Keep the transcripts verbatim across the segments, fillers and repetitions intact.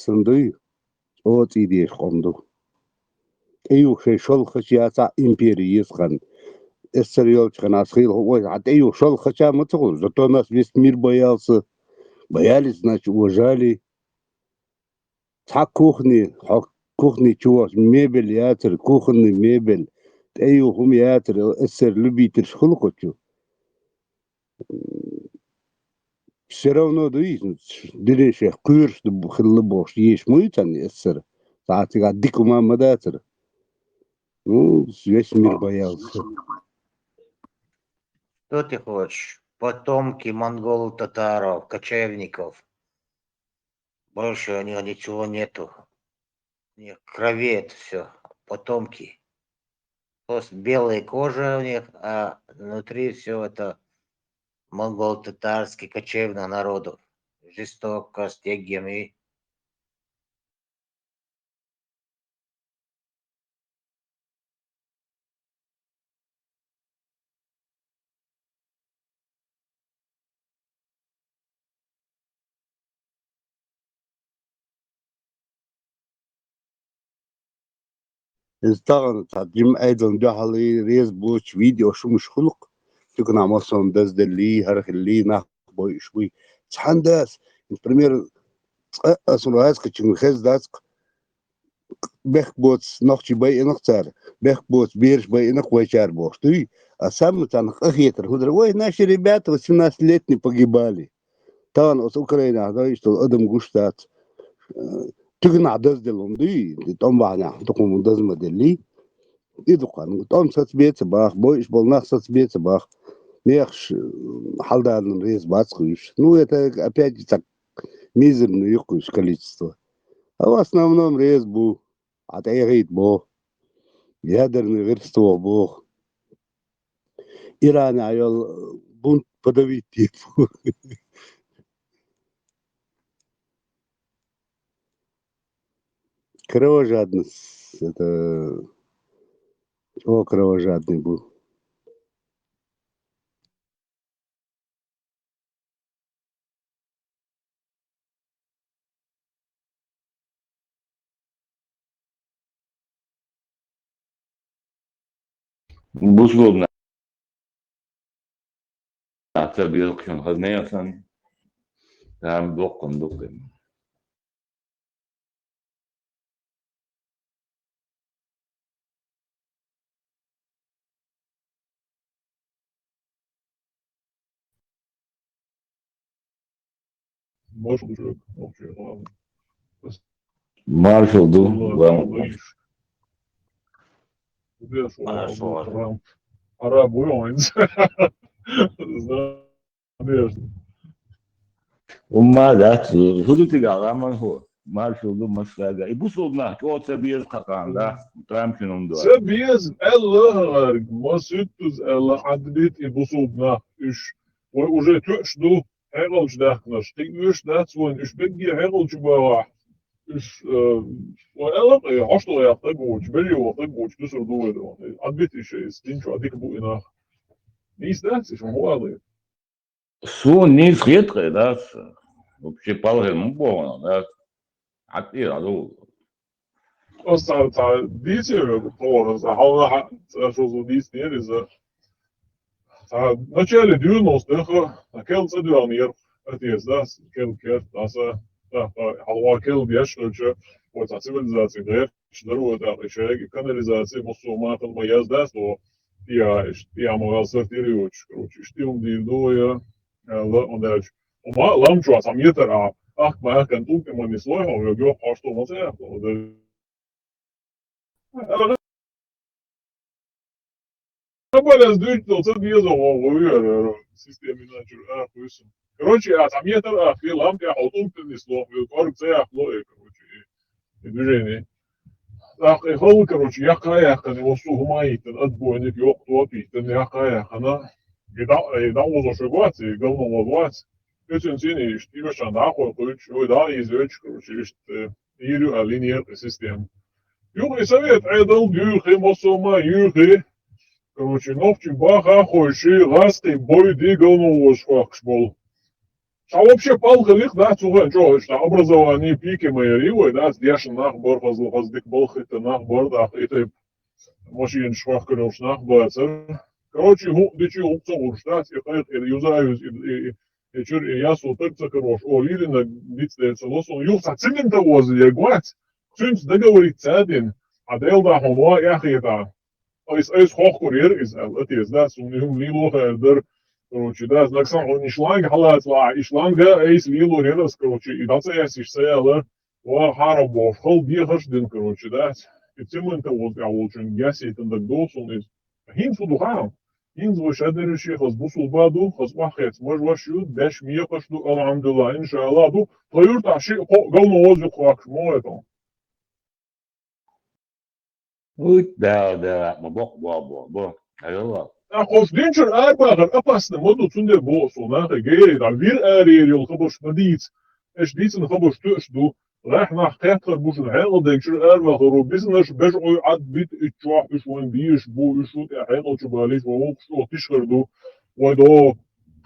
цун дуй, оцӀий деш къом ду. ТӀеюха шоай шолхача яцахь импери еза хан. Эс сар йолчу хана ас хийла хӀу вай, хьан тӀеюха шолхача ма ца хуьлу, зато нас весь мир боялся. Боялись, значит, уважали. Цхьа кухни, хьо кухни чу вахча мебель яцара, кухонный мебель, тӀеюха хӀума яцара, эс сар любительш хуьлу кху чу. Всё равно дуй, дуьне шех кхоьруш ду хилла бохуш, еш муй царна эс сар. Цхьа цигахь дика хӀума ма дацара. Ну, весь мир боялся. Что ты хочешь? Потомки монголо-татаров, кочевников. Больше у них ничего нету. У них крови это все. Потомки. Просто белая кожа у них, а внутри все это монголо-татарский кочевных народов. Жестокость, эгеми. Иза тахана цхьа жима Ӏедална дуьхьал реза боцуш видео шумаш хуьлу-кх, туьканахь массо а дазделлий, хӀара хиллий, нах бойуш буй. Цхьана дас, например, цкъа а сан раьза кхачуьнга хезна дац-кх, бехк боцу нохчий байина-кх цара, бехк боцу бераш байина-кх вайчара бохуш дуй. А самма царна къахетар хӀу дара: «Ой, наши ребята восемнадцатилетние погибали». Тахана оцу Украинахь дойуш долу адам гуш дац. Э, туьганахь дазделла хӀума дуй, тӀом бахьанехь дукха хӀума даза ма деллий. И дукха хан, тӀом сацабе ца баха, бойуш болу нах сацабе ца баха. Мехаш, э, хьаладаларна реза бац-кх уьш. Ну, это опять же так, мизерное юккъуьш количество. А в основном реза бу, хьан тӀе яхийта боху. Ядерный гӀирс тоху боху. Иранехь йолу бунт подавить епу. Кровожадность, это чӀогӀа кровожадный бу. Бусулба нах ца беза шуна хазна ясан, там доккхун дукха. Может, уже общее главное. Маршал ду, главное. Маршал. Араб уйонс. Надежда. Умма дац, хӀу ду тигахь, ламан хӀу, маршал ду массаьрга. И бусулба нах чӀогӀа ца беза кхакхана, да? Трампин хӀума ду. Ца беза, аьлла хӀара, масуьттаза аьлла, Ӏадбит и бусулба нах, уьш. Вай уже тоьуш ду, хьекъалчу даьхкинарш. Кхин оьшуш дац вайн, уьш бегге хьекъалчу бахахь. Уьш, э, вай аьлла, кхин хьошто яккха гучу, белли ваккха гучу, дусур ду вай ду. Ӏадбит и шайс, динчохь дика бу и нах. Нийса дац, и шуна хӀу алий? Суна нийса хета кхин, дац. Вообще палхер ма боху, дац. Хьан тӀера ду. Аса цхьа, цхьа дийцина вегу тхуна, аса хьалха цхьа шозза дийцинера иза. Цхьа начале девяностых, а, кел цӀа доьгӀнера, атеца, да, кел керт, аса, да, да, хьалха кел деш хилча, вай цхьа цивилизаци гӀерташ дара вай тӀаккха, и шайга канализаци, массо а махкана ма яздац, но тӀе, иштта тӀе ма гӀал сортир йоцуш, короче, иштта хӀума дийр ду вай, аьлла, ма даьлча. Ма лам чохь цхьа метр а, ахка ма аьхкан тӀулг тӀе ма нислой хьо, вега йохк хьошто ма ца яхло, ма даьлча. Ма балаз дуьйцу, ца деза гӀо, гӀо вера, система иначур а хуьйсу. Короче, а цхьа метр а хи, лам тӀе хьо тӀулг тӀе нисло, вега кӀорга ца яхло, э, короче, и движение. ТӀаккха и хала, короче, яккха а яьккхина, и массо а хӀума а йиттина, отбойник, йоккха топ а йиттина, яккха а яьккхина, и дӀа, и дӀавозо шо вац, и галма воз вац. Оьцуьнан цӀийне иштта, и машан дӀа а кхойкхуьйтуш, ой, дӀа а ийзойтуш, короче, иштта, э, йийр ю аьлла, йинера кхин система. Юха и совет Ӏедал дуьйхи, массо а ма юьйхи, короче, нохчий баха а хойший, гӀазкхий бой ди галма возуш хӀоттуш болу. А вообще палха лих, да, цуган чё, что образование пике моя ривой, да, с дешин нах бар, хазл, хаз дик балхита нах бар, да, и ты машин швах короче нах бар, цар. Короче, гу, дичи гу цо гуш, да, и хайт, и юзаюз, и, и, и, и чур, и ясу так ца короче, о, лирина, диц дэ ца лосон, юх ца цимента воз, я гвац, цюнц договориться один, а дэл да хо, я хета. Айс, айс хох курьер из, а, отец, да, сум, юм, лило, хайр, дар, короче, да, знак сан, он ишланг, халац, ла, ишланга, айс лило, рерас, короче, и даца яс, иш саяла, ва, харабо, хал, бихаш, дин, короче, да, и цимента воз, а, волчун, яс, и тандак досун из. Хин суду харам. Хин зва шадер ши, хаз бусул баду, хаз вахец, маж ваш ю, даш мия каш ду, алхамдулилла, иншалла ду, тойур та ши, ко, гално воз, ю, хвак, мо это. Уй, да, да, ма бо, бо, бо, бо. Алло. А хош динчер арбагар опасно, моду цунде бо, со нахе гейри, да вир ари, ел хабаш мадиц. Эш дицен хабаш тюш ду. Рах нах хетхар бушен хел динчер арбагар ру бизнес беш ой ад бит ичуа иш вон биеш бу ишут я хел чу балиш ва вокш о тишхар ду. Вай до.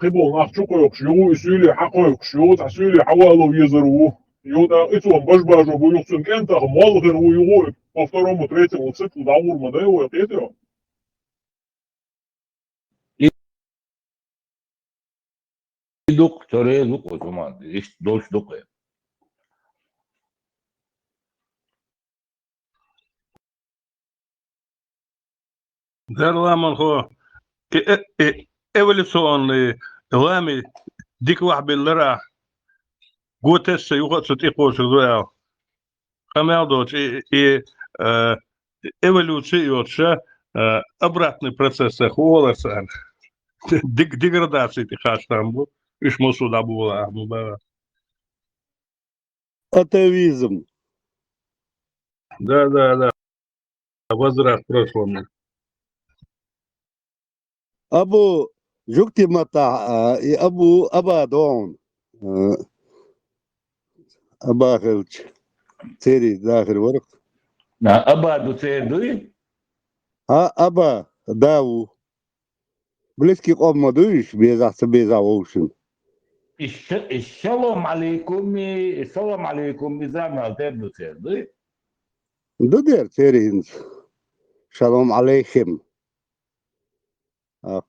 Хибол нах чу койокш, ю исюли ха койокш, ю та сюли хавало везер ву. Ю да ицу баш бажо бу юхсун кентах мол хер ву ю по второму, третьему циклу да вур ма да его это. И, и дук, торе дук, о, туман, иш дольш дук. Дарламан хо, э, э, э, эволюционный лами дик вахь беллара, гутесса юха цу тӀекхочур ду аьлла. Къамел доцу и, и, э, эволюци йоцуша, э, обратный процесс ху олар царна. Дег-, деградаци тӀе хаш там бу. Уьш мосу дӀабола ахьа бара. Атеизм. Да, да, да. Возврат к прошлому. Абу жугти матта, а, и Абу Аба дон. А, Аба хилч. Цери дахир варх. На, Аба ду цер дуй? А, Аба, да, ву. Близкий къомма дуйш, беза, ца беза вовшин. Иш-, иш-, шалом алейкум, и-, салам алейкум, иза мал тер ду цер дуй? Ду дер цер хинц. Шалом алейхим. А,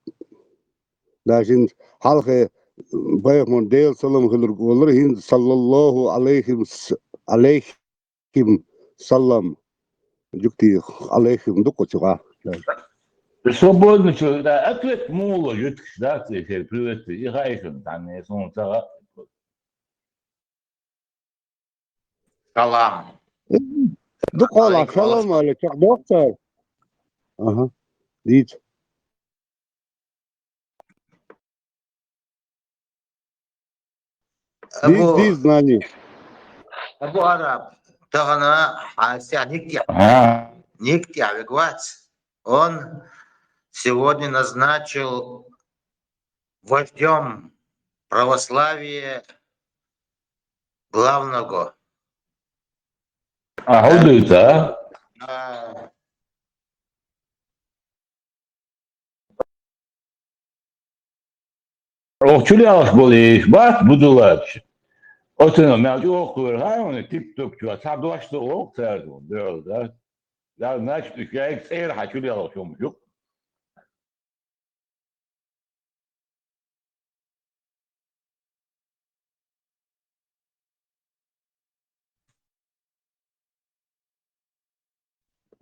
даже хинц хьалхе пайхамар Дел салам хилур олар хинц, саллаллаху алейхим с-, алейхим. Ким салам. Жугти алейхим дукха чуга. Свободно чу, да, ответ мула жуткиш, да, ци хер приветствие, и хайшан, там не сон цага. Салам. Дукха ла, алейкум салам алейкум. Ага. Дит. Абу, диз, диз, нани. Абу Араб, тахана хася никтя. А. Никтя вегвац. Он сегодня назначил вождем православия главного. А, худуйца, а? Да. Ох, чули алш болиш, бат, будулач. Отын мел чу ох кур, хай, он тип-топ чуа, саб дош то ох, цар, дёл, да. Да, значит, ишек цер ха чули алш ом жук.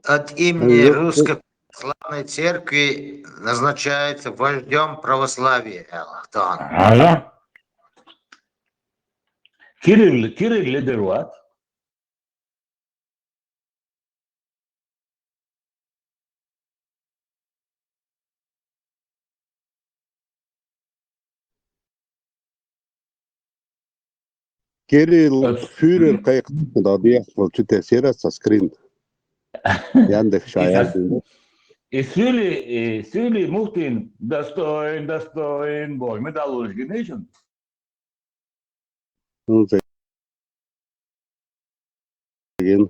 От имени Русской Православной Церкви назначается вождем православия, Аллах Таала. Ага. Кирилл, Кирилл лидер ват. Кирилл, фюрер кайкъ да диахтал чу тесера со скрин. Яндекс шаял. И сюли, и сюли мухтин достоин, достоин, бой, медалуш гинешин. Ну, це ген.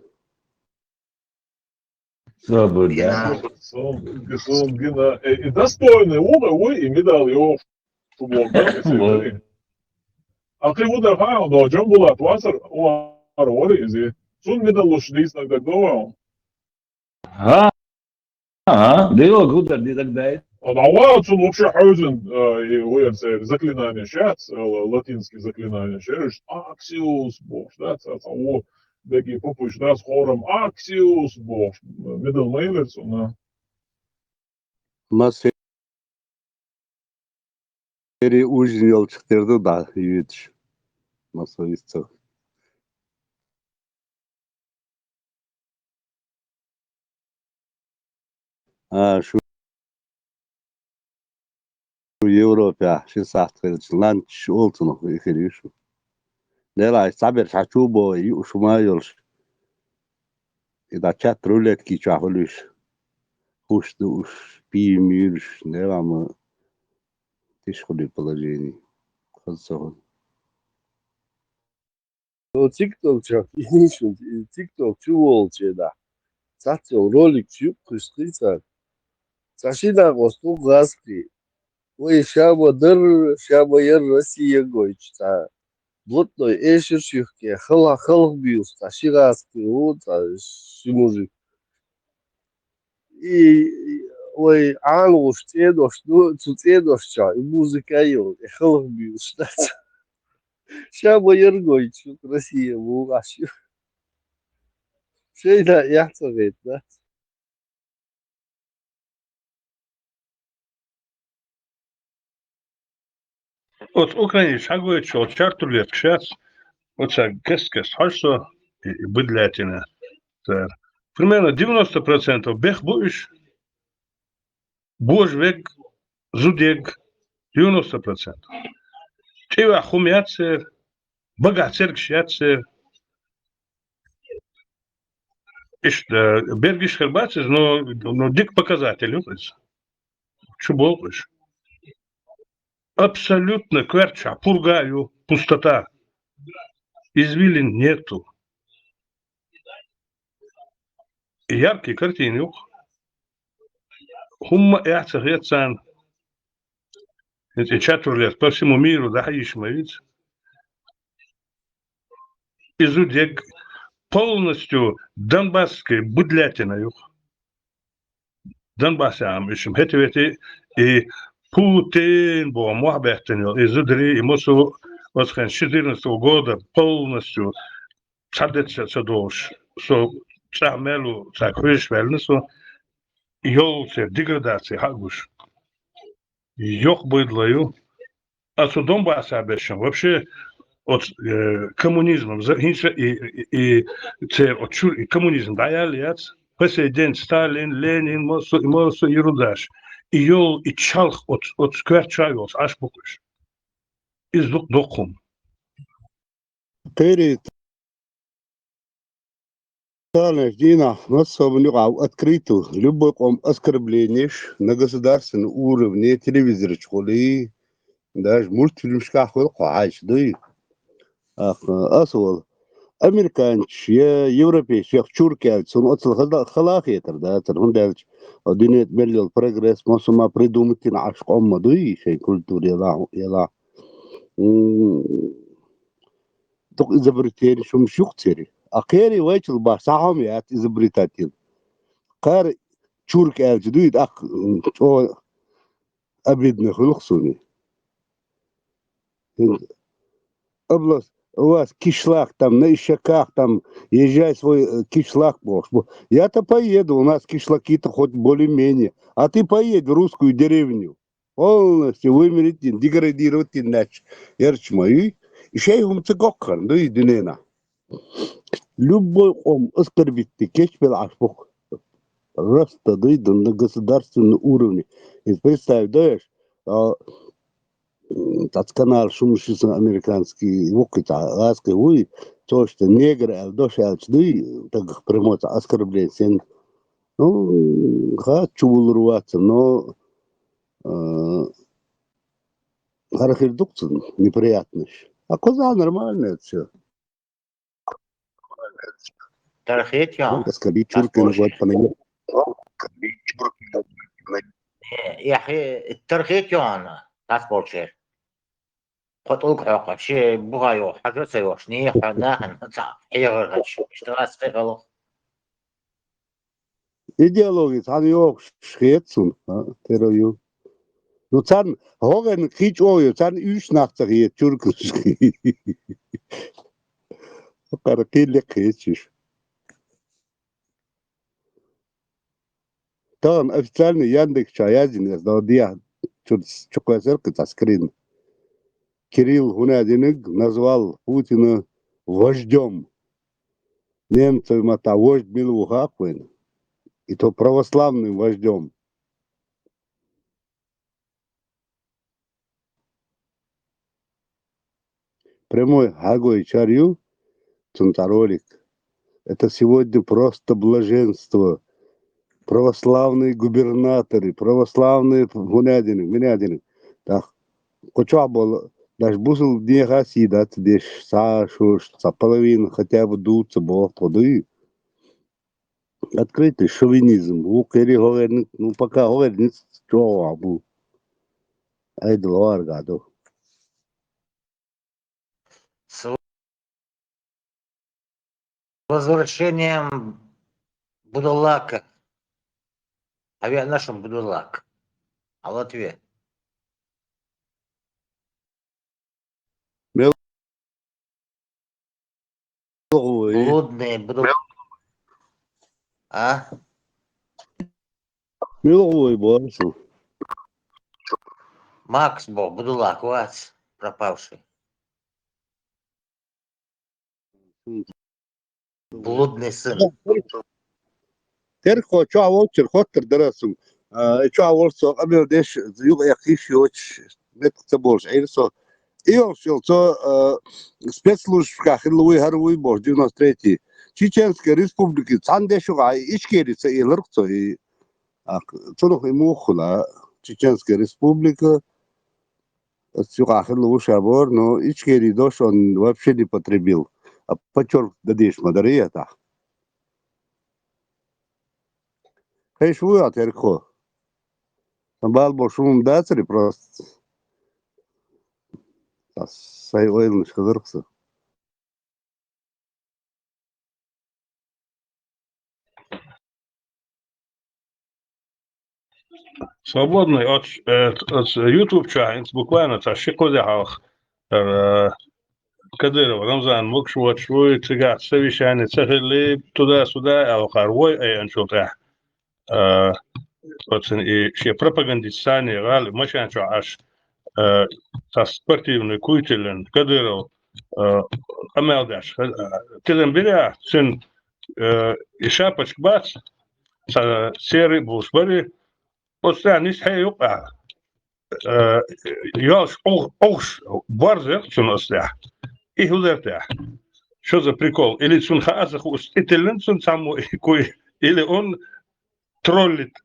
Свобода. Гена. Сон, сон гена. Э, и достойный ура, ой, и медаль, ё, футбол, да, и всё это. А кхин ву дар хаьа, до Джамбулат вацар, вара, вара иза. Цунна медаллуш дийцинарг дагадогӀий? ХӀа? ХӀа? Дила гудар ди дагадайт. А дӀаваха цунна вообще хьоьзина, э, и ву яр церан заклинанеш яц, э, латинский заклинанеш яр, уж Аксиус бохуш, да, ца, ца, ву, дагий папуш, да, с хором Аксиус бохуш, медал ма елира цунна. Массе- Эри ужин йолчух тера ду дӀа юьдаш. Масса вист ца. А, шу Европе ши сахьт хилча, ланч олцунах эфир ю шу. Делахь, цхьаберш хьачу бо, юуш ма йолуш. И дӀа чат рулетки чохь хуьлуш. Хуш ду уш, пиймирш, делахь ма тиша хуьлий положение. Хаза ца хуьлу. Ну, тикток чохь, тикток чу волчу дӀа. Цхьацца йолу ролик чу юккхуьйсу кхийцар. Цхьа ши накъост ву гӀазкхий. Вай ша ма дарра, ша ма ярра Россия гойтуш цхьа. Блатной эшар шуьхке, хала-, халха буьйлуш цхьа ши гӀазкхий ву, цхьа ши мужик. И, и, вай ӀанагӀуш цӀенош ду, цу цӀенош чохь и музыка а йолу, и халха буьйлуш дац. Ша ма ярра гойтуш ю Россия ву Ӏаш ю. Шайна эхь ца хета дац. Оцу Украине схьагойтуш йолу чартулетка шац, оцаьрга кест-кест хьожу со, и, и быдлятина цара. Примерно девяносто процентов бех бу уьш, божа верг, зуда ерг, девяносто процентов. ЧӀивахь хӀума яц церан, багахь цергаш яц церан. Иштта, берг иштта хир бац иза, но, но дика показатель ю иза. Чу боху уьш. Абсолютно коьртачохь пурга а ю, пустота. Извилин нету. Яркий картина ю-кх. ХӀумма а эхь ца хета царна. ХӀинца и чатурлес по всему миру дахьа йиш ма виц. И зуда ерг полностью донбасский быдлятина ю-кх. Донбассе ам ишим хӀетавете и Путин боху мохь беттина йолу и зударий, и массо а оцу хенахь четырнадцатого года полностью цхьа деца ца долуш, со цӀахь мел ву цаьрга хьоьжуш ваьллина со, йолу церан деградация хьа а гуш. Йоккха байдала ю. А цу Донбасса бешан вообще оцу, э, коммунизмом за-, хӀинца и, и, и церан оцу чуьра и коммунизм дӀаяьлла яц. По сей день Сталин, Ленин, массо, и массо ерундаш. И йолу и чалх оцу, оцу коьртачохь йолуш Ӏаш бу-кх уьш. Иза дукха доккха хӀума. Кхерий, царнаш дийнахь массо а юкъахь открыто, любой къом оскорбленеш на государственном уровне, телевизорчу хуьлий, даже мультфильмашкахь хуьлу кху хьаьжча, дуй? Ах, ас волу. Американчаш я европейчех чурк аьлча, цунна оццул хала, хала а хетар дацара, хӀунда аьлча дуьнен тӀа мел йолу прогресс массо а ма придумать йина Ӏаш къомма дуй, шайн культура елахь, елахь. М, дукха изобретенеш хӀумаш ю-кх церан. А кхерий вайчул баш цхьа хӀума яц изобретать йина. Кхара чурк аьлча дуй, тӀаккха, м, чӀогӀа обидно хуьлу-кх суна. ХӀинца область, у вас кишлак там, на ишаках там, езжай в свой, э, кишлак бохуш бу. Я-то поеду, у нас кишлаки-то хоть более-менее. А ты поедь в русскую деревню. Полностью вымереть йина, деградировать йина лаьтташ ярча ма юй. И шайн хӀума ца го-кх хӀара, дуй, дуьненахь. Любой къом оскорбить де кечбелла Ӏаш бу-кх. Просто дуй, дан на государственном уровне. Иза представить дойш, а, м, цхьацца канал шуна ши сан американский ву-кх, цхьа гӀазкхи вуй, цо иштта негр аьлла дош аьлча дуй, тагах прямо цхьа оскорбление сен. Ну, хац, чу вуллур вац, но, а, хӀара хир ду-кх цунна неприятность. А кхузахь нормально это всё. Тархет йо. Оскорбить чуркина вот по нему. Э, яхи, тархет йо ана, тас болчер. Кхо тӀулг хьокхуш, ши буха йохуш, хьажа ца йохуш, нехан, нахана цхьа хьехар хьаьжча, иштта ас кхин халах. Идеологи цхьана йохуш хеташ цунна, а, тера ю. Ну, царна хӀогӀерна кхин чӀогӀа ю, царна уьш нах ца хета, чуркаш. Кхара кхин лекха хеташ уьш. Тахана официальный Яндекс чу яздина, ас дала дехьа чу, чу кхоьссира кхин цхьа скрин. Кирилл хӀунадинаг назвал Путина вождём. Немцев маттахь вождь мила ву хаьа вайна? И то православным вождём. Прямой хьагой чар ю, цунна цхьа ролик. Это сегодня просто блаженство. Православные губернаторы, православные хӀунадинаг, минадинаг. Так, кху чохь болу, даже бусул дехьа сий дац деш, цхьа а шуш, цхьа половина хотя бы дуца боху тхо дуй. Открытый шовинизм. Вукхерий хӀогӀерниг, ну, пока хӀогӀерниг чӀогӀа бу. Айдала гӀарга ду. С возвращением Будулака. Авианашин Будулак. А Латвия. Мел вуй. Блудный, блуд-, а? Мел вуй, боху. Макс боху, Будулак вац, пропавший. Блудный сын. Терхо чохь волчуьра хоттар дара суна. А, и чохь волу со къамел деш, юкъа эккхиш йоцуш, метка ца болуш Ӏийра со. И йолуш йолу цо, а, спецслужбашкахь хилла вуй, хӀара вуй бохуш, девяносто третий. Чеченская республика, цхьана деш юкъахь, и Ичкери ца элира цо, и, а, цунах и муха хуьлу, а, Чеченская республика, Ас юкъахь хилла ву ша бохура, но Ичкери дош он вообще не потребил. А подчерк дан дезаш ма дарий аса. Хезаш вуй хьо, Теркхо? Сан бала болуш хӀума дацари просто? Ас сайн ойланаш хазарх сан. Свободный, оцу, э, оцу YouTube чохь хӀинца буквально цхьа ши-кхо де хьалха, э, Кадыров Рамзан могуш воцуш вуй, цигахь совещание ца хилли, туда-сюда аьлла кхара вой айанчул тӀаьхьа. Э, оцун и шен пропагандист санна гӀала машен чохь Ӏаш, э, цхьа спортивный куй тиллина Кадыров, э, къамел деш, э, тидам бира, цуьнан, э, и шапочка бац, цхьа серый а буьйцуш бара, оцу тӀехь нисхье юкъа, э, йолуш, охуш, борзех цунна оцу тӀехь. И хӀун дара тӀехь? Что за прикол? Или цунна хаа ца хууш, тӀе тиллина цунна цхьаммо и куй, или он троллит.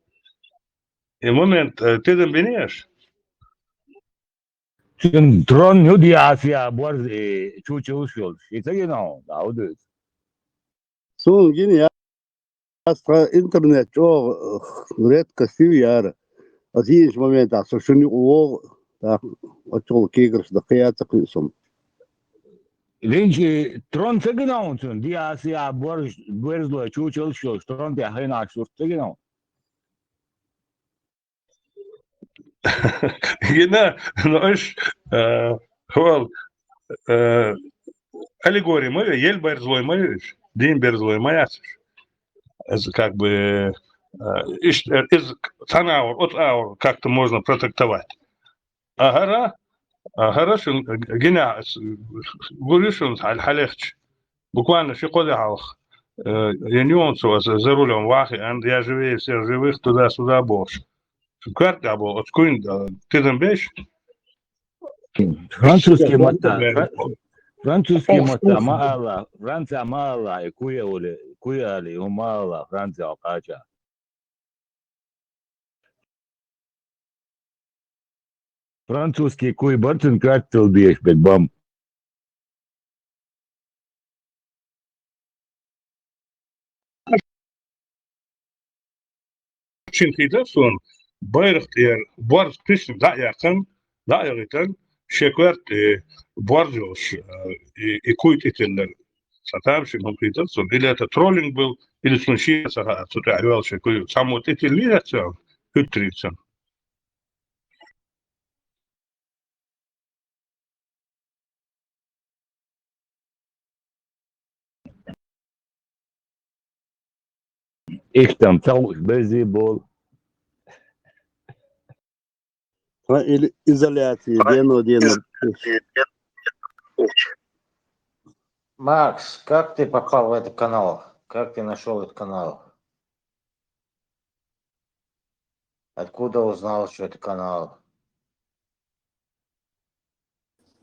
И момент, э, тидам бинеш? Цуьнан трон ю диас я борз и чучулаш йолуш. И ца гина хьуна, да, хӀун дуьйцу? Суна гина я, ас тхан интернет чӀогӀа, э, редко сив яра. Ас йиъначу моментахь со шуна юкъа вогӀу, тӀаккха оццул кегарш дан кхин а ца кхуьу суна. Линчи трон ца гина хьуна цуьнан? Диас я борз, борзлой чучулаш йолуш трон тӀехь хенахь сурт ца гина хьуна? Гина, ну, уьш, э, хӀол, э, аллегори ма ю, ел берзлой ма ю уьш, дийна берзлой ма яц уьш. Иза как бы, э, иш-, э, иза цхьана агӀор, оцу агӀор как-то можно протрактовать. А хӀара, а хӀара шун гина, гур ю шун хьал-, хьалехча. Буквально ши-кхо де хьалха, э, я не он, цо аса за рулём вахи, ан, я живее всех живых, туда-сюда бохуш. Коьрта тӀехь болу оцу куйна, э, тидам беш. Французский матта, фра-, французский матта ма ала, Франция ма ала, и куй а ули, куй али, хӀума ма ала, Франция кхача. Французский куй бара цуьнан коьртал дезаш берг бам. Шин хийтар суна, байракх тӀера борз кхишна дӀа а яьккхина, дӀа а яхийтина, шекверт, э, борзош, э, и, и куй тӀетиллар. Цатам ши мамхитар цун. Или это троллинг был, или цун ши саха, цу тӀехвел шекуй. Саму тӀетилли яцан, хӀуттри цун. Их там, там, бези бол. Ха, или изоляция, дено, дено. Макс, как ты попал в этот канал? Как ты нашел этот канал? Откуда узнал, что это канал?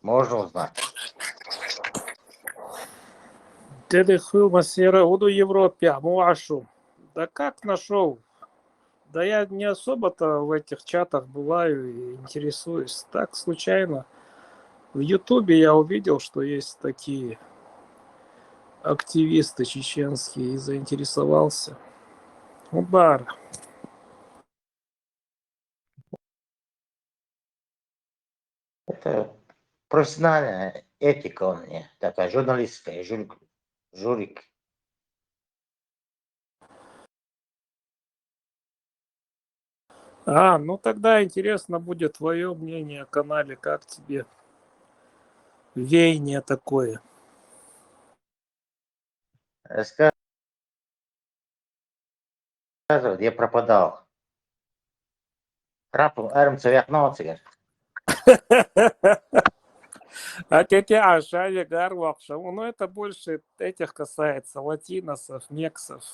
Можно узнать? Деды хуй масера, уду Европе, а муашу. Да как нашел? Да я не особо-то в этих чатах бываю и интересуюсь. Так, случайно. В Ютубе я увидел, что есть такие активисты чеченские, и заинтересовался. Удар. Это профессиональная этика у меня, такая журналистская, жюри, жюрик. А, ну тогда интересно будет твое мнение о канале, как тебе веяние такое? Рассказывай, где пропадал. Рапу, арм цвет науцигер. А те те ашави гар вахшам. Ну, это больше этих касается, латиносов, мексов.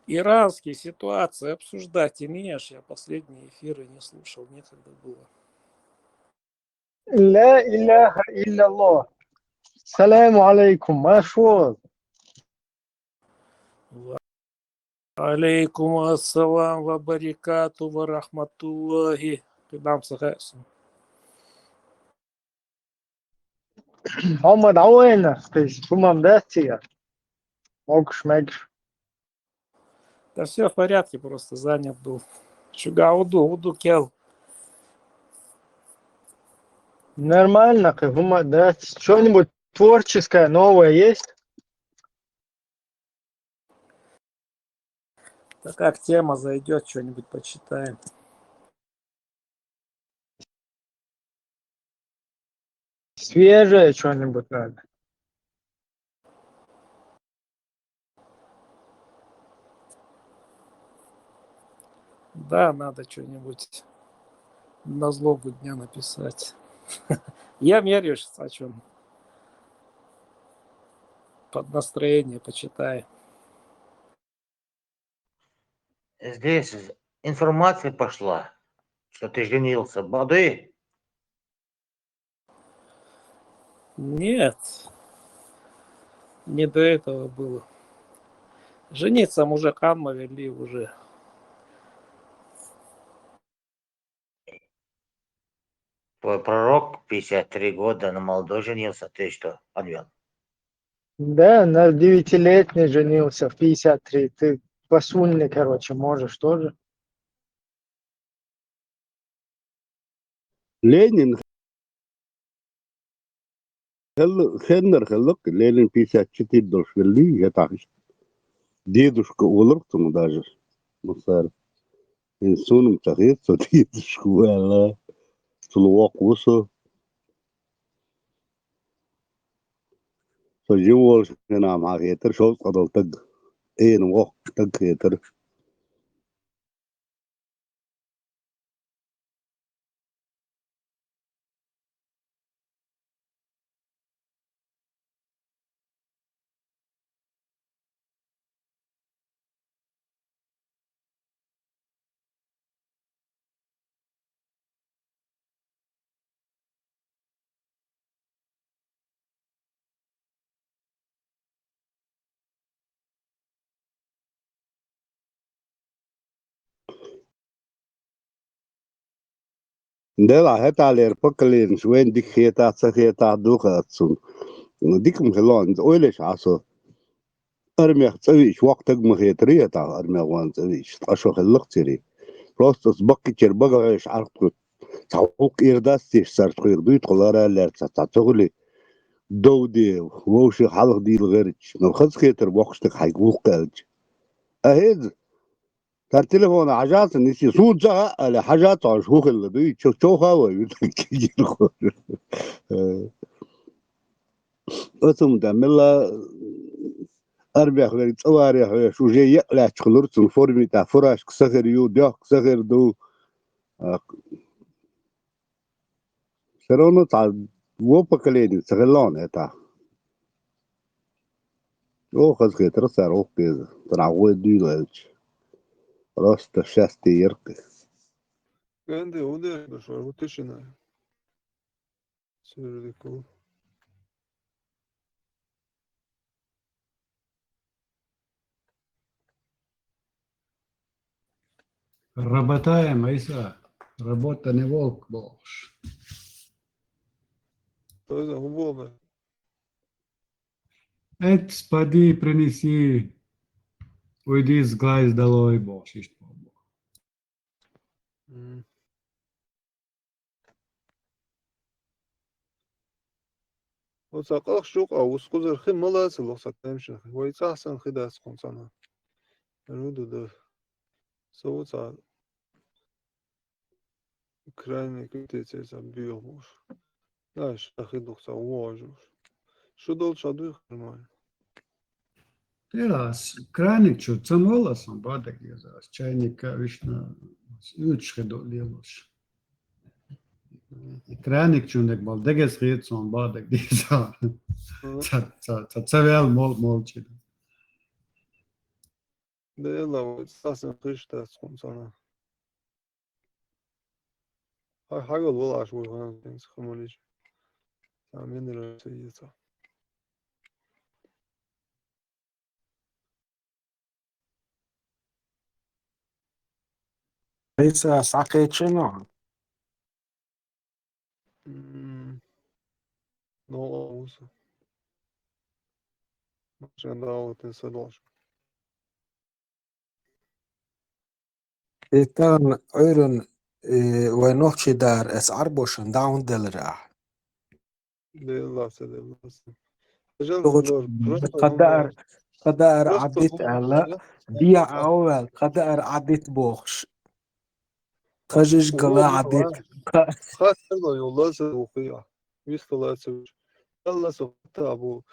Иранские ситуации обсуждать имеешь? Я последние эфиры не слушал, некогда было. لا إله إلا الله. السلام عليكم. ما شو؟ وعليكم السلام وبركاته ورحمة الله. Къидам сахаьсун. Хьамад, гӀо вайна, кхы шумам дац цига? Могуш, мегаш. Да все в порядке, просто занят был. Чуга уду, уду кел. Нормально, кхы хӀума дац. Что-нибудь творческое новое есть? Да как тема зайдет, что-нибудь почитаем. Свежее что-нибудь надо. Да, надо что-нибудь на злобу дня написать. Я меряю сейчас о чем. Под настроение почитаю. Здесь информация пошла, что ты женился. Бады? Нет, не до этого было. Жениться уже канма вели уже. Твой пророк пятьдесят три года на молодой женился, ты что, Анвел? Да, на девятилетний женился в пятьдесят три. Ты посульный, короче, можешь тоже. Ленин хел-, хеннар хеллак, Ленин пятьдесят четыре долуш велли, я так. Дедушка олур цунга даже. Масар. Ин сунум ца хет, со дедушка вала. Цул вокх ву со. Со жив волуш хенахь ма хетара, шовзткъа долу таг. Эна воккха таг хетара. Делахь хӀеталера поколенеш вайн дика хетахь, ца хетахь, ду хаьа цунна. Дика ма хилла, ойла еш Ӏа со. Армех цӀа виъча, воккха таг ма хетарий, я тахь армех ван цӀа виъча, ткъа шо хилла-кх церий. Просто оцу баккхийчеран бага хьоьжуш Ӏаркхуьйту. цхьа гӀуллакх эр дац деш царца хьоьга дуй тхо лара лаьрца цхьа ца хуьли. Дов де, вовшех хьалха дийла гӀерташ. Но хазахетар боккхуш дага хьайга гӀуллакх аьлча. А хӀеза, тар телефона хьажаца, ниси, суна ца хаьа, али хьажаца, хьош хӀу хилла дуй, чо-, чоха вай, витан кигир хо. Э, оцум да, мелла арбех верг цӀаваре хьоьш, уже екъ лаьчча хилур, цун форме тӀа фуражка сахир ю, дехка сахир ду. А, всё равно цхьа во поколение ца хилла хьона это. О, хазахетар цар гӀуллакх деза. Тара гӀой дуйла аьлча. Просто счастье яркъи. Генди, удеш, башар, утешина. Сюрдикул. Работаем, Айса. Работа не волк, бохш. Что за убога? Эт, спади, принеси. Уйди с глаз долой, бохш, ишт бохш. М. Оцу къах шу къа вус кхузара хи ма лаца лохса тайм шин хи. Вай цӀахь сан хи дац кхунцана. Руду да. Со ву цӀа крайний квитеце цӀа буьйгӀ буш. Да, ша хи дух цӀа вогӀуш. Шу долча дуй хир май. Тера, с-, крайник чу ца мола сон бадаг деза, ас чайника вишна, с-, уьч хи ду лелуш. И крайник чу нек бал дегес хет сон бадаг деза. Мгм. Ца, ца, ца, ца вел мол, мол чида. Дела, вот, сасан хиш дац кхунцана. Хьа-, хьагал валаш вуй гӀан тенс хамалиш. Амин раса йица. Иса сакъечено. М. Но уса. Машин да вот и садош. Итан Ӏуьйран, э, вай нохчий даар эс Ӏарбошан даун делра ахь. Делласа, делласа. Жан Догуч, дор, просто кхадаар, хӀума, кхадаар просто Ӏадит хӀума аьлла, да? Диа Ӏоваьл, кхадаар Ӏадит бохуш. Тхажиж гала Ӏадит. Хаттар ла йолласа ухуя. Висталацевич. Алласа хатта абу.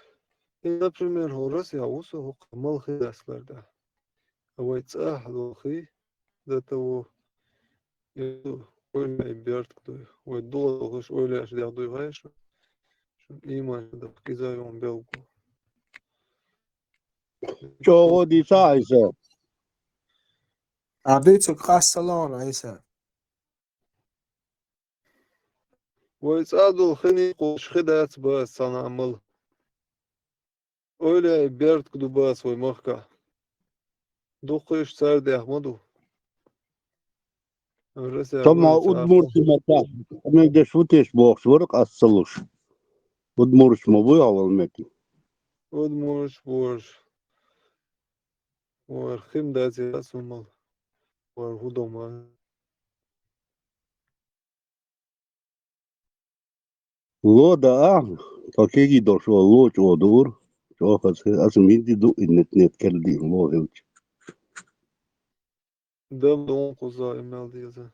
И, например, хӀорас я усу хӀу мал хи даслар да. А вай цӀа хьалохи, до того, я ойла и бертк дуй. Вай дула дохуш ойла аш дях дуй гайша. Шун иман да кизайон белгу. ЧӀогӀо дица айса. А дуй цу къассалон айса. Вай цӀа дул хини къуш хи дац ба санамал. Ойла и бертк ду бац вай махка. Дукхуш цар дехма ду. Тома удмуртиш ма та. Мегдеш вутеш бохуш вара къассалуш. Удмуртиш ма буй хьавал мети. Удмуртиш буш. Вар хим дац яц умал. Вар худома. Ло да а, то кеги дош о ло чӀо дур. ЧӀо хаз хе, ас минди ду, и нет, нет, керди ло хилч. Дам дон куза имел диза.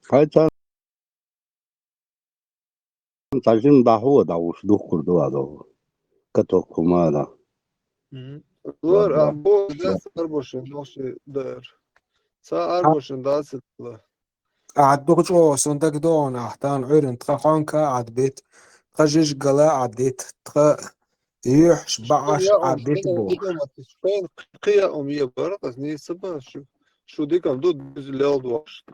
Хай цан, цажин даху, да уш духкур дуа до. Каток кумада. Мгм. Лор, а, бо, да, арбошин, ноши, дар. Ца арбошин, да, цитла. Ӏад духучӀо сон дагдон, ахь тан Ӏуьрин тха хонка Ӏад бит, тха жиж гала Ӏад дит, тха юьхьш баӀаш Ӏад дит бохуш. Шайн кхия ум е баракъас нийса ба, шу, шу дикам ду, дуз лел дуаш.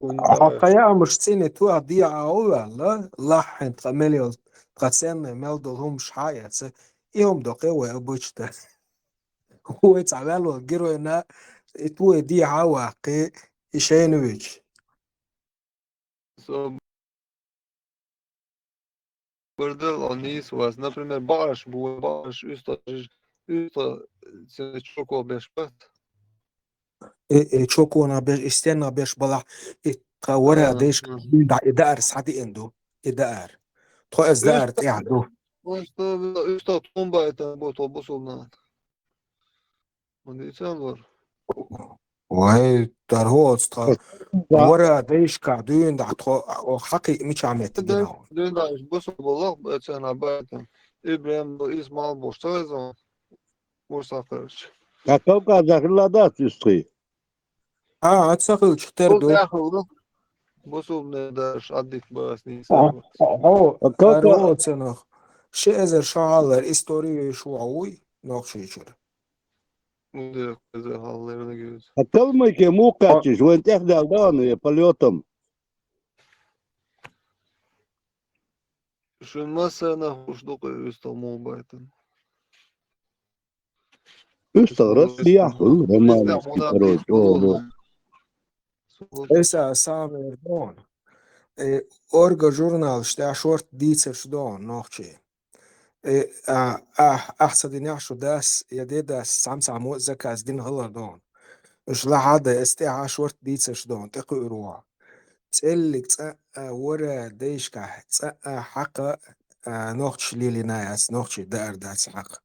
Хьо кхая амуш цӀине туа диа а увалла, лахьхьин тха мел йол, тха ценна мел дол хӀумаш хьа яца, и хӀум докъе вай обычно. Вай цхьа ваьлла геройна, и твой дехьа ваккхи, и шайна вич. Со бардал он нийс вас, например, баш бу, баш уста, уста, чоко беш бат. И, и чокона беш, и стенна беш балахь, и тха вара деш, да, и даар схьадиъна ду, и даар. Тхо эс даар тӀехь ду. Уста, уста тхун байтан бу тхо бусулнан. Ма дийцан вар. Вай, тархоц тха. Ва- Вара дайшка дуьйна дахь тхо, о, хьакхи мича метта Дуьйна гина. Дуьйна дахь бусул балах, бацана байтан. Ибрахим бу Исмал бу, что это? Мурса, короче. Каковка захилла дац истхи? А, а ца хилча тера Бул ду. Тахал. Бусул не даш, аддит бас, не А, сабас. О, о, Каковка- аро цанах. Ши эзар шо хьалар история шу вуй, нохчийчура. Ну, да, эзар хьалар не гиз. А калмыке мукачиш, вайн тӀехь дал дан, я полётом. Шун массана хуш дукъе уста мобайтан. Уста Россия, хул, Роман, короче, о, о. Эса самер дон. Э, орга журнал шта шорт дийцарш дон, нохчи. Э, а, а, ахца динех шу дас, я де дас, сам само заказ дин хилар дон. Уж лахьада эс тӀехьа шорт дийцарш дон, тӀекхуьруа. ЦӀеллиг цӀа, а, вара дайшкахь, цӀа, а, хьакха, а, нохчи лилина яц, нохчи даар дац хьакха.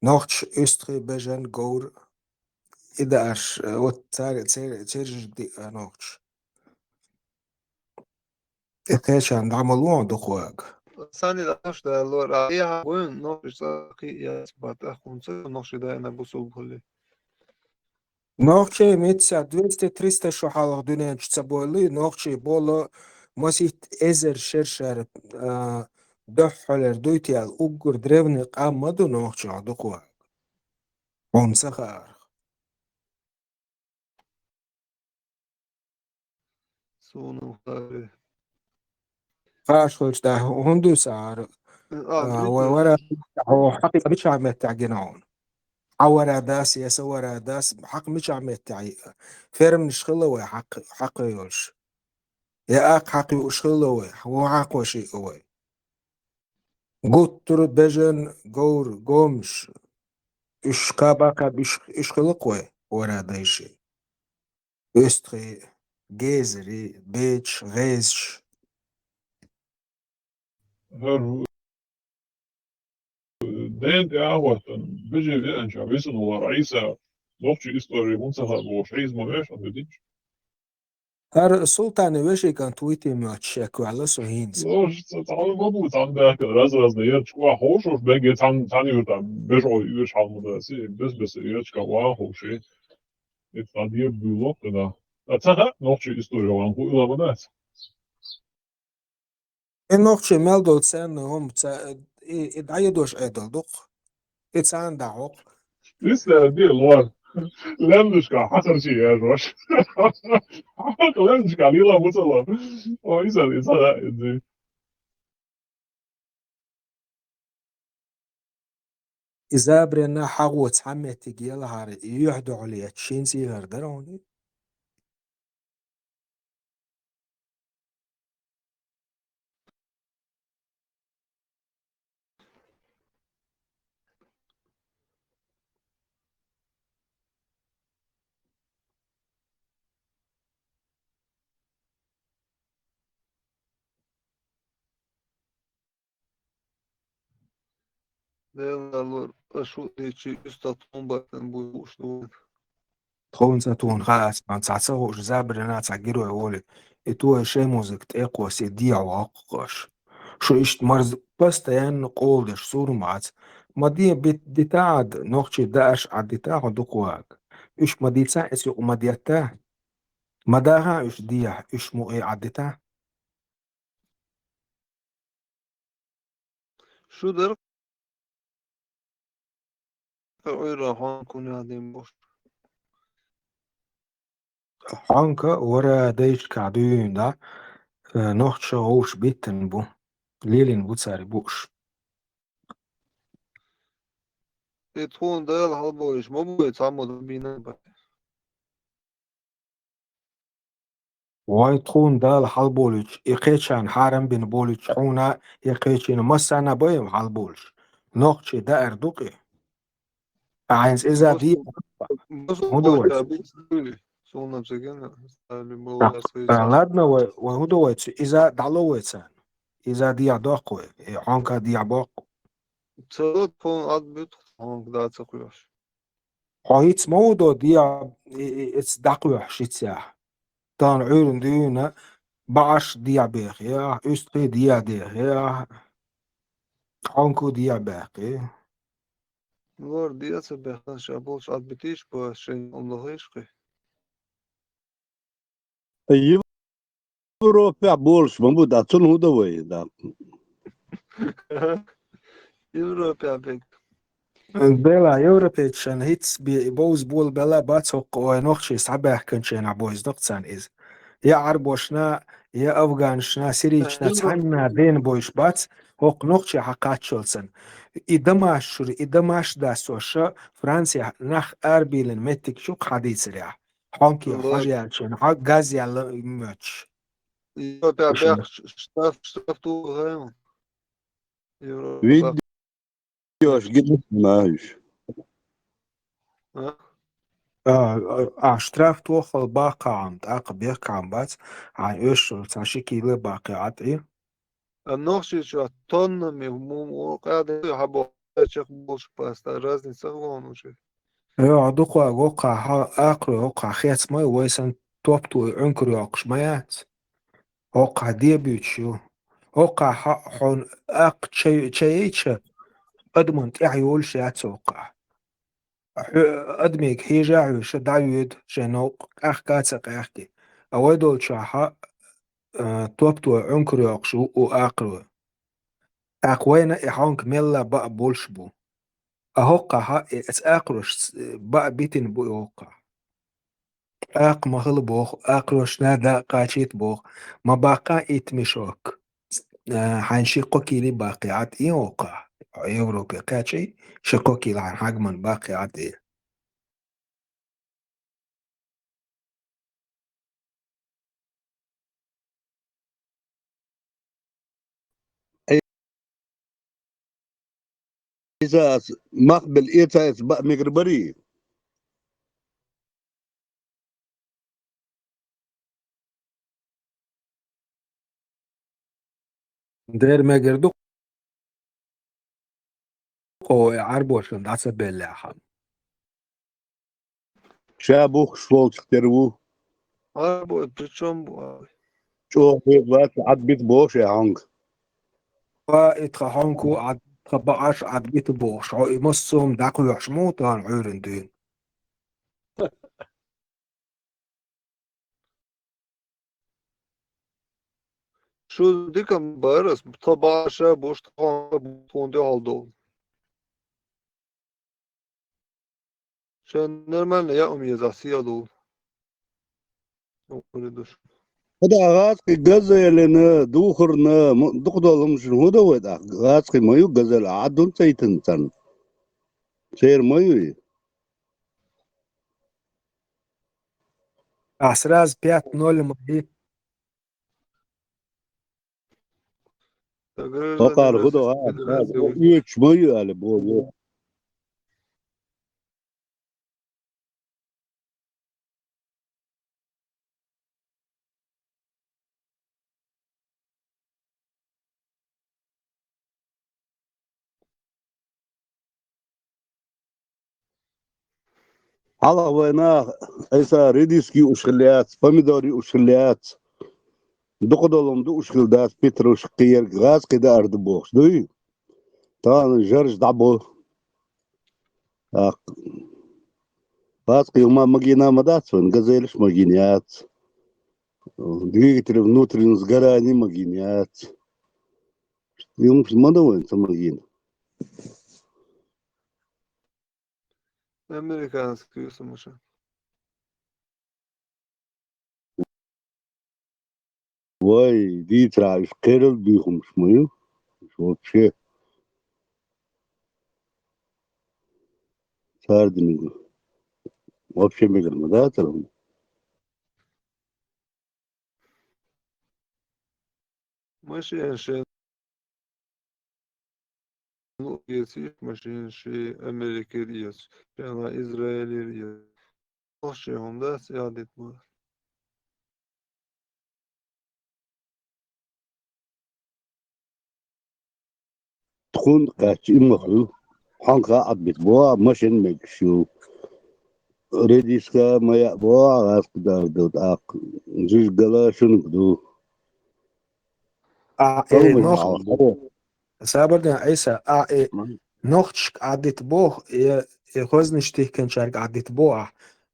Нохчи уьстхи бежан говр, и даарш, а, вот цар-, цер-, цержиг ди, а, нохчи. Э, кхечан дӀа ма луон дукхваг. Сани дӀа нуш даьллор, а, э, хьан гуйн нохчи цӀа кхи яц, бат ахкунца нохчи дайна бусул хили. Нохчий митца двести-триста шу хьалха дуьнен чу ца бойли, нохчий болу масит эзар шершар, а, дуьххьалер дуйтел уггар древний къам ма ду нохчий дукхваг. Хьун ца хаарх. Суна хари. Хаш хулч да, хӀун дуьйцу ара? А, А, вай вара, хьо хьакъи мича меттехь гина хьуна? Хьан вара дас, я сан вара дас, хьакъ мича меттехь? Фермнаш хила вай, хьакъ, хьакъ йолуш. Я акх хьакъ юуш хила вай, вон хьакъо шиъ вай. Гуттар а бежан, говр, гомаш, уьш кхаба-кхаба, уьш, уьш хилакх вай, вара дайши. Уьстхи, гезари, бечаш, гӀезаш. ХӀара ден тӀе а хӀоттан, бежи веанча, висана вара Ӏийса, нохчи истори хӀун ца хаьа бохуш, Ӏийса ма веш, ан дидинчу? ХӀара Султани вешикан твити моьтту шек ваьлла со хӀинца. Лош, ца цхьана ма бу, цхьана баьхкина раз-разна ярча ван ховшуш, бегге цхьана, цхьана юрта, бежо юрча хьалма даси, бес-бес ярча ван ховши. Ит цхьа деб буьйло кхина. А ца хаьа, нохчи истори ван ху ила ма дац. И нохчий мел долу царна хӀума ца, и, и дӀаедош Ӏедал дукх. И царна дӀахьокху. Исла де лор. Лемнушка хьакхарчий яжош. Хьакха лемнушка лила муцала. О, иза, иза, иза. И забаренна хьагӀо цхьа меттиг елахьара, и юьхь духьал етташ, шин цӀийхьара дара хьуна? Делан лор, ашу дечи уьстагӀ тхуна бакъдерг буй хууш ду вайн. Тховнца тхуна хаьа, ас цхьа ца хууш, забарина цхьа герой волий. И тхо шайн музыка тӀекхоси дехьа воккхуш. Шу иштта марз постоянно къола деш сур мац. Ма де бит-, дита Ӏад, нохчий даарш Ӏад дита хьо дукхаваг. Уьш ма дийца, эс юкъа ма детта. Ма даха уьш дехьа, уьш мукъе Ӏад дита. Шу дара Ӏуьйра хьонка хӀун яздина бохуш. Хьонка вара дайшкахь дуьйна, э, нохча вовш биттина бу, лелийна бу цара бууш. И тхуна Дала хьалабойуш ма бу, и цхьаммо бийна бан. Вай тхуна Дала хьалаболуьйтуш, и кхечарна хьарам бина болуьйтуш хьуна, я кхечина массарна а байам хьалаболуш. Нохчий даар ду-кх и. Ӏа хӀинца иза дийхьа. ХӀун ду вай? Суна ца гина, стали бо. Так, вай а, ладно, вай, вай хӀун ду вай цу? Иза дӀало вай царна. Иза дийхьа доккху вай. Э, хьонка дийхьа боккху. Ца лот хьон Ӏад бит, хьонка да ца кхоьш. Хьо хӀинца ма ву до дийхьа, и, и, ица дӀакхоьхьуш хӀинца яхь. Тахана Ӏуьйранна дуьйна баӀаш дийхьа бехе, уьстагӀий дийхьа дехе, хьонку дийхьа баьккхе. Лор дийхьа ца баьккхина, ша болчу Ӏад битийша бо, шайн ум лохийша кхе. Европехь болуш ма бу, да, цунна хӀун дан вай, да? Европехь бегу. Бела, европейцашна хӀинца бе-, бовза болабелла бац хӀокху, ой, нохчий схьабаьхкинчу хенахь бовза доккху царна иза. Я Ӏарбошна, я афганашна, сирийцашна, цхьанна дена бовзуш бац хӀокху нохчий хьакхаччалц санна. И Дамаск чуьра, и Дамаск дассоша Францехь нах арабийлина меттиг чу хьадийцарехь. Хьонке хьожа яьллачу хьа газ яьлла моьттуш. Йо, тӀе бехк, штраф, штраф туху хьайна. Европа. Видеош гина ма уьш. А? А, а, а, штраф тохал баккхаам, тӀаккха бехкаам бац, хьайн оьшшул цхьа ши кийла баккхи Ӏад и. А нохчийчохь тоннами му-, му-, къаьда хьабо чекх болуш паста, разница вон уже. Йо, дукха, воккха, хьа, акхарой, воккха, хец ма ю, вай сан топ той, Ӏункар йоккхуш ма яц. Воккха, де буьйцуш ю. Воккха, хьа, хьуна акх чай, чай йича, адаман тӀехь йолуш яц воккха. Хьо-, адамега хьежа хьоьжуш, дӀавоьду шайн новкъа, къаьхка а ца къаьхки. А вай долчохь, а, топ той, Ӏункар йоккхуш ву, у акхарой. ТӀаккха вайна и хьонка мелла баа болуш бу. А хӀоккхахьа, и аса акхарош ц-, баа битина бу и хӀоккхахь. ТӀаккха ма хила боху, акхарошна даа кхачийта боху. Ма баккха итт мешок. А, хьайн ши-кхо кийла баккхи Ӏад и хӀоккхахь. Европе кхачий, ши-кхо кийла хьайн хьагман баккхи Ӏад и. Иза ас мах бел эца эца баа мегар барий? Дера мегар ду. Кхо и Ӏарбошна дӀа ца беллехьа. Ша бухкуш волчух тера ву. Ӏарбой при чём бу ай? ЧӀогӀа хьоьга вац, Ӏад бита бохуш и хьонга. Ва и тхан хьонга ву Ӏад, тхан бааш Ӏад бита бохуш. Хьо и массо а хӀума дӀакхоьхьуш ма ву тахана Ӏуьйранна дуьйна. Шу дика бара, ас тхо баша буш тхо тхуна дуьхьал долу. Шен нормально я ум еза сиялу. Укури душ. Хада гӀацкъи газелина, духарна, м-, дукха долу хӀума шуна хӀун дан вай тӀаккха? ГӀацкъи ма ю газел, Ӏаддун цайтан царна. Церан ма ю и. А сразу пять ноль ма ди. Хьо кхара хӀу до, а, оьцуш ма ю аьлла боху. Хьалха вайна, айса, редиски юуш хилла яц, помидор юуш хилла яц. Дукха долу хӀума дууш хилла дац, петрушка, кхерга, гӀазкхи даар ду бохуш, дуй? Тахана жарж дӀабо. ТӀаккха гӀазкхи хӀума магийна ма дац вайн, газелаш магийна яц. Двигатель внутренний сгорание магийна яц. И хӀумаш ма ду вайн ца магийна. Американский юсамаша. Вай, дийцарахь, уьш кхерал буьйхамаш ма ю. Уьш вообще. Цара диниг. Вообще мегар ма дацара хӀума. Машен шен. Ну, эцийша машенаш, ши Америкера эцаш, шен Израилера эцаш. Ош шен хӀума дац, яхь дитт бу. Тхуна кхаьчча имах ю. Хьанха Ӏадбит бо, машен мегаш ю. Редиска ма яа бо, гӀазкхи дар ду тӀаккха. Жижигала шунга ду. А, э, Салмаш нох-, Мала, хьо. Сабардан Ӏийса, а, э, Ма. Нохчашка Ӏаддит бо, э, э, хознаш тихканчарга Ӏаддит бо, а,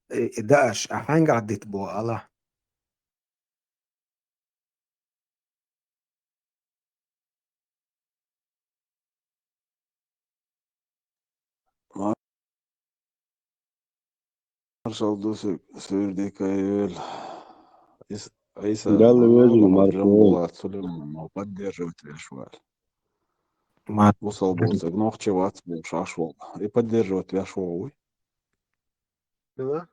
э, э, дааш, а, хьанга Ӏаддит бо, ала? Маршал ду суьг, суьрдика йойла. Ис-, Ӏийса, Далла веза, Маршал. Джамбулат Сулейманов поддерживать веш вац. Ма-, Бусалба воцург нохчо вац бохуш Ӏаш волу. И поддерживать веш вогӀу вуй? Мила?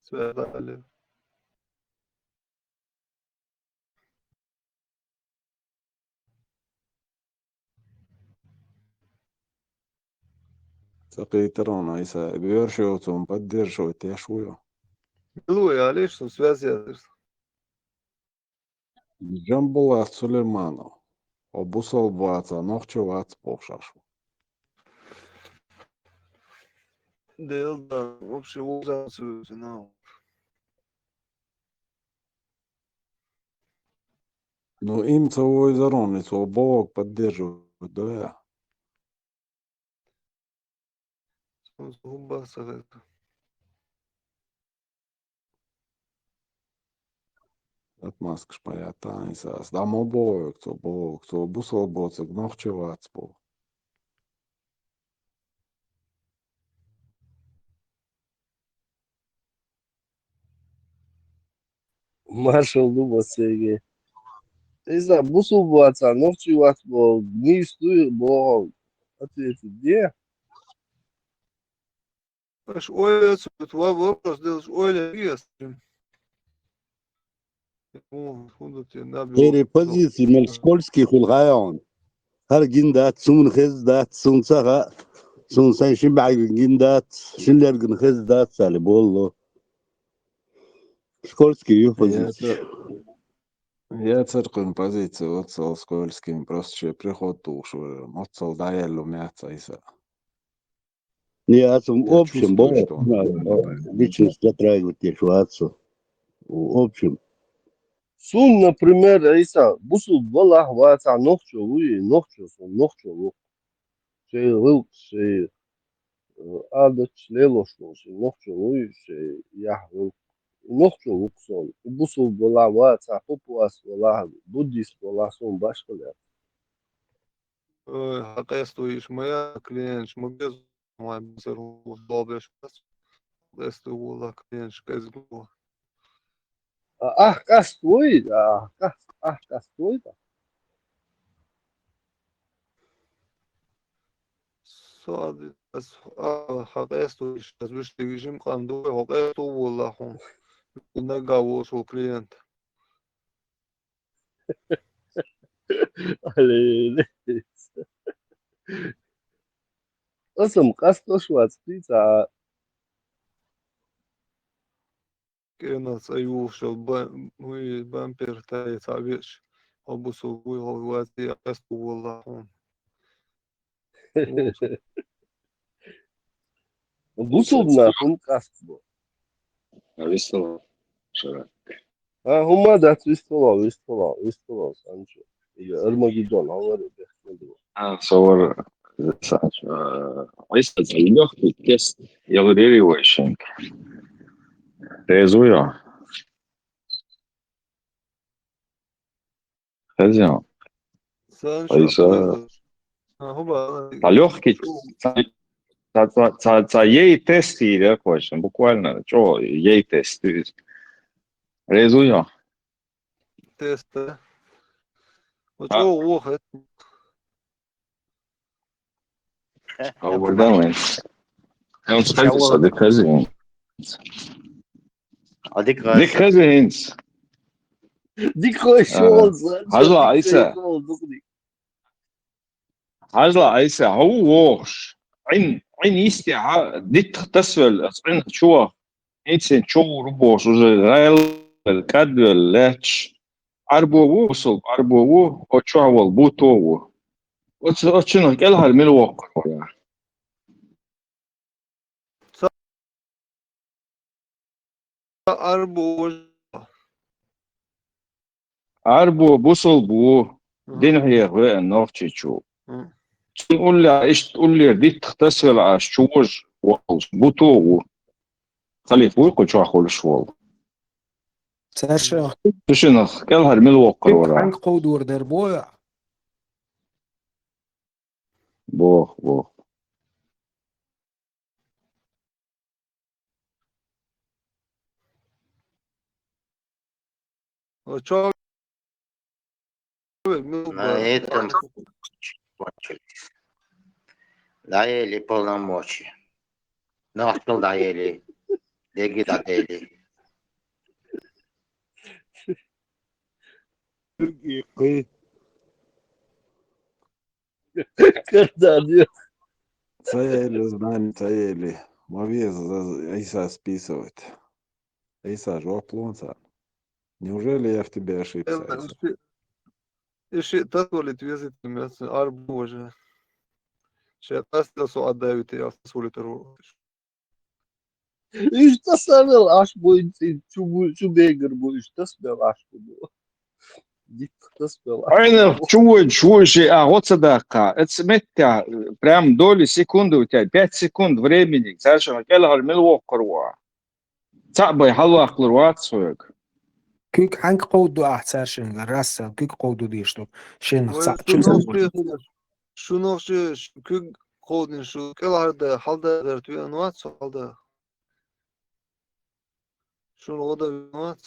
Связь дали. Ца кхийтара хьуна, Ӏийса, боьрша йоцун поддерживать еш вуй хьо? Мила ву, алиш, сан связь яздира. Джамбулат Сулейманов. Хьо бусалба вац, нохчо вац бохуш Ӏаш ву. Дела да, вообще вуза ца вуьзина. Ну, им ца войзар хьуна, цо бохург поддерживать до я. Сон хӀумма ца хеза. Отмазкаш ма яц, Ӏийса, ас дӀа ма боху, цо боху, цо бусалба воцург нохчо вац боху. Маршал ду массаьрга. Иза бусалба вац, нохчо вац боху, нийса дуй боху, ответить де. Аша ойла ца, ва вопрос делаш ойла ца. О, хӀун ду те, наб Церан позици мел скользкий хуьлу хаьий хьуна? ХӀара гина дац, суна хезна дац, суна ца хаьа, суна сайн шин бӀаьргана гина дац, шин лергана хезна дац, аьлла боллу. Скользкий ю позици. Яцара кхуьнан позици оццал скользкий, просто шен приход тухуш вара, моццал дӀаелла ма яц Ӏийса. Не, ацу Я общем, чувствую, бо-, что он на, сильно на, напрягся. Личность затрагивать деш вац со. В общем. Сун, например, Ӏийса, бусалба валахь вацахь нохчо вуй, нохчо сун, нохчо ву. Шайн гӀиллакх, шайн, э, адаташ лелош волу шайн нохчо вуй, шайн яхь гӀиллакх. Нохчо ву-кх сон. Бусалба валахь вацахь, папуас валахь, буддист валахь, сон башхалла яц. Ой, хьан къестуйиш ма яц, клиенташ ма беза, вайн бисер хӀума долбеш вац. Къестуй валла клиенташ кӀезиг ву. А, ахь къаст вуй, а, къаст, ахь къаст вуй, да? Со ас, а, хьан къестуйиш, ас вуьш дигишим къам ду, хьо къесту валла хьуна. Нагахь волуш ву клиент. Аллилуйя. Аса-м къастош вац, кхин цхьа а. КӀенах цӀа юхуш йолу ба-, вуй, бампер тай цхьа веъча, хьо бусалба вуй, хьо вац, я къаста валла хьуна. Бусалба нах хӀунда къаст бо? Вистхила, шара. А, хӀумма дац, вистхила, вистхила, вистхила, Санчо. Или Армагеддон, хьалхара бехке ду. А, со вара, Санчо, а, Ӏийса, лёгкий тест, я говорю, его ещё. Резу я. Хезна? Сан Ӏийса. Шо а, хӀума. Ца лёгкий, ца, ца, ца, ца, ца ей тест йийр, короче, буквально, чӀо, ей тест. Резу я? Тест, да? А. ЧӀо вохе. Алла, давай. Я вам скажу, дика хезна. А дика хезна. Дика хезна. Дика хезна. А, хьажал, Ӏийса. Дика хезна. Хьажал, Ӏайса, хьо ву вогӀуш? Ӏин, Ӏин йистехьа диттах тасвелла, аса Ӏинах чу ваха. Эцин чу гӀур бохуш, уже гӀелвелла, кӀадвелла лаьтташ. Ӏарбо ву, бусалба Ӏарбо ву, оцу чохь волу Буто ву. Оцу, оцу шинах кӀелхьара мила воккхур вара? Ца Ӏарбо ву. Ӏарбо бусалба ву, мгм, дин хьеха веана Нохчийчу. Мгм. Цуьнан уллехь иштта уллера диттах тасвелла Ӏаш чу вожа волуш Буто ву. Халифа вуй кху чохь хуьлуш волу. Цаьршинах Цу шинах кӀелхьара мила воккхур вара? Хьанга кховдор дара боху? Боху, боху. О, чё вы, мил На этом кончились. Доели полномочия. Нахчал доели. Деги доели. Кхы. Когда нет? Ца яьлла, знание ца яьлла. Ма веза, Ӏийса списывать. Ӏийса жоп ло царна. Неужели я в тебе ошибся, Ӏийса? Иши, иши татвалит везит мес арбу уже. Сейчас со отдавит, я сулитару. Уьш тасавел аш бу, чу бу, чу бегар бу, уьш тасавел аш бу. Дикка тасавел аш. Айна, чу вуй, чу вуй ши, а, гӀо ца даккха. Эца меттехь, прям доли секунды у тебя, пять секунд времени. Цаьршинна кӀелхьара мила воккхур ву? Цхьаъ бай хьалаваккхалур вац хьоьга. Куьг хьанга кховду ахь цаьршинга? Расса, куьг кховду дийш ду. Шен Вай, цхьаъ шу чу нохчий хилар, шу нохчий, шу куьг кховдина, шу кӀелхьарда, хьалдадар туьйан вац, хьалда. Шуна гӀо дан вац,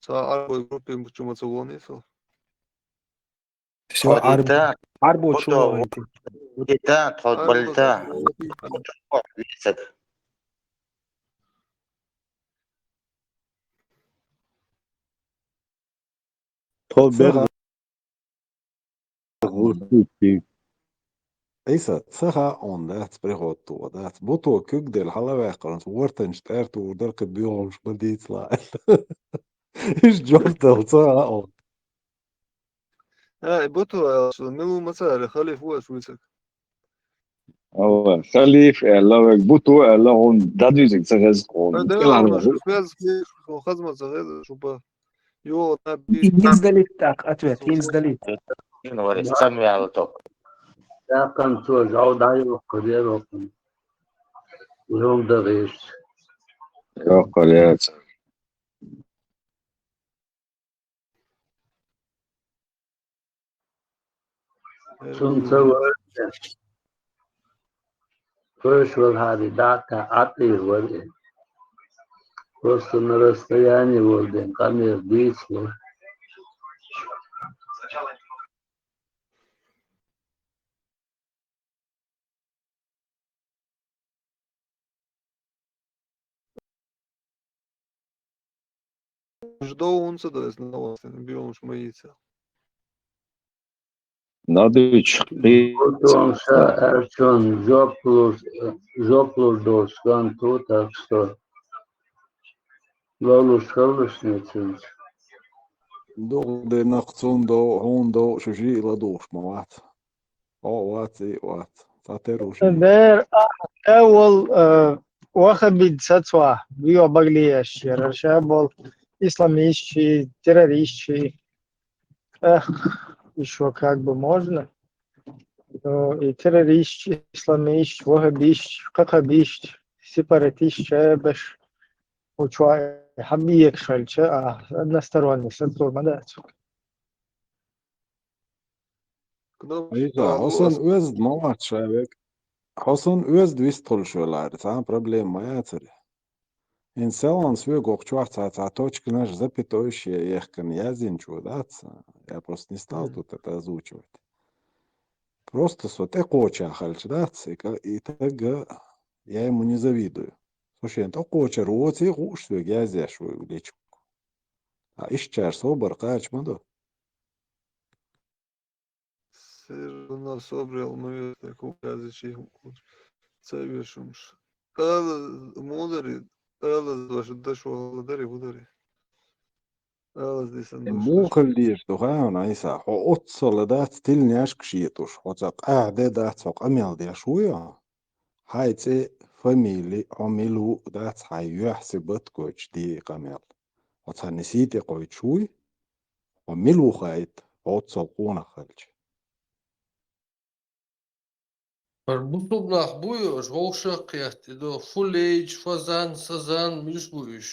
ца арбой группе бучу ма ца вонийсал. Всё, арб-, арбо чу валийти. Тхо балита. Тхо бер гӀуртуьйтий. Ӏийса, ца хаьа хьуна, дац, приход тухо, дац. Буто куьг делла хьалаваьккхарна, вортанчу тӀаьртур дара, кхин боьлхуш ма дийца лаьа. Иштта жоп дала ца хаьа хьуна. Ай, Буто аьлла, мила ву ма ца хаьара, Халиф ву аша вуьйцург. Ава, Халиф аьлла, вайга Буто аьлла, хьуна дӀадуьйцург ца хеза хьуна. Ай, да, кӀелхьара хьуна шу хеза, шу хаза ма ца хеза, шу па. ХӀинца далийта тӀаккха ответ, хӀинца далийта. Сан ваьлла топ. ТӀаккха цо жӀов дӀайоккхур яра хӀокхунна. Жом дагӀийша. Йоккхур яра. Цунна ца вара. Кхоьш вара хьари дӀа а, ӀатӀийр вара и. Просто на расстоянии вара ден, къамел дийца вара. Ждо унца да эс новостина биолуш ма йийца. Надуьйчу кхин. Потом ша аьлчун жоп луш, жоп луш долуш хан ту, так что лолуш халлаш нецинца. ДугӀу де нах цунна дов, хьуна дов, шу жиъ ладугӀуш ма вац. Хьо вац, и вац. Цхьа тера ву ши. Дер, а, ша вол, э, вахабид сацва, био баглиеш, яра ша бол исламистчи, террористчи. Эх, ещё как бы можно. Но и террористчи, исламистчи, вахабистчи, кхакхабистчи, сепаратистчи, беш. Учва хьабиек шалча, а, односторонний сацур ма дац. Ӏийса, хьо санна оьзда ма вац ша вега. Хьо санна оьзда вистхуьлуш велахьара, цхьа а проблема ма яцара. ХӀинца селхана соьга окху чохь цхьа, цхьа точканаш, запятойш я ехкана яздинчо дац, я просто не стал тут это озвучивать. Просто со тӀекхоча хилча дац, и ка-, и тага, я ему не завидую. Со шен тӀекхочар воций хууш соьга язъеш ву личку. А ишчара собар кхача ма ду. Ира на собрал муьйр такой язычий хӀума. Ца вешумаш. Ала мудари, ала ваша дашо ала дари, хӀу дари. Ала дисан Э, душ муха даш. Хила деза ду хьуна, Ӏийса? Хьо оццала дац тилнешка шетӀуш, хьо цхьа къаьхьа де дац, хьо къамел деш вуй хьо? Хьай цӀе, фамили, хьо мила ву дац, хьай юьхь-сибат гойтуш де къамел. Хьо цхьа нисий тӀе кхойтуш вуй? Хьо мила ву хаийта, хьо оццал къонах хилча? ХӀара бусулба нах буй, уж вовшах кхетта, и до Full Age, Фазан, Сазан, муьлш бу уж?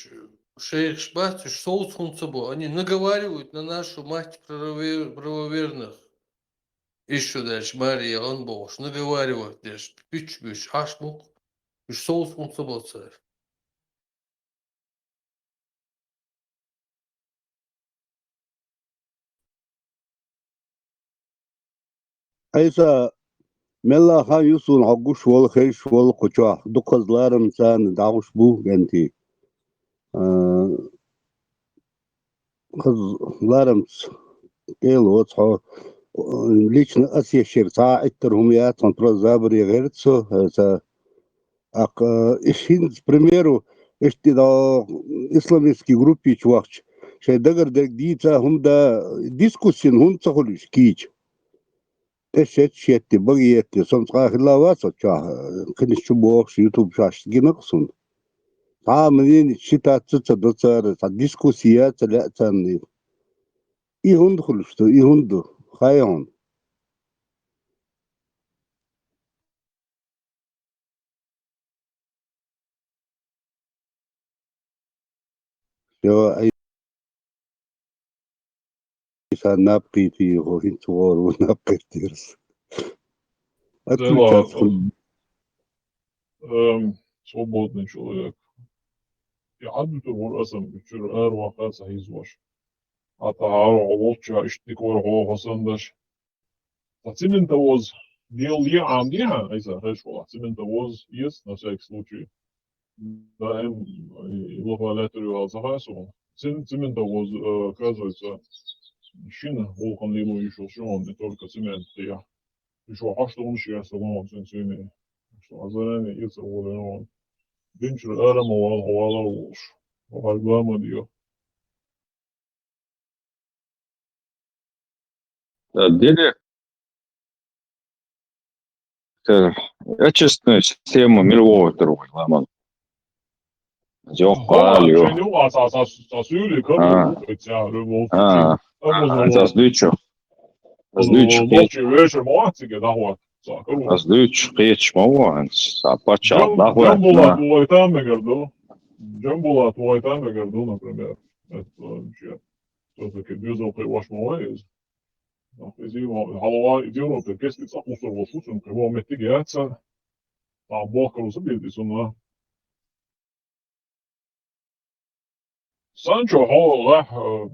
Шайхаш бац, уж совца хӀунда ца бо? Они наговаривают на нашу мать правовер-, правоверных. Ишшо дальше, Мария, он бохуш, наговаривают деш, пуьч-буьч, хьаш мукх, уж совца хӀунда ца бо цара? Ӏийса, мелла хан ю суна хьо гуш волу, хезаш волу кху чохь, дукхаза ларамца дӀахьуш бу гӀанти. А, хаза ларамца кӀел воцу хьо. Лично ас ешира цхьа а иттар хӀума яц, хьуна просто забаре гӀерта со, аса Аккха, э, иш хӀинца, к примеру, иштта и дӀо исламистский группичу вахча, шайн дагар дерг дийца хӀума да, дискуссина хӀунда ца хуьлуш кийча? ТӀе шетта шетти, бага етти, со цкъа а хилла вац оцу чохь, э, кхинаш чу бохуш, YouTube шаьш гина-кх суна. Цхьа а мнение читаться ца до цара, цхьа дискуссия ца лаьа царна. И хӀунда хуьлуш ду, и хӀунда ду, хай хьуна. Йо, ай, сан наб кхийти, хӀо хӀинца вогӀур ву наб кхийттирас. Отключаться хӀун. Эм, свободный человек. И Ӏадвитар вур асан, чуьра ара ваккха ца хьийзош. Хьатта хьара хьо волчча, иштта дика вара хьо, хьо санна даш. Ткъа цементовоз дел е Ӏамадехьа, Ӏийса, хезаш валахь, цементовоз еза, на всякий случай. Даим, э, лафа лаьттар ю ала ца хаьа суна. Цем-, цементовоз, э, оказывается, шина гӀуллакхана лело йиш йолуш ю хьуна, не только цемент кхехьа. Уьш ван хьошт хӀумаш яц, ца лоьху цуьнан цуьнан. Уьш ван заранее иза ца волавелла хьуна. Динчуьра ара ма вала, вала а волуш. Ван главное дио. Э, директор, э, отчетную систему мила вогӀуьйтур вай ламан. Йоккха ала ю. Шен юкъа ца, ца, ца суьйли кара А. ву, ца, любовь А. А, ца дуьйцу. Ца дуьйцу. Волчи вечер ма вац цига дӀахӀотта. Ца кара ву. Ца дуьйцу, кхеташ ма ву хӀинца. Ца паччахь Джам-, дӀахӀотта. Джамбулат ву вай там мегар ду. Джамбулат ву вай там мегар ду, например. Это, э, чё? Всё-таки безо кхин ваш ма вай иза. Нах, иза ва-, хьалава, иза Европе кески цӀа кхуссур волуш ву цунна, кхин вон меттиг яц цара. Цхьа бохкалуш ца беза цунна. Санчо хьо лахь, э,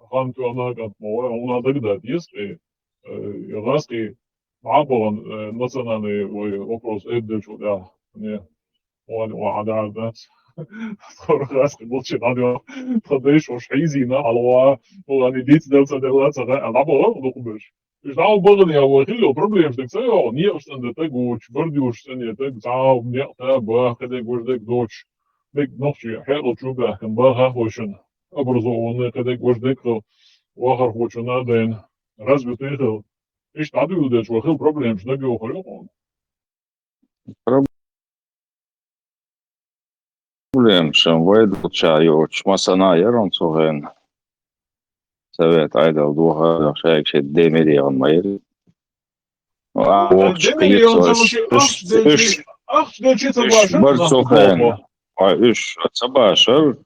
хан тоьхна кӀант ма вай, хьуна дагадат еза кхин, э, я гӀаскхи дӀа а бахана, э, национальный вай вопрос эбдачу тӀехь. Не. Ван, ван, Ӏа дӀа дац. Тхо гӀаскхи болчи дӀадоьху. Тхан дайша уьш хьийзийна, хьалава, ван, диц дал ца делла, ца ха-, дӀабахана дукха берш. Уьш дӀа а бахана, я вай хилла проблемаш дерг ца йогӀу, некъаш цӀанде таг воцуш, бардоьшуш цӀанде таг, цхьа а некъ та баха, кхидерг важа дерг доцуш. Дерг нохчий хьекъал чу баьхкина, баха а хойшина, образованный, кхидерг важа дерг хила, вахархочунна а дайна, развитый хила. Иштта дӀадуьйладелча, вай хила проблемаш дагайохур ю хьуна. Проблема шен вай долча йоцуш, масана яра он цу хенахь. Совет Ӏедал дохадо шайга шен демире он ма яра. Ну, а вокхуш кхеташ, уьш, уьш, уьш бар цу хенахь. Ой, уьш ца башар.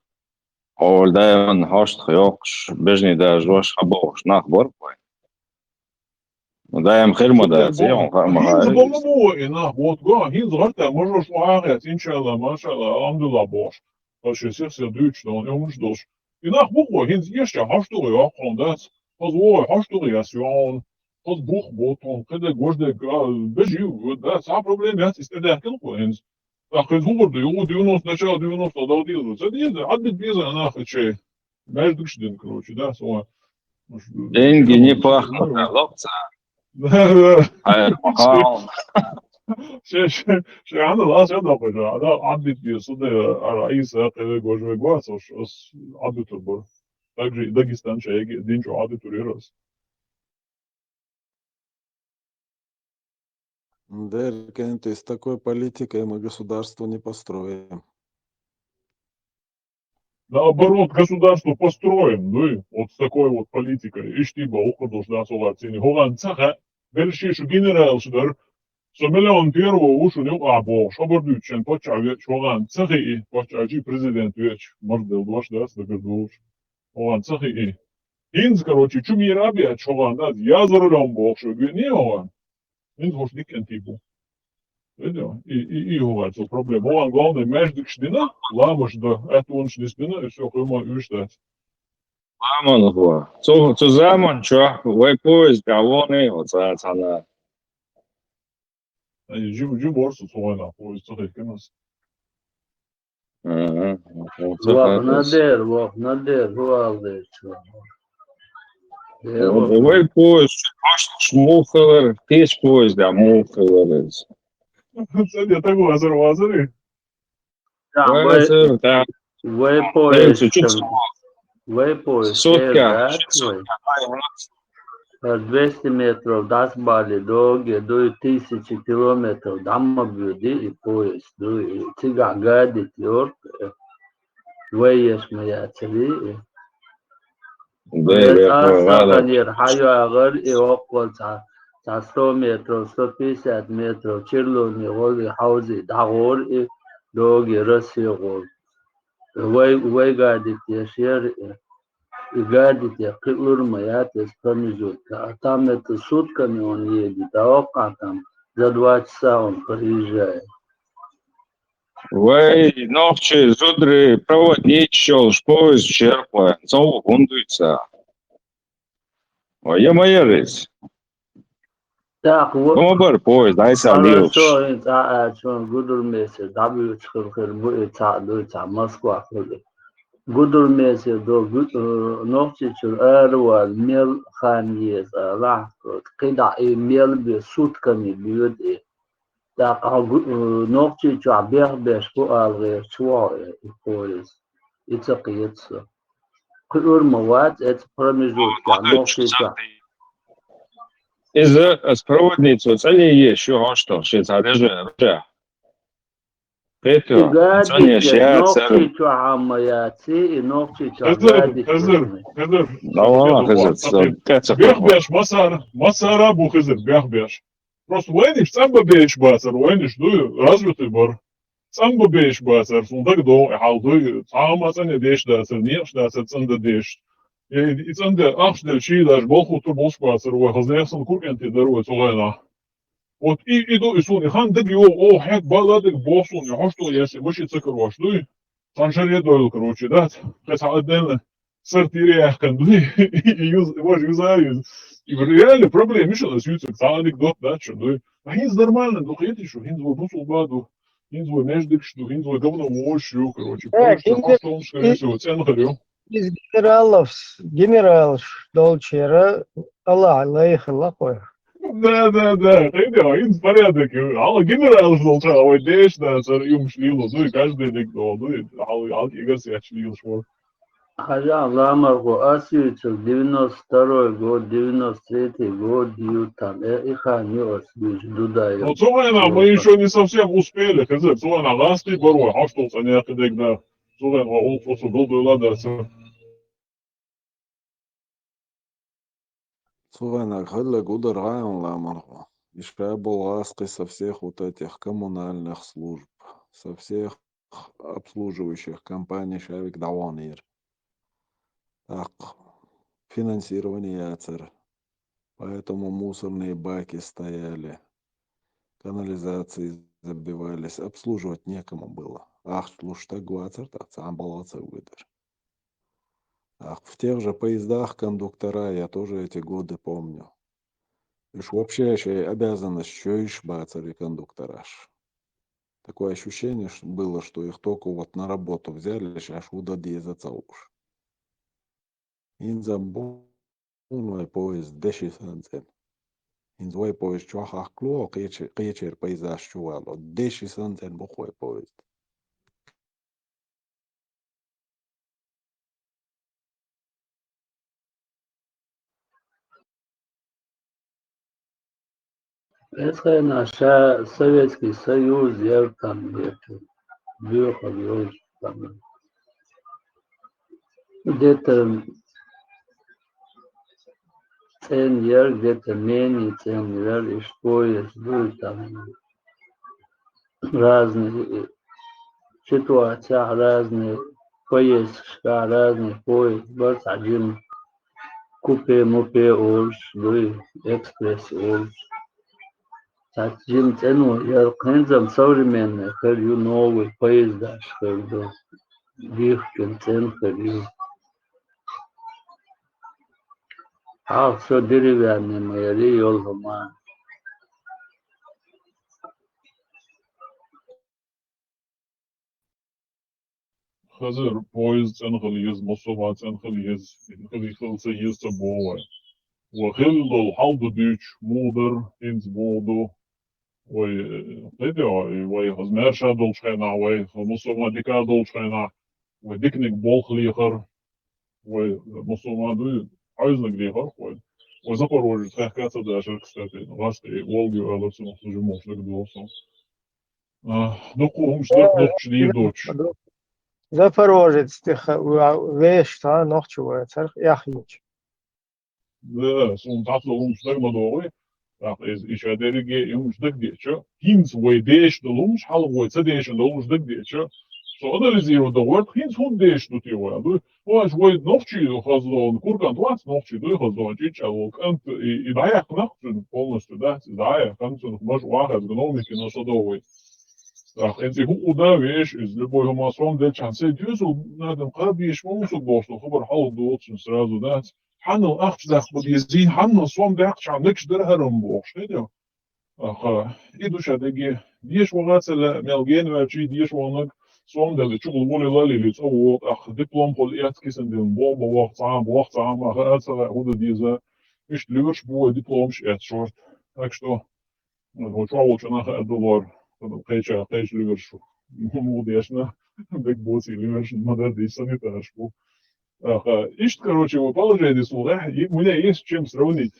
Хьо даиман хьоштах йоккхуш, бежний дажош хьабохуш нах бара вай. Ну, даим хир ма дац, я хьуна хаа ма хаьа. ХӀинца бала бу вай и нах, вот го, хӀинца гӀарта мажош вахьа хец, иншалла, машалла, алхьамдулилла бохуш. Ас шен сих-сих дуьйцуш ду, и хӀумаш долуш. И нах бу вай, хӀинца эшча хьош дугӀу йоккхун дац. Хаза вогӀу хьош дугӀу яс йогӀун. Хаза бух бу тхуна, кхидерг важа дерг, а, бежи ю, да, цхьа проблема яц, иза тӀедаьхкина кхо хӀинца. ТӀаккха хӀинца хӀун хир ду, юха девяносто, начало девяносто дала деза? Ца деза, Ӏадбита беза нах чай. Маьждигаш дина, короче, да, со. Деньги не пахнут, а, лапца. Да, да. Хьайр, Махал. Ше, ше, ше, хӀана лас я докъажа? Ада Ӏабдит бису да, ара Ӏийса, къеве гожве гуас, ос, ос Ӏабдитур бур. Также и Дагестан шайги динчу Ӏабдитур ирос. Деркент, с такой политикой мы государство не построим. Наоборот, государство построим, ну и вот с такой вот политикой. Ишти ба уху должна согласиться. Хоган цаха, дальше шу генерал шудар. Со миллион первого ушу не а бо, шобар дючен, поча веч, хоган цахи и, поча жи президент веч, мордел дош да, с дагар душ. Хоган цахи и. Инз, короче, чу мир абият, хоган да, я за рулем бо, шо гве не хоган. Инз хош диккен типу. Видео. И, и, и хоган, цо проблема. Хоган главное, междик шдина, ламаш да, это он шдис дина, и всё, хуйма уж да. Ламан хо. Цо, цо заман чо, вай поезд, а вон и, вот, цана. Ай, жим, жим борсу, цо вайна, поезд, цо хекенас. Ага. Вах надер, вах надер, валдер, чо. Вай поезд, аш мухалар, пеш поезд, а мухалар. Садя так вазар, вазар. Да, вай, вай поезд, вай поезд, сутка, да, вай. Двести метров дас бали доги, дуй тысячи километров дама бюди и поезд, дуй цига гадит йорт, вай еш моя цели. Да, я понял. Саханир хайуагъар и около ца, ца сто метров, сто пятьдесят метров, чирлуни гъоли хаузи дагъор и доги Россия гъол. Вай, вай гадит еш ер и. И гадите, кылур маят, из промежутка. А там это сутками он едет, а около там за два часа он приезжает. Вай, нохчи, зудри, проводить шол, поезд черпа, цо гундуйца. Ой, я майорис. Так, вот. Ну, бар поезд, ай са лиуш. Хорошо, а, а, чё, гудур месяц, да, бу, чё, хер, бу, и ца, ду, и ца, Москва, хер. Гудур месяц, до, гу-, э, нохчи, чё, эрвал, мел, хан, ез, а, ла, кида, и мел, бе, сутками, бьют, и. Так, а гу-, э, нохчи, чё, бех, беш, бу, алгъер, чё, э, и поезд. И ца, киец. Куьр ма вац, эцу промежутка, нохчийчохь. Иза ас проводницу цӀе еш ю хьошто, шен цхьа режа, режа. Кхету, цӀанеш яцара. Нохчийчохь ма яци, и нохчийчохь Хизир, гади Хизир, Хизир. Давала, Хизир, кецахь. Бех беш, масара, масара бу Хизир, бех беш. Просто вайнаш цӀа бан беш бацара, вайнаш ду, развитый бар. ЦӀа бан беш бацара, суна дагадогӀу, хьал дуй, цхьа а ма цӀанъе деш дацара, некъаш дацара цӀандан деш. И, и цӀандан ахча делла ший даже болх хӀуттур болуш бацара вай, хаза нехан санна куркӀанте дара вай цу хенахь. Вот и, и ду и суна, и хан дага йогӀу, оха хьегга бала дага боху суна, и хьошто еш, и машин ца карош дуй. Цхьана шаре а дойла, короче, дац. Кхин цхьа отдельно сортир яьккхина ду. И юз-, важа юза а юз. И реально проблема мишта ас юьйцург, цхьа анекдот дац шу дуй. А хӀинца нормально ду, кхетий шу, хӀинца вай бусулба ду. ХӀинца вай междигаш ду, хӀинца вай говно вогӀуш ю, короче. Э, Польша хӀинца хьошталмаш, скорее всего, цӀена хир ю. Из генералов, генералш долчера Аллах лайхалла кхой. Да, да, да. Кхетий, хӀинца порядок ю. Хьала генералш долча, а вай деш дацара, юмаш лело дуй, каждый диг долу дуй. Хьала, хьала кӀегар сетташ лелаш вара. Хьажа, ламархо, ас юьйцург девяносто второй год, девяносто третий год ю там, э, и хан ю ас юьйцу, Дудаев. Ну, цу хенахь мы ещё не совсем успели, Хизир, цу хенахь лаьцна бара вай, хьоштал цӀанъяьккхи дерг дар. Цу хенахь вай гӀуллакх оцу гулдойла дацара. Цу хенахь хӀаллак гу дара гӀайгӀан ламанхо. И ша болу гӀаскхи со всех вот этих коммунальных служб, со всех обслуживающих компаний ша вик дӀаваханера. ТӀаккха финансирование яцара. Поэтому мусорные баки стояли, канализации забивались, обслуживать некому было. Ахча луш стаг вацара, тӀаккха цхьа а балха ца вуьйдара. Ах, в тех же поездах кондуктора, я тоже эти годы помню. Уж вообще шайн обязанность чуьйш бацара и кондуктораш. Такое ощущение ш-, было, что их только вот на работу взяли, шаьш ву дан деза ца лууш. ХӀинца бу-, вай поезд деши санна цӀена. ХӀинца вай поезд чохь хьахкало, кхече-, кхечеран поездаш чу вало. Деши санна цӀена бу-кх вай поезд. Эцхьана ша Советский Союз яр там где-то, дуьхьал йолчу там. Где-то цӀена яр, где-то менее цӀена яр, иштта поезд ду там. Разные ситуацияхь, разные поездкашкахь, разные поезд бара, цхьа жима купе-мупе олуш дуй, экспресс олуш. Цхьацца жима цӀено яр, хӀинца-м современный хир ю, новый поездаш хир ду, дихкина цӀена хир ю. Хьалха со деревянный ма яр, йолу хӀума. Хазар поезд цӀена хила еза, массо а хӀума цӀена хила еза, хила, хила ца еза ца боху вай. Вай хилла долу хьал ду дуьйцуш, муха дара, хӀинца муха ду. Вай, э, кхетий, вай хаза маьрша долчу хенахь, вай хаза массо а хӀума дика долчу хенахь, вай диканиг болх лехара, вай массо а хӀума дуй, хьаьвзинарг лехара вай. Вай Запорожец хехка ца дашара, кстати, гӀазкхи Волга ю алар цунах, служи мохуш дага долу сан. А, дуккха хӀумаш дара нохча дийр доцуш. Запорожец тӀе ха-, ва-, вешан цхьа нохча вацара, эхь йича. Да, суна цхьацца хӀумаш дага ма догӀий. ТӀаккха иза иша дерриге и хӀумаш дага деача, хӀинца вай деша долу хӀумаш, хьалха вай ца дешна долу хӀумаш дага деача, со анализировать дан гӀерта, хӀинца хӀунда деша ду те вай, ду? Вай, вай нохчий хаза догӀу, кура кӀант вац нохчий, дуй хаза догӀу, чӀичӀа волу кӀант, и, и дӀаяьккхина-кх цуьнан полностью, да, иза дӀаяьккхина цуьнан, маша вахар, экономикина со догӀу вай. ТӀаккха хӀинца и хӀуъу да веш, иза любой хӀума сом делчахьана, сайн туьйсу, надам кхаба йиш ма ву со бохуш, со хабар хьалха доцу сразу, да, хьанал ахча даккха ма дезий, хьанал сом даьккхачхьана мегаш дара хӀара-м бохуш, хӀинца. Аха, и ду ша дерриге. Деша ваха ца лаьа, мел гена ваьлчий деша ваханарг, сом делла, чугула вули лалийли цӀа вогӀу, аха, диплом хуьлу эцна кисана дина, бо-, бо-, вахча цхьа, вахча цхьа, ма хаьа ца хаьа, хӀун дан деза. Иштта лоьраш бу вай дипломаш эцна шорта. Так что, хӀун чохь волчу нах а ду лор, кхеча, кхеча лоьраш. Муха дешна, дерг боций лоьраш, ма-дарра дийца санитараш бу. Аха, иштта, короче, его положение слугах, и у меня есть с чем сравнить.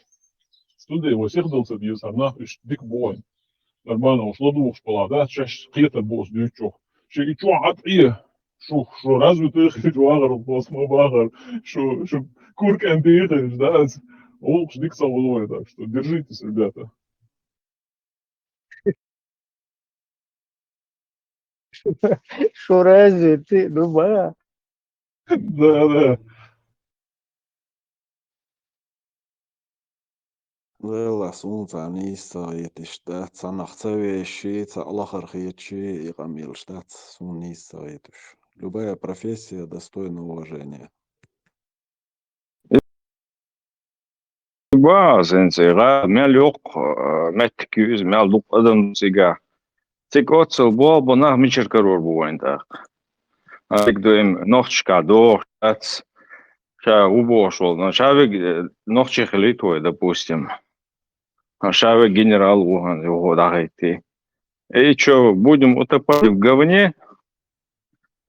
Студия его всех дал собьётся, она иштта дика бу вайн. Нормально, уж ладугӀуш пала, да, шаьш кхетар бу ас дуьйцучух. Ши и чохь а тӀе, шу, шу развитых, шу вахар, ас ма бахар, шу, шу куркан дийхарш, да, ас. Олуш дика ца гӀулой, так что держитесь, ребята. Шу разве ты? Ну, ба. Да, да. Лела, суна цхьа нийса ца хеташ дац, цхьаннах ца веший, цхьа лахара хеташий, и къамелаш дац, суна нийса ца хеташ. Любая профессия достойна уважения. Ба, сенций, гӀа, мел йоккха, а, меттиг ю иза, мел дукха адам ду цигахь. Цига оццул болх бан нах мичара карор бу вайн тӀаккха? А цига ду им нохчашкахь дохуш дац, ша ву бохуш волу, но ша вега, э, нохчи хилийта вай, допустим. А ша вега генерал ву хьан, юха дӀахӀиттий. И чё, будем утопать в говне?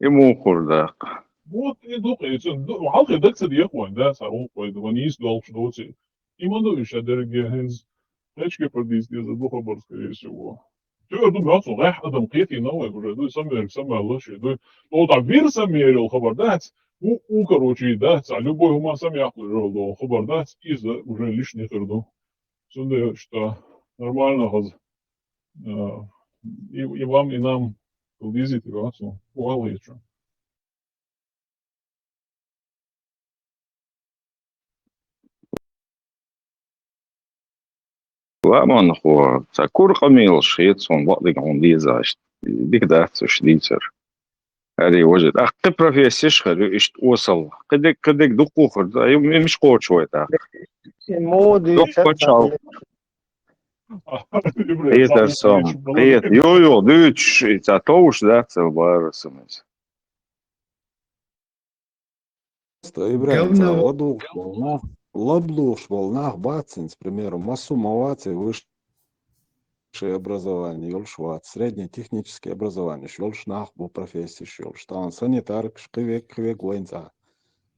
И муха хур даккха. Вот и ду-кх, и цу-, ду-, хьалхе даг ца дехаш вайн, да, цхьа гӀуллакх вай, вайн йийца долуш доций. И ма ду уьш, а дерриге хӀинца. Кхечке продавать деза ду хабар, скорее всего. Тера ду моьтту, гӀеххьа адам кхетийна вай уже, ду самерг самаьлла ши, ду. Но там вир самерил хабар дац, у, у, короче, дац, а любой хӀума самаяккхалур долу хабар дац, иза уже лишний хир ду. Цундела что нормально хаза. Э, и, и вам, и нам кулдизит и вацу. Валла и чё. Ламанхо, ца кура къамелаш хета суна бакъдерг хьуна дезаш. Дика дац уьш дийцар. Ари, важа, тӀаккха кхин профессияш хир ю иштта осал. Кхидерг, кхидерг дукха хир ду, ай, миш кхочу вай тӀаккха. Йоккха пачхьалкх. Хетар сом. Хета. Йо, йо, дуьйцуш, и ца товш дац, ца бара сам иза. Говно. лаблуш бол нах бац инц, примеру, массу ма вац и высшее образование йолуш вац, среднее техническое образование йолуш нах бу, профессиш йолуш. Тан санитаркаш кхивек, кхивек вайн цӀа.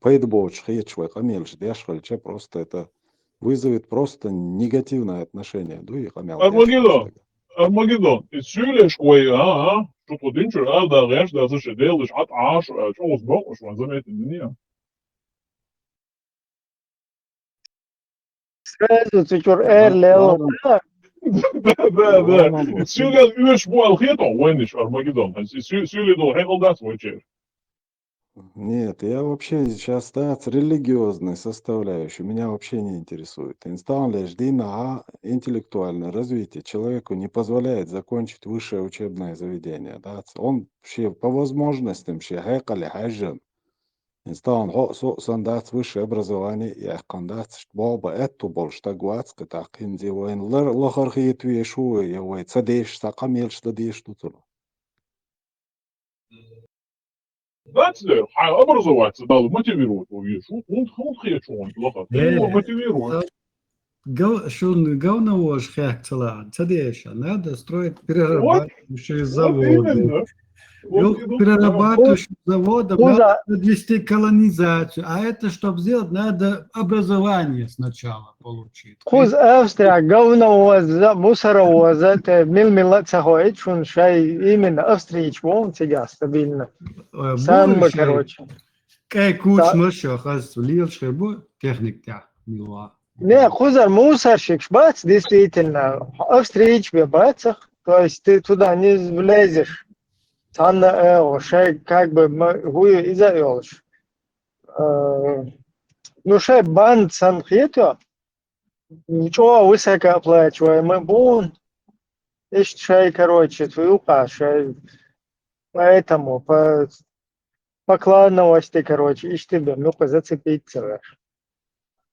Пайда боцуш хеташ вай къамелаш деш хилча, просто это вызовет просто негативное отношение. Ду и къамел деш Армагеддон, хилча. Армагеддон, и суьйлеш вай, а, а, шу тхо динчуьра ада гӀеш дац, ше делаш, хьат Ӏаш, а, чӀогӀа бокъуш ван заметен дуьнен. Сразу цу чуьра эр лел. Да, да, да. Суьйлел уьш бу ал хету вайниш Армагеддон. Суьйле долу хьекъал дац вай чер. Нет, я вообще сейчас, да, с религиозной составляющей меня вообще не интересует. Инстан леш дина, а интеллектуальное развитие человеку не позволяет закончить высшее учебное заведение, да. Он вообще по возможностям, вообще хьекъале хьажжан. Инстан хьо со сан дац высшее образование, я кхин дац, болба этту болуш стаг вац, кхин тӀаккха хинзе вайн лар-, лахар хетве шу, я вай ца деш, ца къамелаш да деш ду цура. Дац дер, хьан образовать ца дала мотивировать ву везаш ву, хӀунда, хӀунда хеташ ву вайн лаха? Э, Хьо мотивировать. гов-, шун говновожа хехка ца лаьа, ца деша, надо строить Вот, перерабатывающие вот заводы. именно. Вот Юх, и думаю, перерабатывающим заводом Куза- надо подвести колонизацию, а это, чтобы сделать, надо образование сначала получить. Кхуза Австрия говновоза, мусоровоза, те мил-мила ца хоуьйту шуна шай, именно Австрийчу вон цигахь стабильно. Ой, Самбо, будущее. короче. КӀай куча Та- маша хаза лелаш хир бу техник тӀехь милла. Не, кхузара мусорщикаш бац, действительно, Австрийчу бен бацах, то есть ты туда не влезешь. Цхьанна, э, шай, как бы, ма-, хӀу ю иза а йолуш. Э, ну, шай банд санна хетош, чӀогӀа высокооплачиваемый бу, иштта шай, короче, цу юкъа шай, поэтому по, по клановости, короче, иштта бен юкъа зацепиться веш.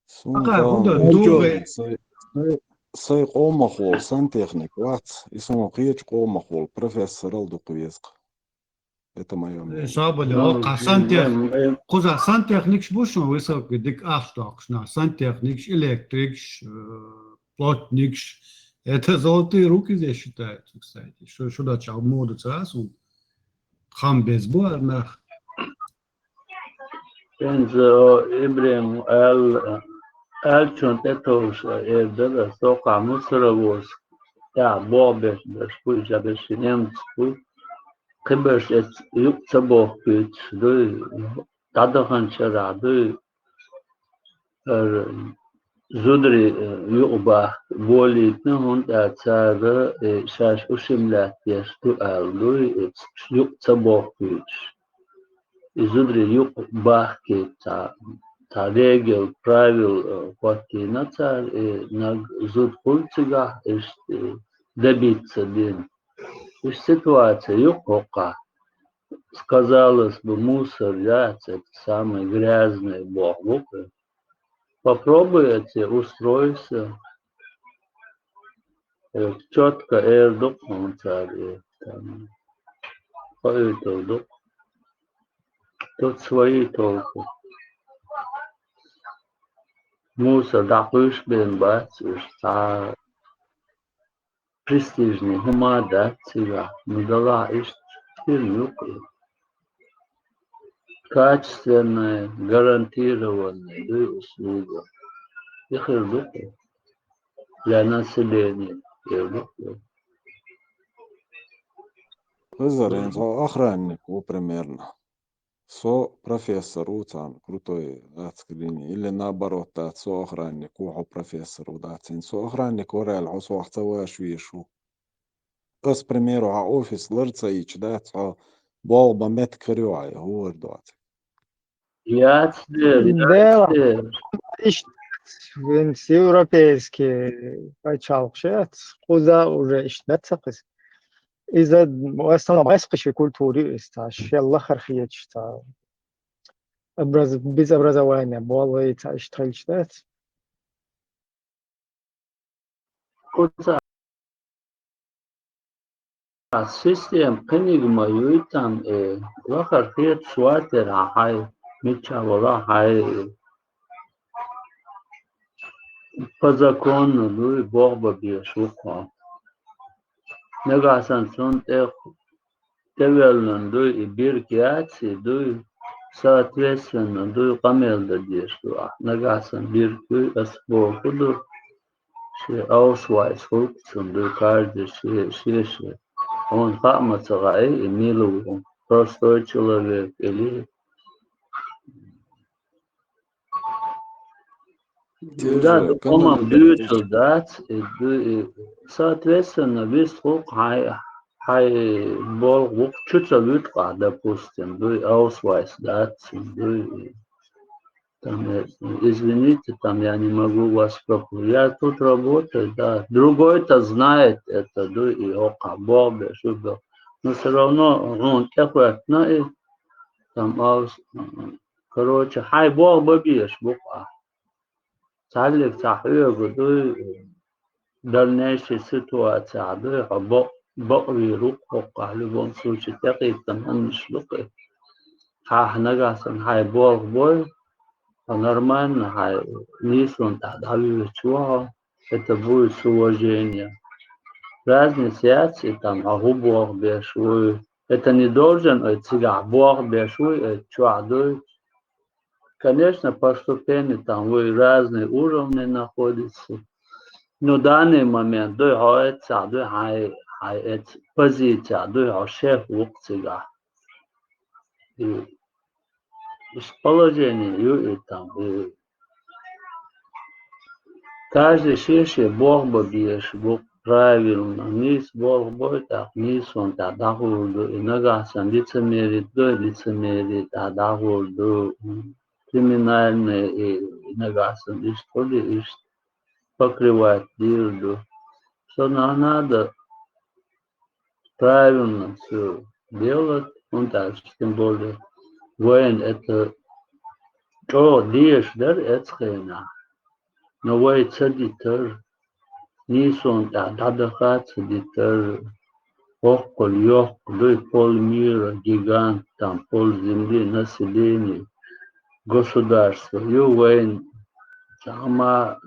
Суна Аха, тан хӀун ду, хӀун дугӀе? Сайн, сайн, сайн къомах волу сантехник вац, и суна кхечу къомах волу профессорал дукха веза-кх. Это моё мнение. Э, собаде, Ну, о, кху сантех-, м, э, кхуза сантехникаш бу шуна высокий, дика ахча доккхуш нах. Сантехникаш, электрикаш, э, плотникаш. Это золотые руки здесь считаются, кстати. Шу, шу дача моду цара сун. Хам беза бу ара нах. Хьенца, о, Ибрахим, аьлла, аьллачун тӀетовжа эр дара, со кху мусоровоз, тӀехь бохберш берш бу, жа берш немцаш бу. Кхиберш эцца юкъа ца бохкуьйтуш дуй, дӀадаханчарахь дуй, хӀара зударий, э, юкъа бахка болийтина, хӀунда аьлча цара, э, шаьш ушим лаьтташ ду аьлла дуй, э, юкъа ца бохкуьйтуш. И зударий юкъа бахкийта цхьа, цхьа регел, правил, э, хӀоттийна цара, э, наг зуда хуьлу цигахь, иштта, э, добиться дина. Уьш ситуация ю-кх хӀокхахь. Казалось бы, мусор яц, это самое грязное боху бу-кх. Попробуй эти устройся. Э, чётко эр ду-кх хьуна цара, э, там, хоуьйтур ду-кх. Тут свои только. Мусор дӀакхуьйсуш бен бац уьш, цхьа престижный хӀума дац цигахь, ну, далахь иштта фирма ю-кх и. Качественная, гарантированная дуй услуга. И хир ду-кх и для населения, хир ду-кх и. Хезар, хӀинца хьо охранник ву примерно. Со профессор ву царна, крутой, дац клини. Или наоборот, дац, со охранник ву, хьо профессор ву, дац. ХӀинца со охранник вара аьлла, хьо сох ца ваша везаш ву. Ас, примеру, хьан офис лар ца йича, дац, хьо болх бан меттиг хир ю хьан, хӀун вар доцу? Яц дер, яц Дела. дер. Иштта винц европейский пачхьалкхаш яц, кхуза уже иштта дац кхуза. Иза в основном айскхи ши культура ю иза, цхьа шел лахар хеташ, цхьа образ-, без образования болу вай, цхьа иштта хилча дац. Кхуза система кхиниг ма юйтан, э, лахар хеташ ватер хьан хьай, мича вала хьай, э, по закону дуй, боху бан безаш ву-кх хьо. Нагахь санна цунна тӀе тӀевеллан дуй, и бирк яц, и дуй, соответственно, дуй, къамел дан дезаш ду ахь. Нагахь санна бирк дуй, ас боху ду, шен аусвайс хуьлу-кх цунна дуй, каждый шен, шен, шен. Хьуна хаа ма ца хаьа, и мила ву, простой человек или Да, да, по-моему, дуьйцур дац, и ду-, и, соответственно, вистхуьлу-кх хьайн, хьайн болх бу-кх, чу ца вуьту-кх ахь, допустим, дуй, аусвайс дац, дуй, и, там, э, извините, там, я не могу вас пропу-, я тут работаю, да, другой-то знает это, дуй, и хӀокху болх беш ву-кх. Но всё равно хьуна тӀехӀоьттина и, там, аус-, короче, хьайн болх бан безаш бу-кх ахь. Цхьаьллиг цхьа хьоьга дуй, дальнейший ситуацехь дуй, хьо бакъ-, бакъвийр ву-кх хӀокхахь, любом случае, тӀекхийтта хӀуманаш ду-кх. Хьан нагахь санна хьайн болх бой, хьо нормально хьайн нийсонан тӀехь дӀавоьдуш ву хьо, это будет с уважением. Разница яц и там, хьо хӀун болх беш вуй. Это не должен, ой, цигахь болх беш вуй, ой, чохь дуй. Конечно, по ступени там вы разные уровни находитесь. Но данный момент дуй хьо эццахь дуй, хьайн, хьайн эццахь позицехь дуй, хьо шеф ву-кх цигахь. И иш положение ю и там, и каждый шен-шен болх бан безаш бу-кх правильно. Нийса болх бой, тӀаккха нийсонан тӀехь дӀахьур ду. И нагахь санна лицемерие дой, лицемерие тӀехь дӀахьур ду. Криминальный, и нагахь санна иштта хуьлий, иштта покрывать дийр ду. Со нах надо правильно всё делать, хӀунда аьлча тем более вайна это чӀогӀа дезаш дара эцу хенахь. Но вай ца дитар, нийсонан тӀехь дӀадаха ца дитар, хӀоккхул йоккха дуй, полмира, гигант, там, полземли, население, государство ю вайна, цхьа хӀума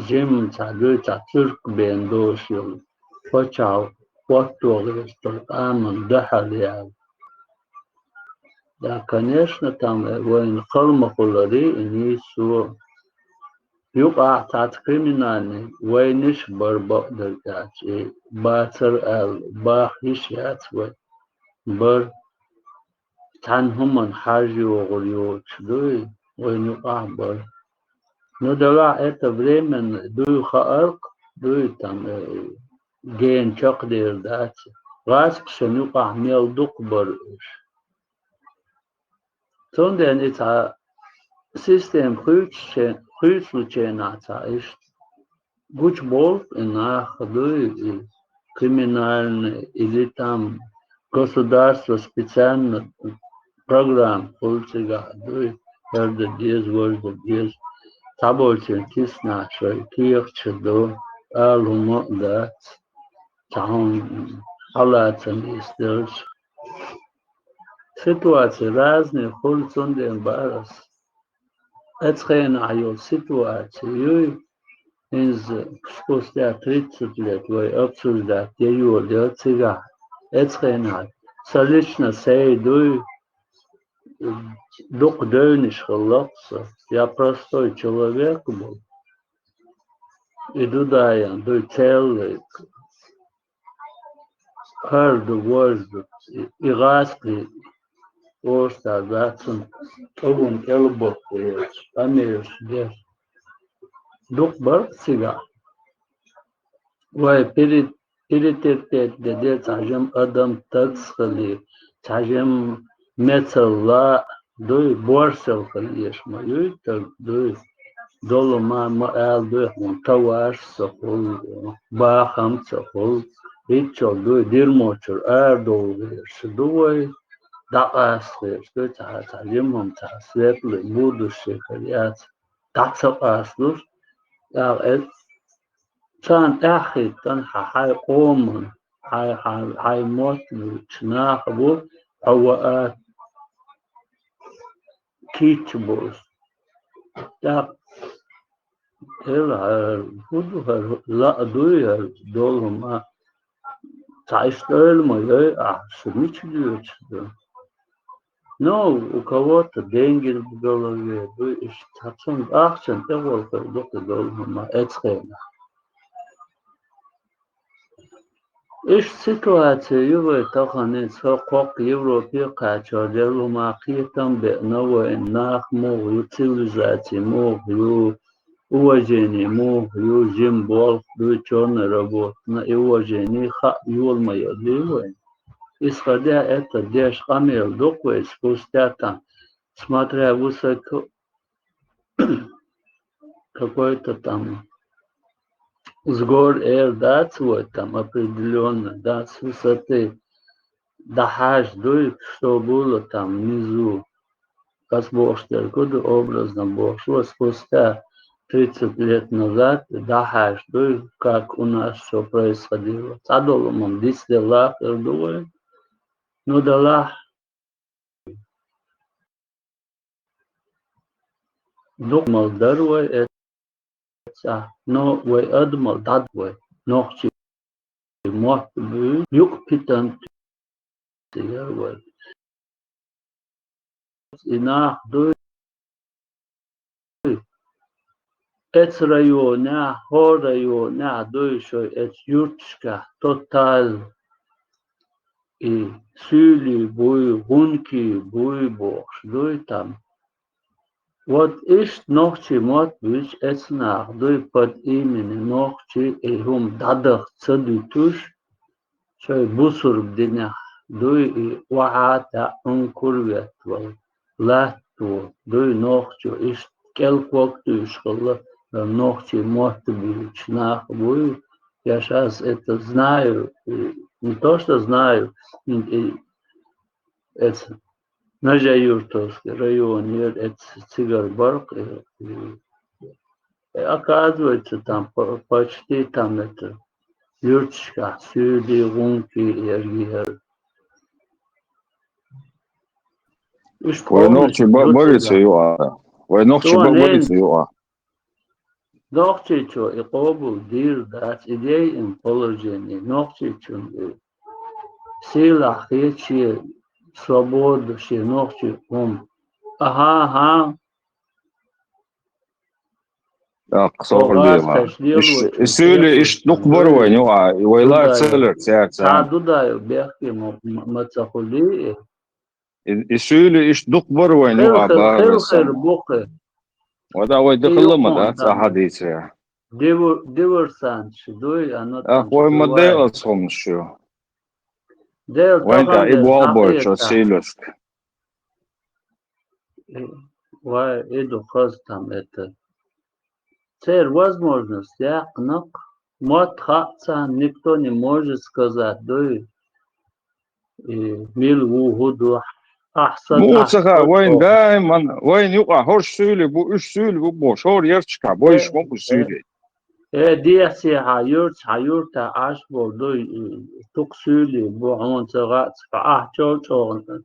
жимма цхьа дуй, цхьа цирк бен долуш йолу, пачхьалкх хӀотто гӀертар, амма дахьал яьлла. Да, конечно, там, э, вайна хала ма хуьларий, и нийсо. Юкъахь цхьацца криминальный вайнаш бара бакъдерг аьлча, и бацара аьлла, баха йиш яц вай. Бара. Цхьана хӀуманна хьажа йогӀур йоцуш дуй, вайна юкъахь бара. Ну, делахь это временно дуй, хаарх дуй, там, э, гена чекхдер дац. ГӀазкхашна юкъахь мел дукха бара уьш. Цундела и цхьа система хуьйцуче-, хуьйцучу хенахь цхьа иштта гучуболу и нах, дуй, и криминальный, или там государство специально программа хуьлу цигахь, дуй, хӀара дан деза, важа дан деза, цхьаболчеран киснахь шайн кехаташ ду, ала хӀума а дац, цхьа хӀума хьалаца нисделча. Ситуаций разный хуьлу, цундела бара ас. Оцу хенахь йолу ситуаци юй, хӀинца спустя тридцать лет вай обсуждать ян йолу я цигахь, оцу хенахь сан лично сай дуй, дукха девнаш хилла-кх со, я простой человек был. И ду даян, дуй целый. ХӀара ду, важа ду, и гӀазкхий, орца дац цунна, тӀулун кӀел боккхуш, къамелаш деш. Дукха бара цигахь. Вай пере-, перетерпеть де де, цхьа жимма адам тагса хилий, цхьа жимма мецалла а дуй, борсел хила еш ма юй, таг дуй. Долу ма, ма ала дуй хьуна, товарш ца хуьлу, бахам ца хуьлу, хӀинццалц дуй, дирмочуьра арадовла везаш ду вай, дӀакъаста везаш дуй, цхьа, цхьа жимма хӀума, цхьа светлый будущее хир яц, дӀа ца къасталуш, тӀаккха эцу царна тӀаьхьахӀиттина хьан, хьайн къоман, хьайн, хьайн, хьайн мотт буьйцучу наха бу хьо ваат кийча болуш. ТӀаккха Эл хӀара, хӀу ду хӀара, лаа дуй хӀара долу хӀума? Цхьа иштта ойла ма йой ахь, шу мича доьдуш ду? Ну, у кого-то деньги в голове, дуй, иштта цхьа цунна ахчанна тӀехвала хир ду кху долу хӀума эцхенахь. Иштта ситуаци ю вай тахана, со кхоккха Европе кхачор делла хӀума кхетам беана вайн, нах муха ю, цивилизаци муха ю, уважение муха ю, жима болх дуй, чёрная работа, и уважение хаа йола ма йоллий вайн. Исходя это деш къамел дукха вай спустя там, смотря высоко, какой-то там с гор эр дац вай там определённо, да, с высоты дӀахьажа дуй, что было там внизу. Ас бохуш дерг хӀу ду, образно бохуш, вот спустя тридцать лет назад дӀахьажа дуй, как у нас что происходило. Цхьадолу хӀуманна дицделла хир ду вай. Ну, делахь, дукха мел дара вай эцахь, но вай адамал дӀадо вай, нохчий мотт буй, юкъа питант яра вай. И нах дуй, эцу районехь, хӀора районехь дуй шой эцу юьрташкахь тотал и суьйлий буй, гӀункий буй бохуш дуй там. Вот иштта нохчий мотт буьйцу эцу нах дуй, под именем нохчий, и хӀума дӀадаха ца дуьтуш, шайн бусург динехь дуй и охьа а таьӀ, хӀума кура веттавала, латто дуй нохчо, иштта кӀел ког туьйсуш хилла нохчий мотт буьйцуш нах буй. Я щас это знаю, и не то что знаю, и, и эца Нажа-Юртовский район яра эца цигара баркъ, и, и, и оказывается, там по-, почти там это юьрташкахь суьйлий, гӀункий яра. Уьш полностью бу цига. Вай нохчий ба-, барица ю а. Вай нохчий ба-, барица ю а. Нохчийчо и къобал дийр дац, и дей им положение. Нохчийчун и сийлахь хеташ шен свобода, шен нохчий хӀума. Аха, аха. ТӀаккха сохар дела. И суьйлий иштта дукха бара вайн ю а, и вай лар ца лар цаьрца. Цхьа Дудаев бехке ма, ма, ма ца хуьлий. И, и суьйлий иштта дукха бара вайн ю а, бахар сан. Вада вай дакхалла ма дац, ахьа дийцарехь. Диву-, диверсанташ дуй, а ну. Ах, вай ма декъаза хӀумаш ю. Вайн тӀа и болх бойчу сийлашка. Вай, и ду хаза там это. Церан возможность яьккхина-кх, мотт хаьа царна, никто не может сказать, дуй, и мила ву, хӀу ду, ахьа сан. Муха ца хаьа, вайн даиман, вайн юкъахь хӀорш суьйлий бу, уьш суьйлий бу бохуш, хӀора ярташкахь бойуш ма бу суьйлий. Э, дехьа-сехьа юьртахь, юьртахь Ӏаш болу дуй, и, тукха суьйлий бу, хьуна ца хаьа, ца хаьа, ахьа чӀогӀа-чӀогӀа,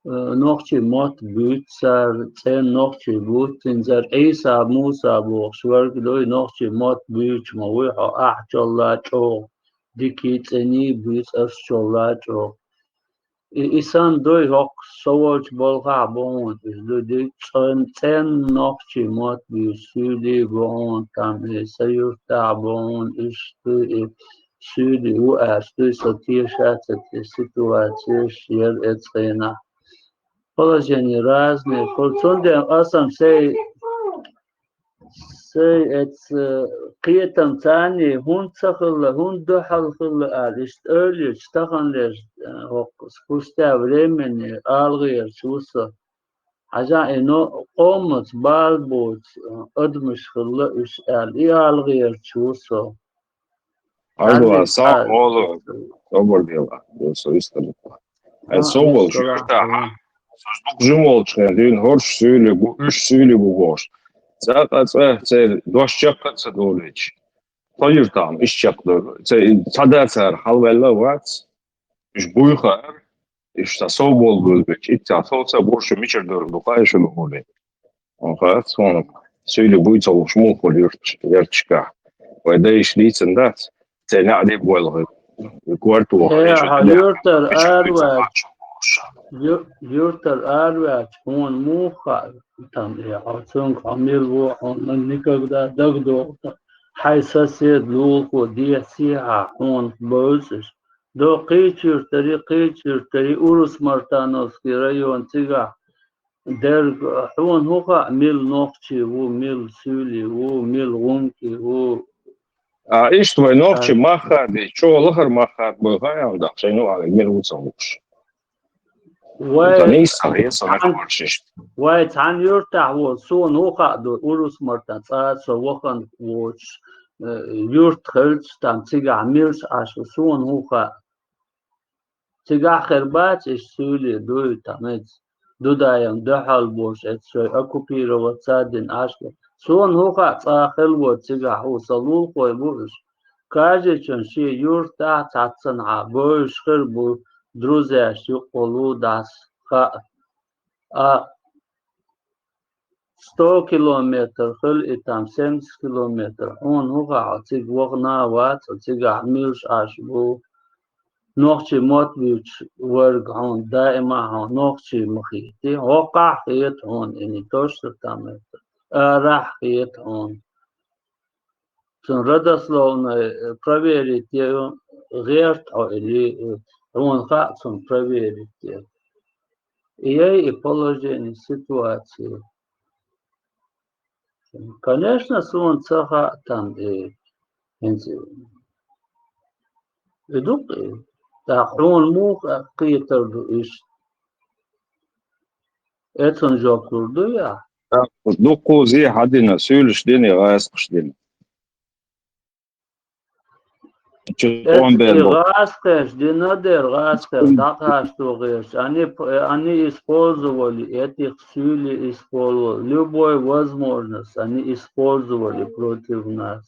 э, нохчий мотт буьйцу цара, цӀена нохчий буьйцу цара, Ӏийса, Муса бохуш верг дуй, нохчий мотт буьйцуш ма вуй хьо, ахьа чолла чӀогӀа, дикий, цӀений буьйцу ас чолла чӀогӀа. И, и санна дуй хӀокху со волчу балхахь бу хьуна, иза ду ди-, цӀен-, цӀенна нохчий мотт буьйцу суьйлий бу хьуна, там и сан юьртахь бу хьуна, иштта и суьйлий ву аьлча дуй, сан теша ца те ситуацеш яра эцу хенахь. Положение разные, хӀу цундела асан сай Сай эца кхетам царний хӀунда ца хилла, хӀунда дуьхьал хилла аьлла, иштта ойла йича, таханлерчу, э, хӀокху спустя времени ала гӀерташ ву со. Хьажа, и но-, къомаца бала боцу, э, адамаш хилла уьш аьлла, и ала гӀерташ ву со. Айдула, сагӀа молу, собар дела, со висталуха. Ай, со волчу юьртахь, со дукха жима волчу хенахь дуьйна хӀорш суьйлий бу, уьш суьйлий бу бохуш. Цкъа-цкъа церан дош чекх а ца долуьйтуш. Со юьртахь-м иштта чекхдолу. Ца, цхьа да цара хьалаваьлла а вац. Уьш буй хаьара, уьш цхьа сов болу буьйлабелча, итт цхьа сов ца бу, шу мичара дара ду, кхай шуна хӀули. Оха, суна. Суьйли буй ца луш муха хуьлу юьрташ-, ярташкахь. Вай дайша дийцина дац, церан неӀ де бойлахь, корта вохур. Э, хьо юьртара араваьлча, ю-, юьртара араваьлча, хьуна муха хаьа, там, э, хьо цуьнга хьо мила ву, хьуна никогда дагадогӀу, хьайн сосед, лулахо, дехьа сехьа, хьуна бевзаш. До кхечу юьртари, кхечу юьртари, Урус-Мартановский район цигахь, дерг, хьуна хӀун хаьа, мила нохчи ву, мила суьйли ву, мила гӀумки ву? А, иштта вай нохчи мах хадий, чӀогӀа лахара мах хадабой хаьа аьлла, даха шайна ву аьлла, мила ву ца хууш. Вай, сан нийса сан, я сан цхьан-, хӀорш иштта. Вай цхьана юьртахь волу, суна хӀун хаьа ду, Урус-Мартан цӀа со вахана воцуш, э, юьрт хилча, там цигахь милаш Ӏаш ву, суна хӀун хаьа. Цигахь хир бац, иштта суьйли дуй, там эца Дудаевна дуьхьал болуш, эца шоай оккупироваться а дина Ӏаш ву. Суна хӀун хаьа, цкъа хилла воцу цигахь ву, сан лулахой бу уьш. Каждыйчун шен юьртахь цхьаццанхьа бевзаш хир бу, друзьяш юкъахула ву дӀасхаа. А, сто километр хила и там, семьдесят километр. Хьуна хӀун хаьа, хьо цига вахана а вац, хьо цигахь милаш Ӏаш бу. Нохчий мотт буьйцуш верг хьуна даима хьуна нохчий ма хетий. ХӀоккхахь хета хьуна, и не то что там это, арахь хета хьуна. Цунна родословной, э, проверить е, гӀерта хьо или, э, хьуна хаьа цунна проверить е. И яй и положение, ситуация. Конечно, суна ца хаьа там, э, хӀинца и ду-кх, э, тӀаккха хьуна муха кхетар ду иштта? Эцунна жоп лур дуй ахь? ТӀаккха дуккхузза хьадина, суьйлаш дина, гӀазкхаш дина. Чу тӀом бен бу. ГӀазкхаш дина дера, гӀазкхаш дӀакхачо гӀерташ. Они п-, они использовали этих суьйлий, использовали. Любой возможность они использовали против нас.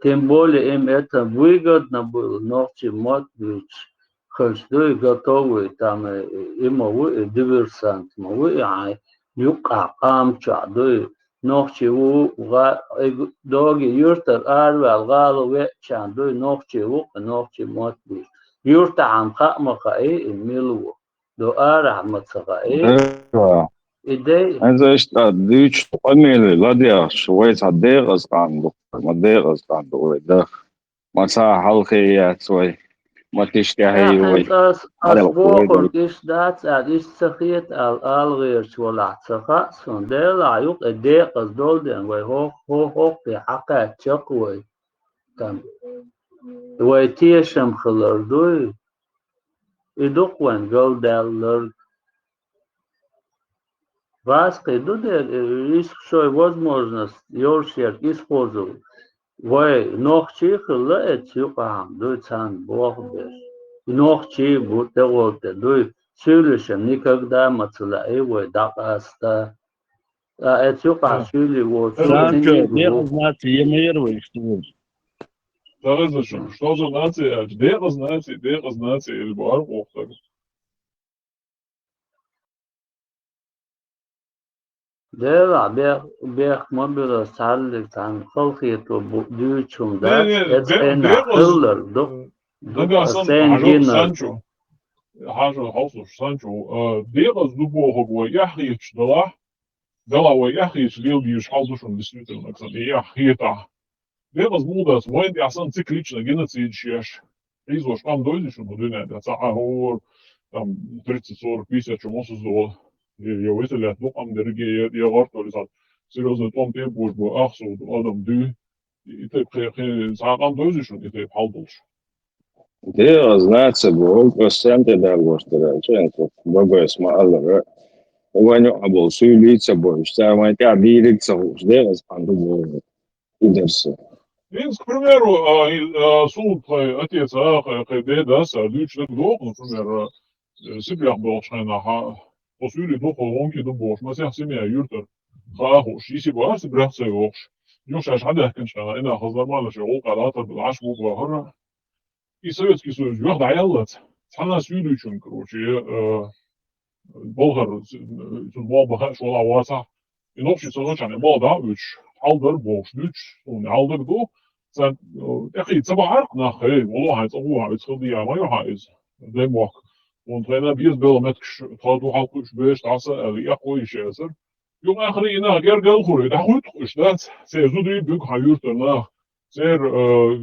Тем более им это выгодно было, нохчий мотт буьйцуш. Хилча дуй готовый, там, э, и ма ву, и диверсант ма ву, и хьайн юккъахь къам чохь дуй. Нохчий ву, гӀа-, и г-, доги юьртара араваьлла гӀала веачарна дуй, нохчий ву, нохчий мотт буьйцу. Юьртахь-м хаа ма хаьа, и мила ву. До арахь ма ца хаьа. Да. И дай. Хьайна иштта дуьйцуш къамеле ладегӀаш, вай цхьа декъаза къам ду, ма декъаза къам ду вай даха. Ма цхьа хьалхе яц вай, ма тиштехье ю вай. Ас, ас бохург иштта дац аьлла, иштта ца хета аьлла, ала гӀерташ валахь ца хаьа суна. Делахь юкъа декъаза долу ден вай хӀо-, хӀо-, хӀокхе хьакхаьчча-кх вай. Там. Вай тешам хилар дуй. И ду-кх вайн галдаьлларг. ГӀазкхий ду дера, э, ишта шайн возможность йолуш ерг использовать. Вай нохчий хилла эцу юкъахь-м дуй царна боху берш. Нохчий бу тӀегӀолла тӀе дуй, суьйлашна никогда ма ца лаьий вай дӀакъаста. Ткъа эцу юкъахь суьйлий воцу. Санчо, декъаза наций, е ма яра вай иштта ву. Что за нация? Декъаза наций, декъаза наций, или бу ара къохтаг. Делахь бех-, бехк ма билла, цхьаллиг цхьаьна халахетар бу дуьйцу хӀума дац, эцу хенахь хилларг ду. Нагахь санна, хьажал, Санчо. Хьажал, хьовсалаш, Санчо. А, декъаза ду бохург вай эхь хеташ далахь, делахь вай эхь хеташ лела дезаш хьал ду шуна, действительно, и эхь хетахь. Декъаза муха дац, вайна тӀехь санна циклично геноцидаш еш, хьийзош къам довзий шуна дуьнен тӀехь, цхьа а хӀора, там, тридцать, сорок, пятьдесят чу мосазза, я, я весаллехь ду къам дерриге, я, я гӀортор, я цхьа серьёзный тӀом тӀе а божабо, ах сов ду адам дуй, и тайпа кхе-, кхе-, цхьа а къам довзий шуна, и тайпа хьал долуш? Декъаза наций бохург, ас сен тӀе дар гӀортара, чӀен ца, бабайс ма-аллара, вайн юкъахь болу суьйлий ца бойуш, цара вайн тӀехь дийриг ца хууш, декъаза къам ду бохург. Идарса. ХӀинца, к примеру, а, и, а, суна тхайн отец, а, тхайн, тхайн деда, а, дуьйцуш дагадогӀу, например, а, Сибрехь болчу хенахь, а, тхо суьйлий ду, тхо гӀумки ду бохуш, масех семья юьртара хаа хууш, йисий бахара Сибрехь ца йохуш. Юха шаьш хьадаьхкинчу хенахь, инах хаза нормально шайн гӀуллакх латар баьлла Ӏаш бу бахара. И Советский Союз юха дӀаяьллац. Цхьана суьйличун, короче, э, балхара, э, цунна боху баха шолахь вацахь, И нохчий ца хилча, и бала дӀа а оьцуш, хьал дар бохуш дуьйцуш, суна хьал дар ду, царна, э, тӀекхийда ца бахьара нах, хей, вало хьайн цӀа гӀо хьан оьцу хила дийа, ма ю хьан иза. Даймохк, вон тхайна беза белла меттигаш, тхо ду хьалкхуьуш беш, дӀаса аьлла, эккхо йиш яцара. Юкъа ахара и нах гергарлахура, дӀахуьттуш дац, церан зударий буьгу хьан юьртара нах. Церан, э,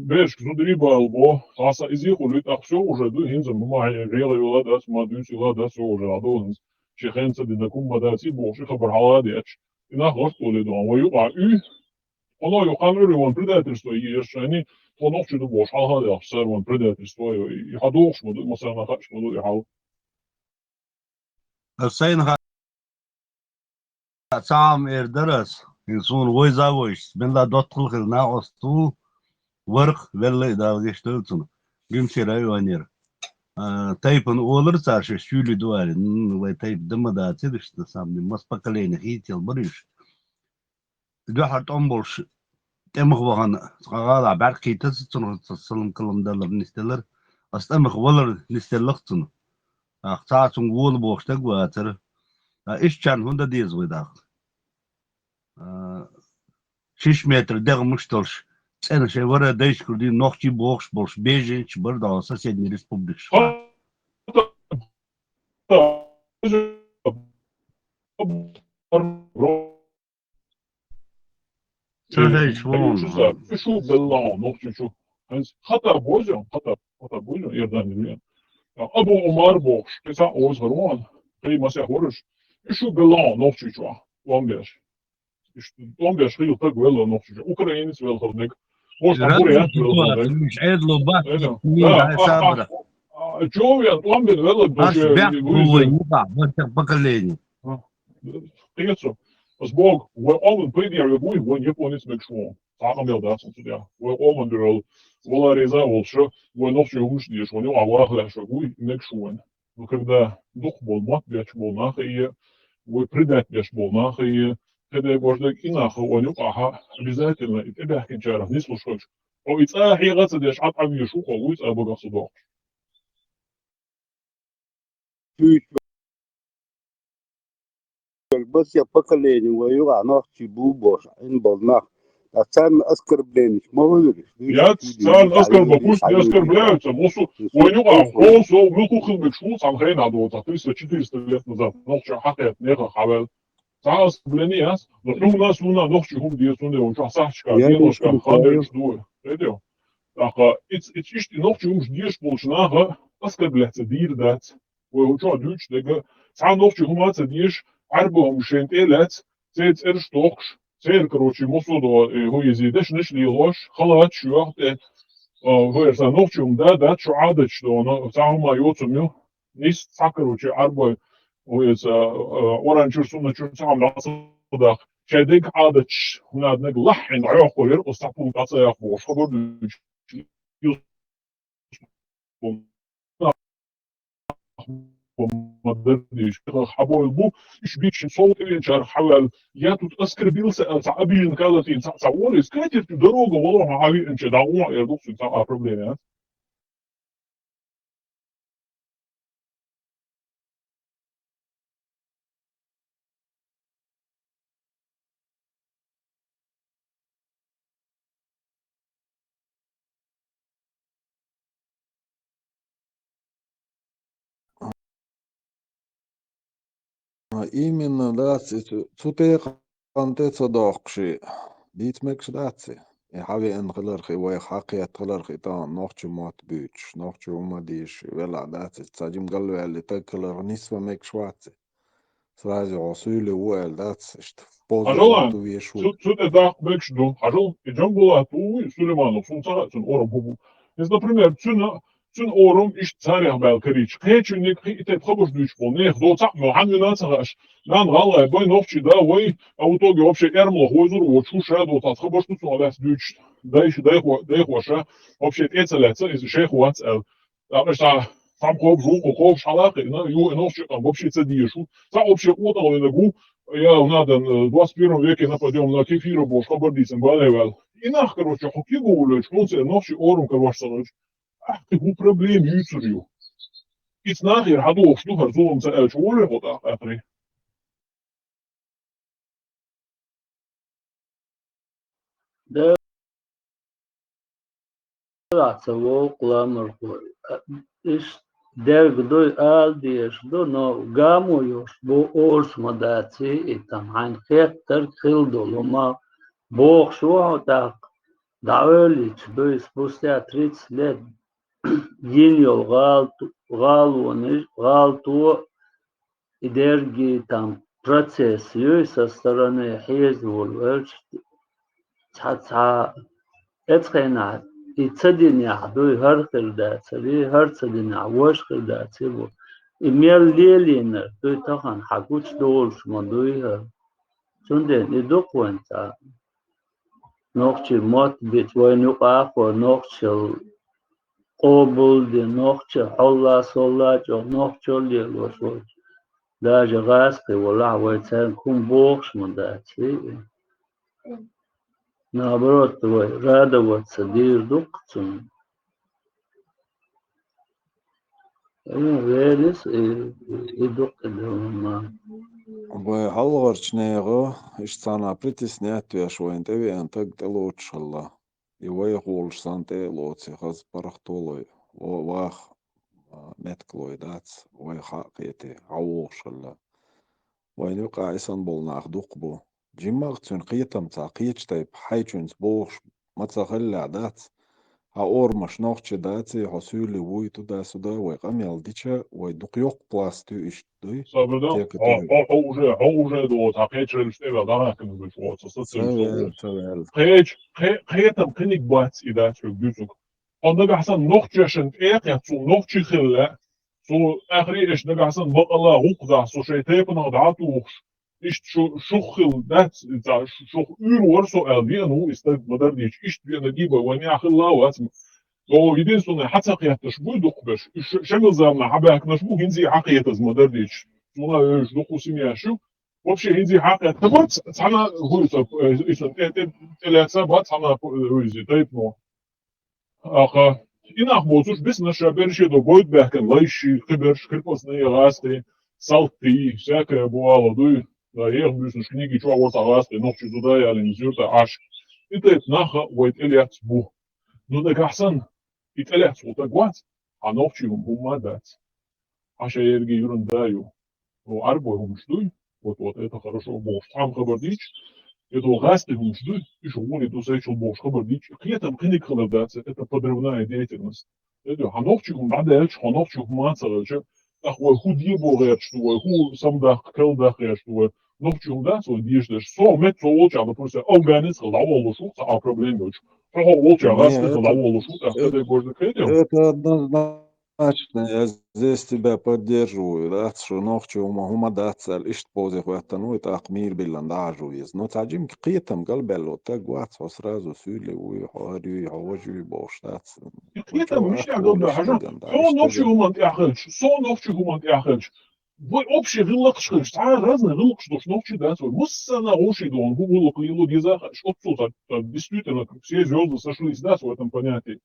берашка зударий бала бо, дӀаса изий хуьлуьйту, тӀаккха всё уже ду, хӀинца ма хье, гӀела йола дац, ма дуьйцу йола дац, всё уже хьадо хӀинца. Шен хенца дина кум ма дац, и бохуш, и хабар хьалха а детташ. И нах гӀорт олий ду, вай юкъахь уьй, Оно ю хан уьллу ван предательство еш шайни, тхо нохчий ду бохуш, хьалха а дехаш, цара ван предательство ю, и хьадохуш ма ду, массарна хаьаш ма ду и хьал. Ас сайна ха-, цхьа хӀума эр дара ас, хӀинца суна вайза а вайшас, мелла доттагӀал хила накъост ву, варх, велла и Дала гечдойла цунна, Гуьмсера а ванера. А, тайпана олар цара шаьш чуьйли ду аьлла, м, вай тайпа дан ма дацара иштта, на самом деле, мас поколение хийтел бара уьш. Дуьхьал тӀом болуш, тӀемах вахана, цкъа гӀалахь бӀаьрг кхийтаза цунах ца салам-калам далар нисделлар, ас тӀемах валар нисделлах цунах. ТӀаккха цхьа а цунга вола бохуш дага вацара. А ишттачарна хӀунда деза вай даккха? А, шиш метр дегӀ муш долуш, цӀена шайн вара дайшкара дийна нохчий бохуш болуш беженцаш бара догӀу соседний республикаш. Ца хезаш ву хьуна. Шу белла нохчи чу. Хьанз хата бозо, хата, хата бозо, Иордани вен. Абу Умар бохуш, кеца оз харон, хей масех вораш. И шу белла нохчи чу. Ван беш. Иш тон беш хил таг велла нохчи чу. Украинец вел хал мег. Может, бурят вел хал мег. Эдло ба. Эдло. Мин дай сабра. Чо вен, тон бен велла. Аш бях вуй, юха, бах поколение. Кхечо. Ас бог, вай олун пайдер вай гуй, вай японец мег шуон. Цхьа къамел дац оцу тӀехь. Вай къоман дуьрал вала реза волуш, вай нохчий хӀумаш дезаш, вайн юкъахь ваха лаьаш вай гуй, мега шу вайн. Но когда дукха болу мотт бетташ болу нах а е, вай предать беш болу нах а е, кхидерг важдарг и нах а вайн юкъахь обязательно и тӀебаьхкинчарах нислуш хилча, хьо и цӀа хьегӀа ца деш, Ӏад Ӏавеш ву хьо, вуй цӀа багах ца доккхуш. Уьш ба сан поколение, вай юкъахь нохчий бу бохуш Ӏин болу нах. Ткъа царна оскорбленеш ма хуьлура. Яц, царна оскорб-, пусть не оскорбляются, мусу, вайн юкъахь хӀо со, муьлхха хила мегаш ву, цхьана хенахь доцахь, триста-четыреста лет назад, нохча хьакхетта нехан хьаваьлла. Цхьа оскорбление яц, но хьуна, суна нохчий хӀума деза, цундела вайн чохь сахьташкахь, геноашкахь, хадерчаш ду. Эдео. ТӀаккха иц-, иц-, иштта нохчий хӀумаш дезаш болчу наха оскорблять ца дийр дац. Вай хӀу чохь дуьйцуш дерг, цхьа нохчий хӀума а ца дезаш, Ӏаьрба хӀума шайн тӀе а лаьцна, церан цӀераш а дохкуш, церан, короче, мосо до, э, хӀу иза дешнаш а лелош, халаташ а йоху тӀе, а, вай сан нохчий хӀума да, дац шу Ӏадаташ доно, цхьа хӀума йоцург ю, нис цхьа, короче, Ӏаьрбой, вай иза, а, оранчуьра, сунначуьра цхьа хӀума дӀа ца даха, шайн дерг Ӏадаташ, хӀунаднаг лахьхьина дӀайохкур яра, оцу цхьа пункт дӀа ца яхбохуш, хабар дуьйцуш. Хьабойла бу, уьш бийча сов тӀевеанчара хьаваьлла, я тут оскорбился, а, цхьа обиженный калатийна, цхьа, цхьа вон, из катертью дорога вало хьан хьавеанча, да, вон, я духсуй, цхьа а проблема яц. А именно, да, цу, цу, цу тӀе кханте ца доккхуш, дийца мегаш дац и. И хьан веана хиларх, и вайх хьакхетта хиларх, и тахана нохча мотт буьйцуш, нохча хӀума дийш велахь дац, и цхьа жимма галваьлла таг хиларх нисван мегаш вац и. Сразу хьо суьйле ву аьлла дац, иштта поза Хьажал, ту веш ву. Цу, цу тӀе даккха мегаш ду. Хьажал, и Джамбулат ву, Сулейманов, суна ца хаьа, цуьнан орам хӀун бу. Иза, например, цуьнан Цуьнан орам иштта царех баьлла карийча. Кхечуьнниг кхин и тайпа хабарш дуьйцуш болу нехан доцахь а, ма хьан вина а ца хууш. Нана гӀалгӀай бай нохчий да, вай, а в итоге вообще эрмалах вайзур а воцуш, хӀуш а доцахь хабарш ду цунах лаьцна дуьйцуш. Дайша, дайхо-, дайхоша, вообще тӀе а ца лаьцна, иза шайх вац аьлла. ТӀаккха иштта цхьамма кхобуш ву, кху кхобуш хьала а кхиъна, ю и нохчий къам вообще ца дезаш ву. Цхьа вообще къотӀалвинарг ву, я, надо, э, в двадцать первом веке нападём на кефиров бохуш хабар дийцина, бала а ваьлла. И нах, короче, хьо кегу вуллуьйтуш, хьуна церан нохчий орам карош ца хилча. Ахьа кхин хӀун проблема юьйцур ю? Иза нахера хьадохуш ду хӀара зулам ца аьлча, вуре хьо тӀаккха аькхарий? Делахь ца вовкъу ламархой. Иштта дерг дуй, ала дезаш ду, но гамо йолуш бу орца ма даций, и там хьайна хеттарг хила долу, ма бохуш ву хьо тӀаккха, дӀаоьллича дуй, спустя тридцать лет йина йолу гӀалат-, гӀалонаш, гӀалато, и дерриге там процесс юй со стороны хьежа волавелча, цхьа, цхьа эцхьенахь и ца динехь дуй, хӀара хир дацара, хӀара ца динехь важа хир дацара бу. И мел лелийнарг дуй тахана хьан гучудолуш ма дуй хӀара. Цундела и ду-кх вайн цхьа нохчийн мотт бицу, вайна юкъахо нохчалла къобалдина, нохча хьолла-солла чӀогӀа нохчалла лелош волчу. Даже гӀазкхи валахь, вай цаьрга хӀума бохуш ма дац, и. Наоборот, вай радоваться дийр ду-кх цунна. Э, велис, и, и дуккха делла ма. Вай хьалхарчу нехан, иштта цхьана притеснять веш вайна тӀевеана таг тӀелоцуш хилла. И вайх волуш санна тӀе а лоций, хаза паргӀатолой, во-, ваха, а, меттиглой дац, вайх хьа а кхетий, хьан вогӀуш хилла. Вайна юкъахь и санна болу нах дукха бу. Жимма а цуьнан кхетам цхьа кхечу тайпа хьайчуьнца бохуш ма ца хиллехь дац. Хьан орамаш нохчи даций, хьо суьйли вуй туда-сюда, вай къамел дича, вай дукха йоккха пласт ю иштта дуй. Сабрдан, хьо, хьо, хьо уже, хьо уже до, цхьа кхечу хенаш тӀе вел дӀахаьхкина вуьш, оцу сацийна со ву. Ца вел, ца вел. Кхечу, кхе-, кхетам кхиниг бац и дац хьоьга дуьйцург. Хьо нагахь санна нохчашна тӀе а кхетта, цо нохчи хила лаьа, цо ахри эш нагахь санна бакъалла гӀуллакх дахь, со шайн тайпанах дӀа а тухуш, иштта шу, шух хила дац, цхьа шу, шух уьйр вара со аьлла, веана ву и стаг ма-дарра дийцича, иштта веана гибай вайна яхь хилла а вац. Со единственное, хьан ца кхетташ буй дукхахберш, уьш ша-, шамил заманахь хьан баьхкинарш бу, хӀинца а хьан кхетаза ма-дарра дийцича. Цунах оьшуш дукха семьяш ю. Вообще, хӀинца а хьан кхетта бац, цхьана хуьйса, э, и сан тӀе, тӀе, тӀелаьцна бац, цхьана, э, хуьйса, тайпано. Аха, и нах боцуш, бисинарш ша берриш а до, бойда баьхкина лайши, кхиберш, крепостные гӀазкхий, салтий, всякое бу ала дуй, да, еха буьйсанаш книги чохь вара цхьа гӀазкхий, нохчий зуда ялийна, юьртахь Ӏаш. И тайпа нах а вай тӀелаьцна бу. Ну, нагахь санна, и тӀелаьцна хӀун стаг вац, хьан нохчий хӀума хӀумма а дац. Хьан шайн ерриге юьран да ю. Хьо Ӏарбой хӀумаш дуй, вот, вот это хорошо бохуш, цхьамма хабар дийча, это гӀазкхий хӀумаш дуй, уьш гӀури ду сайчул бохуш хабар дийча, кхетам кхиниг хилар дац, это подрывная деятельность. Это хьан нохчий хӀума дӀадаьлча, хьо нохчий хӀума ца хилча, тӀаккха вай хӀун де боху гӀерташ ду, вай хӀун самадаккха, кал даккха гӀерташ ду, вай нохчий хӀума дац вай дезаш дерш. Со мет, со волчохь, допустим, афганец хила дӀаволлуш ву, цхьа а проблема йоцуш. Хьо, хьо волчохь гӀазкхи хила дӀаволлуш ву, тӀаккха хӀун де гожа дан кхетий? Это однозначно. Значит, я здесь тебя поддерживаю, дац, шу нохчий хӀума, хӀума дац аьлла, иштта поза хӀоьттина ву, и тӀаккха мийра биллина дӀахьажо веза. Но цхьа жимма кхетам галбаьлла стаг вац, хьо сразу суьйли вуй, хьо хӀара юй, хьо важа юй бохуш дац. И кхетам мишта галбаьлла, хьажа, со нохчий хӀуманна тӀехь хилча, со нохчий хӀуманна тӀехь хилча, вай общий гӀиллакхаш хилча, цхьа разный гӀиллакхаш долуш нохчий дац вай. Массарна вовший догӀун хӀун гӀуллакх лело деза а хаьа, оццул цхьа, цхьа действительно, как все звёзды сошлись, да, в этом понятии.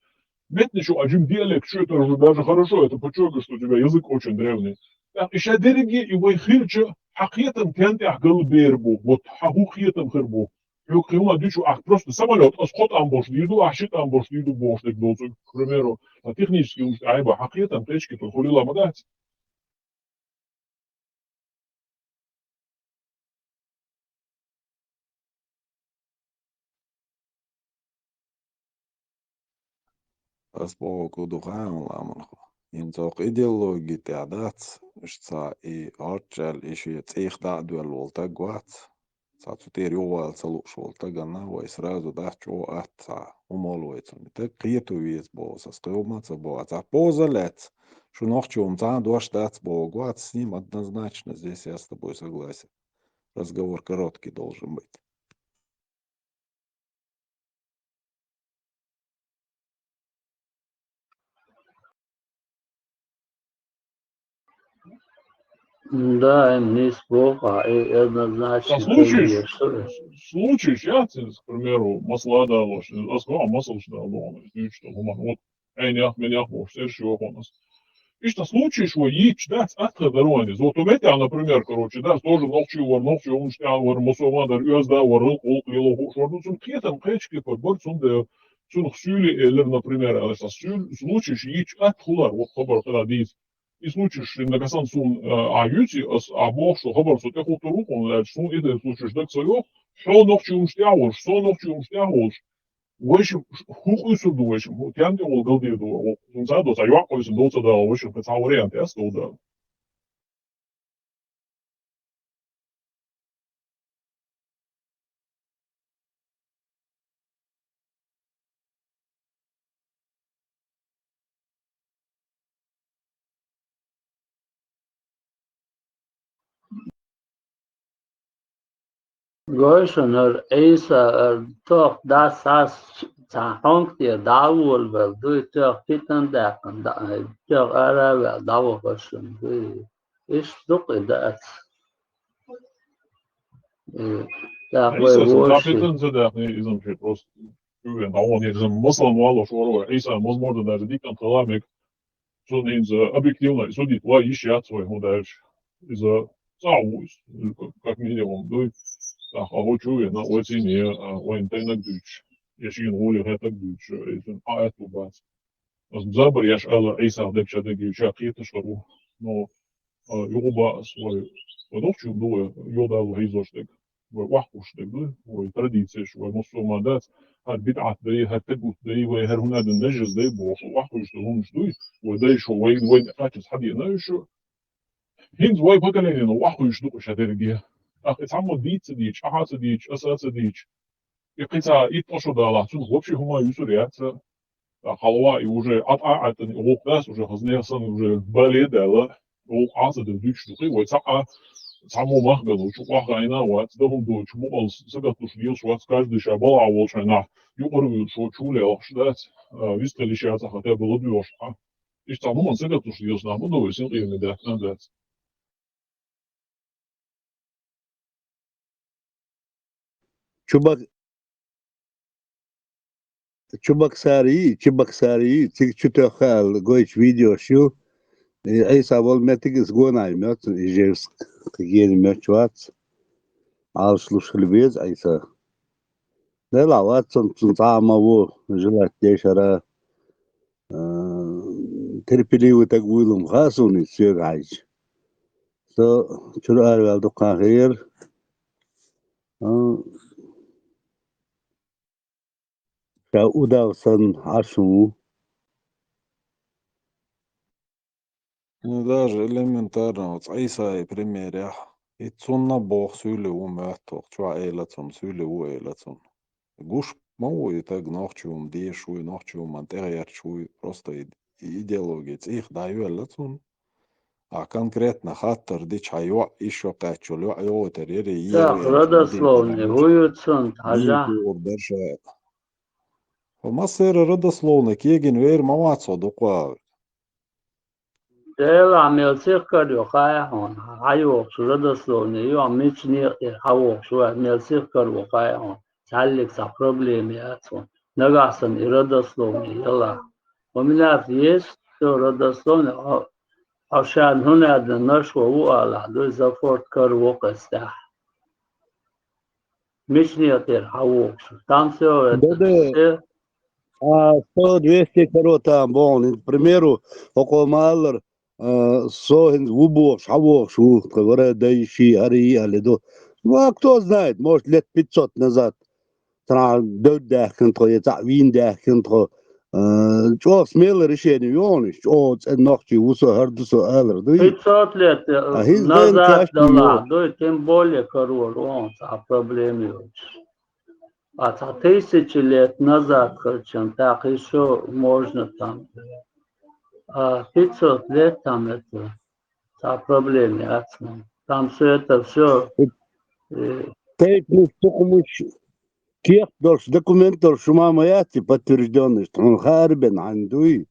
Меттанаш ю, а жима диалект, что это уже даже хорошо, это подчёркивает, что у тебя язык очень древний. Так, и ша дерриге, и вай хилча, хьан кхетам тен тӀехь галбер бу, вот хьан хӀун кхетам хир бу. Хьоьга кхин хӀума дуьйцу, ахь просто самолёт, ас кхо тӀам болуш дийр ду, ахь ши тӀам болуш дийр ду бохуш дерг доцург, к примеру, а технически хӀумаш тӀе айба, хьан кхетам кхечки, то хулила ма дац. Ас бохург ду хаьий, ламанхо? ХӀинца оха идеологи тӀехь дац, иштта цхьа и гӀорччаьлла, и шен цӀийх дӀа а доьлла волу стаг вац. Цхьа цу тӀера юхавала ца лууш волу стаганна вай сразу дац чӀогӀа атта цхьа хӀума ло вай цунна. И стаг кхето веза боху ас, кхин хӀума а ца боху. Цхьа поза лаьцна, шу нохчо хӀума цхьа а дош дац бохург вац, с ним однозначно здесь я с тобой согласен. Разговор короткий должен быть. Да, эм, нийса боху, и однозначно. Случаеш, случаеш яц иза, к примеру, масала далош, ас кхо а масалш дало, иза дуьйцуш долу хӀуманна. Вот, Ӏенех, минех бохуш, цӀераш йоху ас. Иштта случаеш вай йийцча дац атта дарони. Зато метта, например, короче, да, тоже нохчий вар, нохчий умаш тӀехь вар, мусулман дар, оьзда вар, гӀулакх лело хууш вар, ну, цунна кхетам кхечу кепара бара, цундела цунах суьйле элира, например, аьлла, сан суьйле случаеш йийцча атта хулар, вот хабар хила дийца. И случаеш шина дагасан суна, а, а юьци, ас, а бохуш, хабар со тӀехуттур ву хьуна, лаьцча, суна и дай случаеш дага со йоху, хьо нохчий умаш тӀехь волуш, со нохчий умаш тӀехь волуш, вайшим хӀун къуьйсур ду, вайшим хӀун тем тӀехула галдийр ду, хӀун ца до, ца йоӀ къуьйсина до ца дала, вайшим кхин цхьа вариант яц до дала. Гой шуна, хӀара Ӏийса, хӀара тоьхна дас, ас цхьана хьонка тӀера дӀа а волавелла дуй, тоьхна питана даьккхина, дӀа, тоьхна ара а ваьлла, дӀавахара шуна дуй. Иштта ду-кх и дац. Э, тӀаккха вай Ӏийсас цхьа вовший питана ца даьккхина, иза м ши просто чу вен дӀавахана, иза м массарна валлалц вара вай. Ӏийса, возможно, даже диканна хила мега. Цунна хӀинца объективно и судить вай йиш яц вай, хӀунда аьлча иза цӀахь ву иза, как минимум, дуй. ТӀаккха хӀокху чу а вена, вай цӀийне, а, вайна тайнаг дуьйцуш, я шена гӀоле хеттарг дуьйцуш, иза хьан аьтту бац. Ас забар еш аьлла, Ӏийсах дерг ша дерг ша кхеташ хир ву. Но, а, юха бац вай, вай нохчий ду вай, йодалла хьийзош дерг. Вай охьахууш дерг ду, вай традицеш, вай мусулман дац, хӀара бидӀат дай, хӀара тагут дай, вай хӀара хӀунда дан дажаз дай бохуш, охьахуьйсу хӀуманаш дуй, вай дайшо, вай, вай кхачаза хьадеана уьш. ХӀинца вай поколениено охьахуьйсуш ду-кх ша дерриге. ТӀаккха и цхьаммо дийца ца дийча, ахьа а ца дийча, аса а ца дийча, и кхин цхьа итт шо далахь, цунах вообще хӀума юьсур яц. ТӀаккха хьалава и уже Ӏа-, Ӏа-, Ӏаттана и гӀуллакх дац, уже хаза нехан санна уже бале а даьлла, гӀуллакх Ӏа ца дерг дуьйцуш ду-кх, вай цхьа а, цхьаммо мах бен ву, чу охьахиъна а вац, дан хӀума доцуш, мукъалла сагатлуш лелаш вац, каждый ша балхахь волчу хенахь, юкъара вуьйлуш, чу лелхаш дац, а, вистхила йиш яц ахьа, тӀе бала доьхуш Ӏа. Иштта цхьа хӀуманна сагатлуш лелаш нах ма ду вай, синкъераме даьхна а дац. Чубак-, Чебоксарий, Чебоксарий, цига чу тоьхна аьлла гойту видеош ю. И Ӏийса волу меттиг иза гонахь моьтту, Ижевск, кхин гена моьттуш вац. Ӏалаш луш хила беза Ӏийса. Делахь вац цунна, цунна цхьа а ма ву, желать деш хӀара, а, терпеливый стаг вуйла-м хаьа суна иза соьга хьаьжча. Со чуьра араваьлла дукха хан хир. А, ша удав санна Ӏаш ву. Ну, даже элементарно, оцу Ӏийсай примерехь, и цунна боху суьйле ву моьтту, чохь эла цунна, суьйле ву эла цунна. Гуш ма ву и стаг, нохчи хӀума дезаш вуй, нохчи хӀуманна тӀегӀерташ вуй, просто и, и идеология цӀийх дӀайоьлла цунна. А конкретно хаттар дича хьан йоӀ, ишо кхаччул йоӀ йогӀуьйтар яре, Так, родословный, хӀун ю цунна, хьажа? Хьо массера родословный кегина вер ма вац хьо дукха. Делахь мел сихкар ю хаьа хьуна, хьан йохуш родословный ю, мича некъа тӀера хьан вохуш ву, мел сихкар ву хаьа хьуна. Цхьаьллиг цхьа проблема яц хьуна. Нагахь санна и родословный ялахь. У меня есть всё родословный, хьо, хьо ша хӀунда аьлла нашхо ву алахь, дуй, за форт кара ву къестехь. Мича некъа тӀера хьан вохуш ву? Там всё это, Да-да. все. А, сто двести кара там боху. К примеру, хӀокхо ма-аллара, а, со хӀинца ву бохуш, хьан вохуш ву, тхан вара дай ши, хӀара и аьлла ду. Ну, а кто знает, может, лет пятьсот назад. Цхьа девда даьхкина тхо, я цхьаъ вийна даьхкина тхо. А, чӀогӀа смелое решение ю хьуна, чӀогӀа цӀена нохчи ву со, хӀара ду со алар дуй. Пятьсот лет, э, А хӀинца дайна назад цхьа а далахь, ю. Дуй, тем более карор ву хьуна, цхьа проблема йоцуш. А цхьа тысяча лет назад хилча, так ещё можно там. А пятьсот лет там это, цхьа проблема яц. Там всё это, всё, э, Тайпанаш, тухумаш, кехат долуш, документ долуш шу ма яц и подтверждённый, хьуна хаар бен хьан дуй?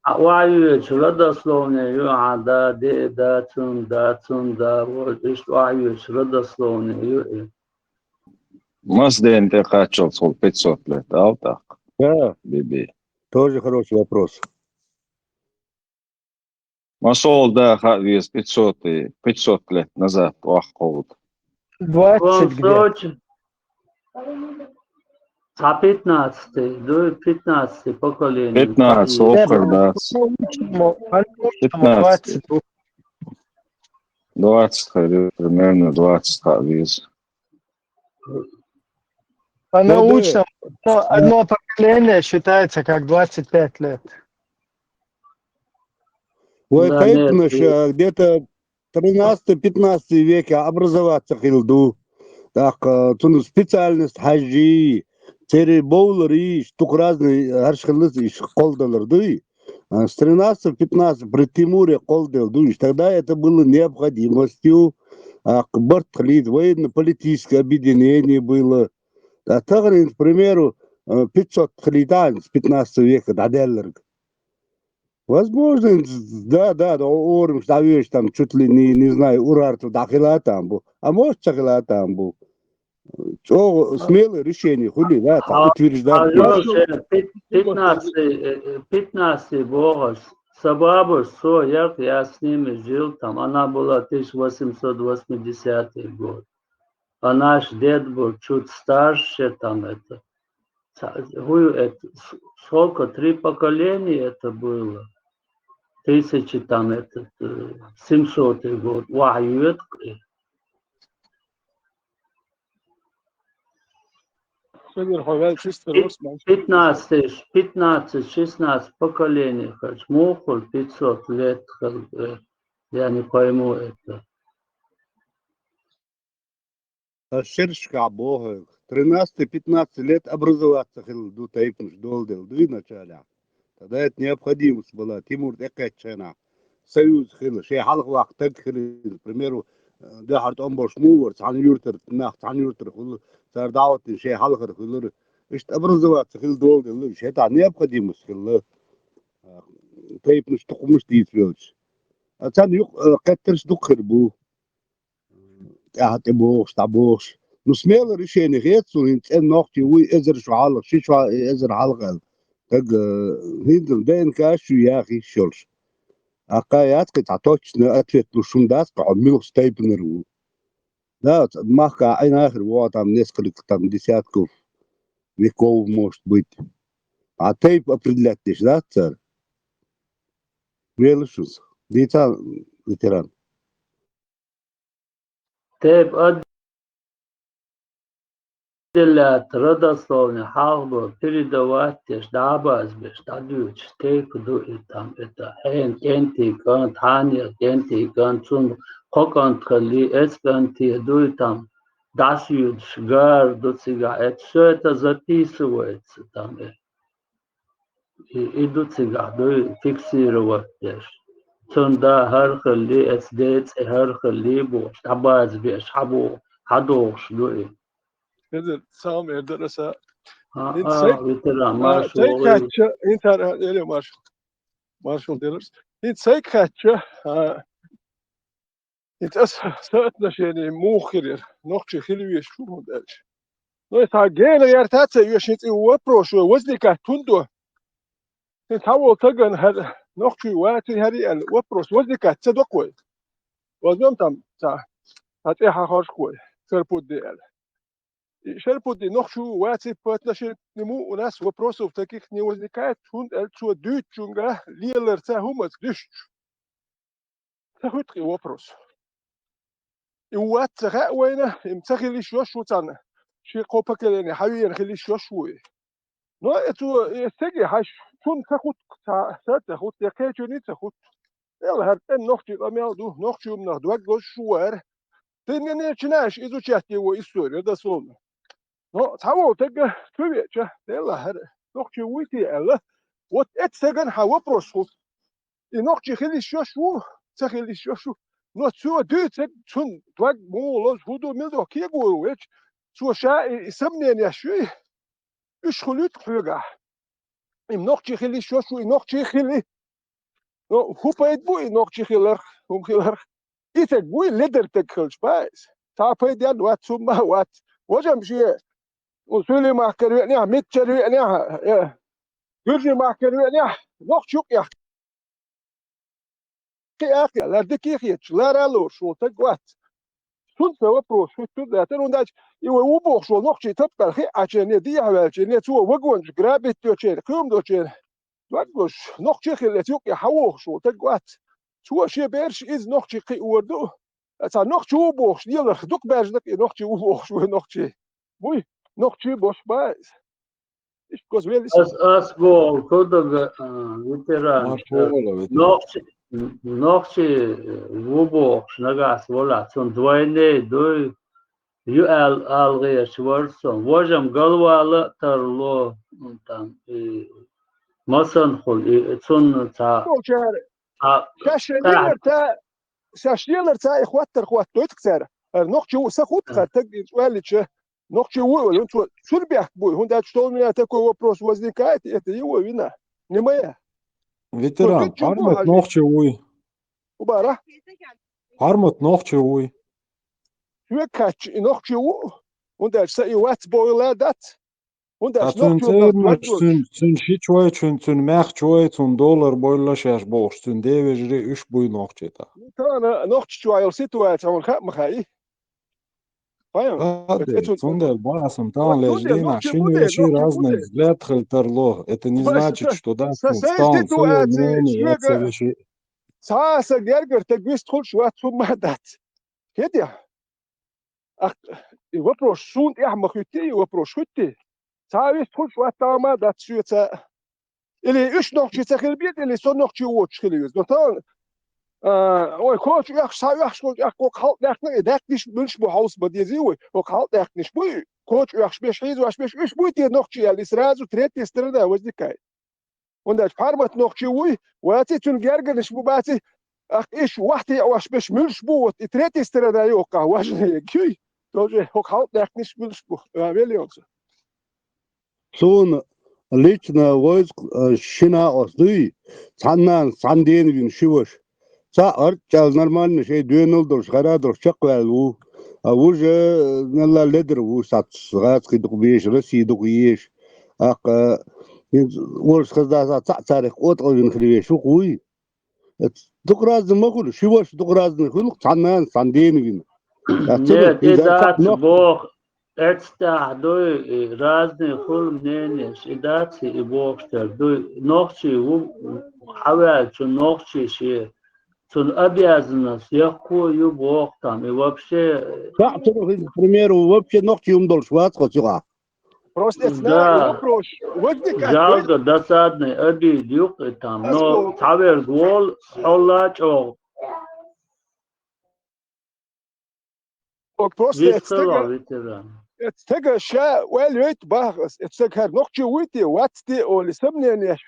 Хьан охьайоьдуш родословный ю, хьан да, де, да, цун да, цун да, вот, иштта охьайоьдуш родословный ю и. Мас ден тӀе кхаччалц хул пятьсот лет, ал тӀаккха? Да. Биби. Тоже хороший вопрос. Масол да хаа веза пятьсот, пятьсот лет назад вахховт. Двадцать где? Сочи. Цхьа пятнадцатый, да, пятнадцатый поколение. Пятнадцать, охар, да. По-научному, по-научному пятнадцать. Двадцать. Двадцать, примерно двадцать хаа веза. По-научному, ну, одно поколение считается как двадцать пять лет. Вай тайпанаш где-то тринадцатый-пятнадцатый веке образоваться хилла ду. ТӀаккха цунна специальность хьажжий, церий бовларий, дукха разный хӀарш хилла, иш кхолдалар дуй. А, с тринадцатого пятнадцатого при Тимуре кхолделла ду иш. Тогда это было необходимостью, а, барт хилийта, военно-политическое объединение было. А таханин, к примеру, а, пятьсот хилийта с пятнадцатого века дӀадаьлларг. Возможно, да, да, да, орамаш дӀавоьдуш там чуть ли не, не знаю, Урарту дӀахила там бу. А может, ца хила там бу. ЧӀогӀа смелое решение хуьлий, да, там утверждать. Хорошо, пятнадцатый, э, э, пятнадцатый богаш. Сабабаш со яр, я с ними жил там. Она была тысяча восемьсот восьмидесятый год. А наш дед был чуть старше, там это. Ца-, хуй это, с-, сколько, три поколения это было? Тысячи там этот, э, семьсотый год. Вахьа йоьткъи. Хьо ваьлла чистый рос, ман. Пятнадцать, пятнадцать, шестнадцать поколение, короче, муха хуьлу пятьсот лет, как бы, я не пойму это. Ас шерашкахь боху хьоьга, тринадцатый-пятнадцатый лет образоваться хилла ду тайпанаш доладелла дуй началехь. Тогда это необходимость была, Тимур тӀекхаьчча хенахь. Союз хилла, шайн хьалха ваккха стаг хилла, к примеру, дуьхьара тӀом болуш муха вара, цхьана юьртара нах, цхьана юьртара хуьлу, цара дӀахӀоттийна шайн хьалхара хуьлура. Иштта образоваться хилла доладелла, иштта хӀетахь необходимость хилла, а, тайпанаш тукхамаш дийца велча. А царна юкъа, а, кхеттарш дукха хир бу. ТӀаьхьа тӀе бохуш, дӀабохуш. Ну, смелое решение хета суна, хӀинца цӀена нохчий вуй, эзар шо хьалха, ши шо, эзар хьалха аьлла. Таг, э, хӀинца ДНК-ш ю яха йиш йолуш. Аккха яц кхин цхьа точно ответ луш хӀума дац, кхин хьо муьлхачу тайпанара ву. Да, ц-, махкахь Ӏина хир ву там несколько там десятков веков, может быть. А тайпа определять деш дац цара. Велаш шуьца. Дийца, ветеран. Тайпа отделять, родословный хьалха бу, передавать деш, дӀабазбеш, дӀадуьйцуш тайпа ду и там, это хьенан кӀентий кӀант, хьанех кӀентий кӀант, цунна кхо кӀант хилли, эцу кӀанте ду и там, дӀасаюьйцуш гар ду цигахь, это всё это записывается там, это. И, и ду цигахь, дуй фиксировать деш. Цунна да хӀара хилли, эцу ден цӀе хӀара хилли бохуш, дӀабазбеш, хьабо-, хьадохуш ду и. Хезар, сагӀа эр дара аса. А, хӀинца а, сайк-, ветеран, а, маршал сайк валай. Хаьттича, хӀинца ара, эре маршал. Маршал деларс. ХӀинца сайк хаьттича, а, ХӀинца ас соотношение муха хир яра, нохчий хила везаш ву хӀунда аьлча. Ну, и цхьа гена гӀертац а оьшуш, хӀинца и вопрос вай возникать хӀунда до? ХӀинца цхьаволу стагана хӀара нохчий ваций хӀара аьлла вопрос возникать ца до-кх вай? Возьмём там цхьа, цхьа тӀаьхьа хоржуш вай, Шарпудди аьлла. И Шарпудди нохчий ву ваций по отношению к нему у нас вопросов таких не возникает, хӀунда аьлча цо дуьйцучуьнга леларца хӀумаца дуьстуш. Ца хуьтту-кх и вопрос. И ву вац ца хаьа вайна, и ца хила йиш йолуш ву царна, ши-кхо поколение хьан веана хила йиш йолуш ву и. Но и цо, и стеге хьаьжча, цунна ца хуьтту-кх цхьа а, ца а ца хуьтту, я кхечунний а ца хуьтту. Делахь хӀара цӀена нохчийн къамел ду, нохчийн хӀуманах дог лозуш ву вара. Тенненечу наха изучать е вай историю, дословно. Но цхьаволу стага чу веача, делахь хӀара нохчий вуй те аьлла, вот эцу стагана хьан вопрос хуьлу. И нохчий хила йиш йолуш ву, ца хила йиш йолуш ву. Но цо дуьйцург, цунна дог муха лозу, хӀун ду, мила ду кегор ву ваьлча, цо ша и, и сомнениеш юй, уьш хуьлуьйту хьоьгахь. И нохчий хила йиш йолуш ву, и нохчий хили. Но хӀун пайда бу и нохчий хиларх, хӀума хиларх? И стаг вуй ледар стаг хилча баиса. Цхьа а пайда вац, хӀумма а вац. Важам шен, у Суьлий-махкара веанехь, Митчара веанехь, э, Гуьржий-махкара веанехь, нохчий юкъ яхка. кхиа а кхиа, лар дика а хеташ, лара а лоруш волу таг вац. Цунна сан вопрос хӀуьттур а дац, хӀунда аьлча и вай ву бохуш волу нохчий тапкъал хиъачарна, дехьаваьллачарна, цо вагонаш грабить йочеран, кхоьмадочеран, дог луш, нохчий хилла цу юкъе хьан вохуш волу таг вац. Цо шен бераш иза нохчий кхиор ду. Цхьа нохчи ву бохуш, леларх дукха баьржина и нохчи ву бохуш вай нохчи. Буй, нохчи бош ба иза. Иштта коза велли со. Ас, ас боху, кодага, а, ветеран. Марш вогӀала, ветеран. Нохчи, нохчи ву бохуш, нагахь волахь, цунна двойный дуй, ю ал, алгӀеш вара со. Важам галвала а тарло, там, и масанхула, и цунна цхьа, Кхочара. Цхьа, шаьш шайн тӀаьхьа лелар ца, шаьш лелар ца и хӀоттар хӀоттойту цара. ХӀара нохчи ву са хутта хӀара таг дийца ваьллича, нохчи вуй вала, цо цуьра бехк буй, хӀунда аьлча что у меня такой вопрос возникает, это его вина. Не моя. Ветеран, хьармат нохчи вуй. Убара? Хьармат нохчи вуй. Шуьга кхаьчча и нохчи ву, хӀунда аьлча са и вац бовла дац. ХӀунда аьлча цуьнан нохчо цӀернаш, цуьнан, цуьнан шичой, цуьнан, цуьнан маьхчой, цунна долар бойла шаьш бохуш, цуьнан девежарий уьш буй нохчий тӀаккха. Ну, тахана нохчичой йолу ситуация хьуна хаа ма хаьий. Пайхамар. Цундела бахьа сан тахана лежа дийнахь шина веший разный взгляд хила тарло. Это не значит, что да, сан стан ца йолу муни я ца веший. Цхьа а сан гергара таг вистхуьлуш вац хӀумма а дац. ХӀетехь? Ах, и вопрос суна тӀехь ма хуьттий, и вопрос хуьттий. Цхьа а вистхуьлуш вац хӀумма а дац соьца. Или уьш нохчий ца хила беза, или со нохчий воцуш хила веза. Но тахана, а, ой, коча оьхуш, схьа оьхуш волчу оьхку хьалкъ даьккхина, и даьккхинарш муьлш бу хьовса бан дезий вай? Оха хьалкъ даьккхинарш буй, коча оьхуш беш, хьийзош беш, уьш буй те нохчий аьлла, и сразу третья сторона возникает. ХӀунда аьлча хьармат нохчий вуй, ваций, цуьнан гергарнаш бу баций, ах, иш вахьте ош беш муьлш бу, вот, и третья сторона йоккха важная гуй, тоже хӀокху хьалкъ даьккхинарш муьлш бу, а, вели йонца. Суна лично войск, а, шина а ос дуй, цхьанна а, цхьана дена вина ши ваша. Цхьаъ арчӀал нормально шайн доьналла долуш, хара долуш чекхваьлла ву. А вужа, э, мелла ледара ву, сац гӀазкхий дукха беш, Россия дукха еш. ТӀаккха, э, хӀинца олуш хаза даса цхьаъ царах къотӀалвина хила веш ву-кх вуй. Э, дукха разный ма хуьлу, ши ваша дукха разный хуьлу, цхьанна а, цхьана дена вина. Нет, и дац боху. Эцтахь дуй и разный хуьлу мнениеш, и дац и бохуш дерг дуй. Нохчий ву, хьаваьллачу нохчий шен, цунна обязанность яккхо а ю боху там, и вообще. Цхьаъ цунах, к примеру, вообще нохчий хӀума долуш вац хьо цигахь. Просто это, да, вопрос. Жалко, досадный, обида ю-кх и там, но цхьаверг волу, хьолла чӀогӀа. Ок, просто эцу стага, эцу стага ша ойла йойту бахьа ас, эцу стага хӀара нохчи вуй те, вац те олий, сомнениеш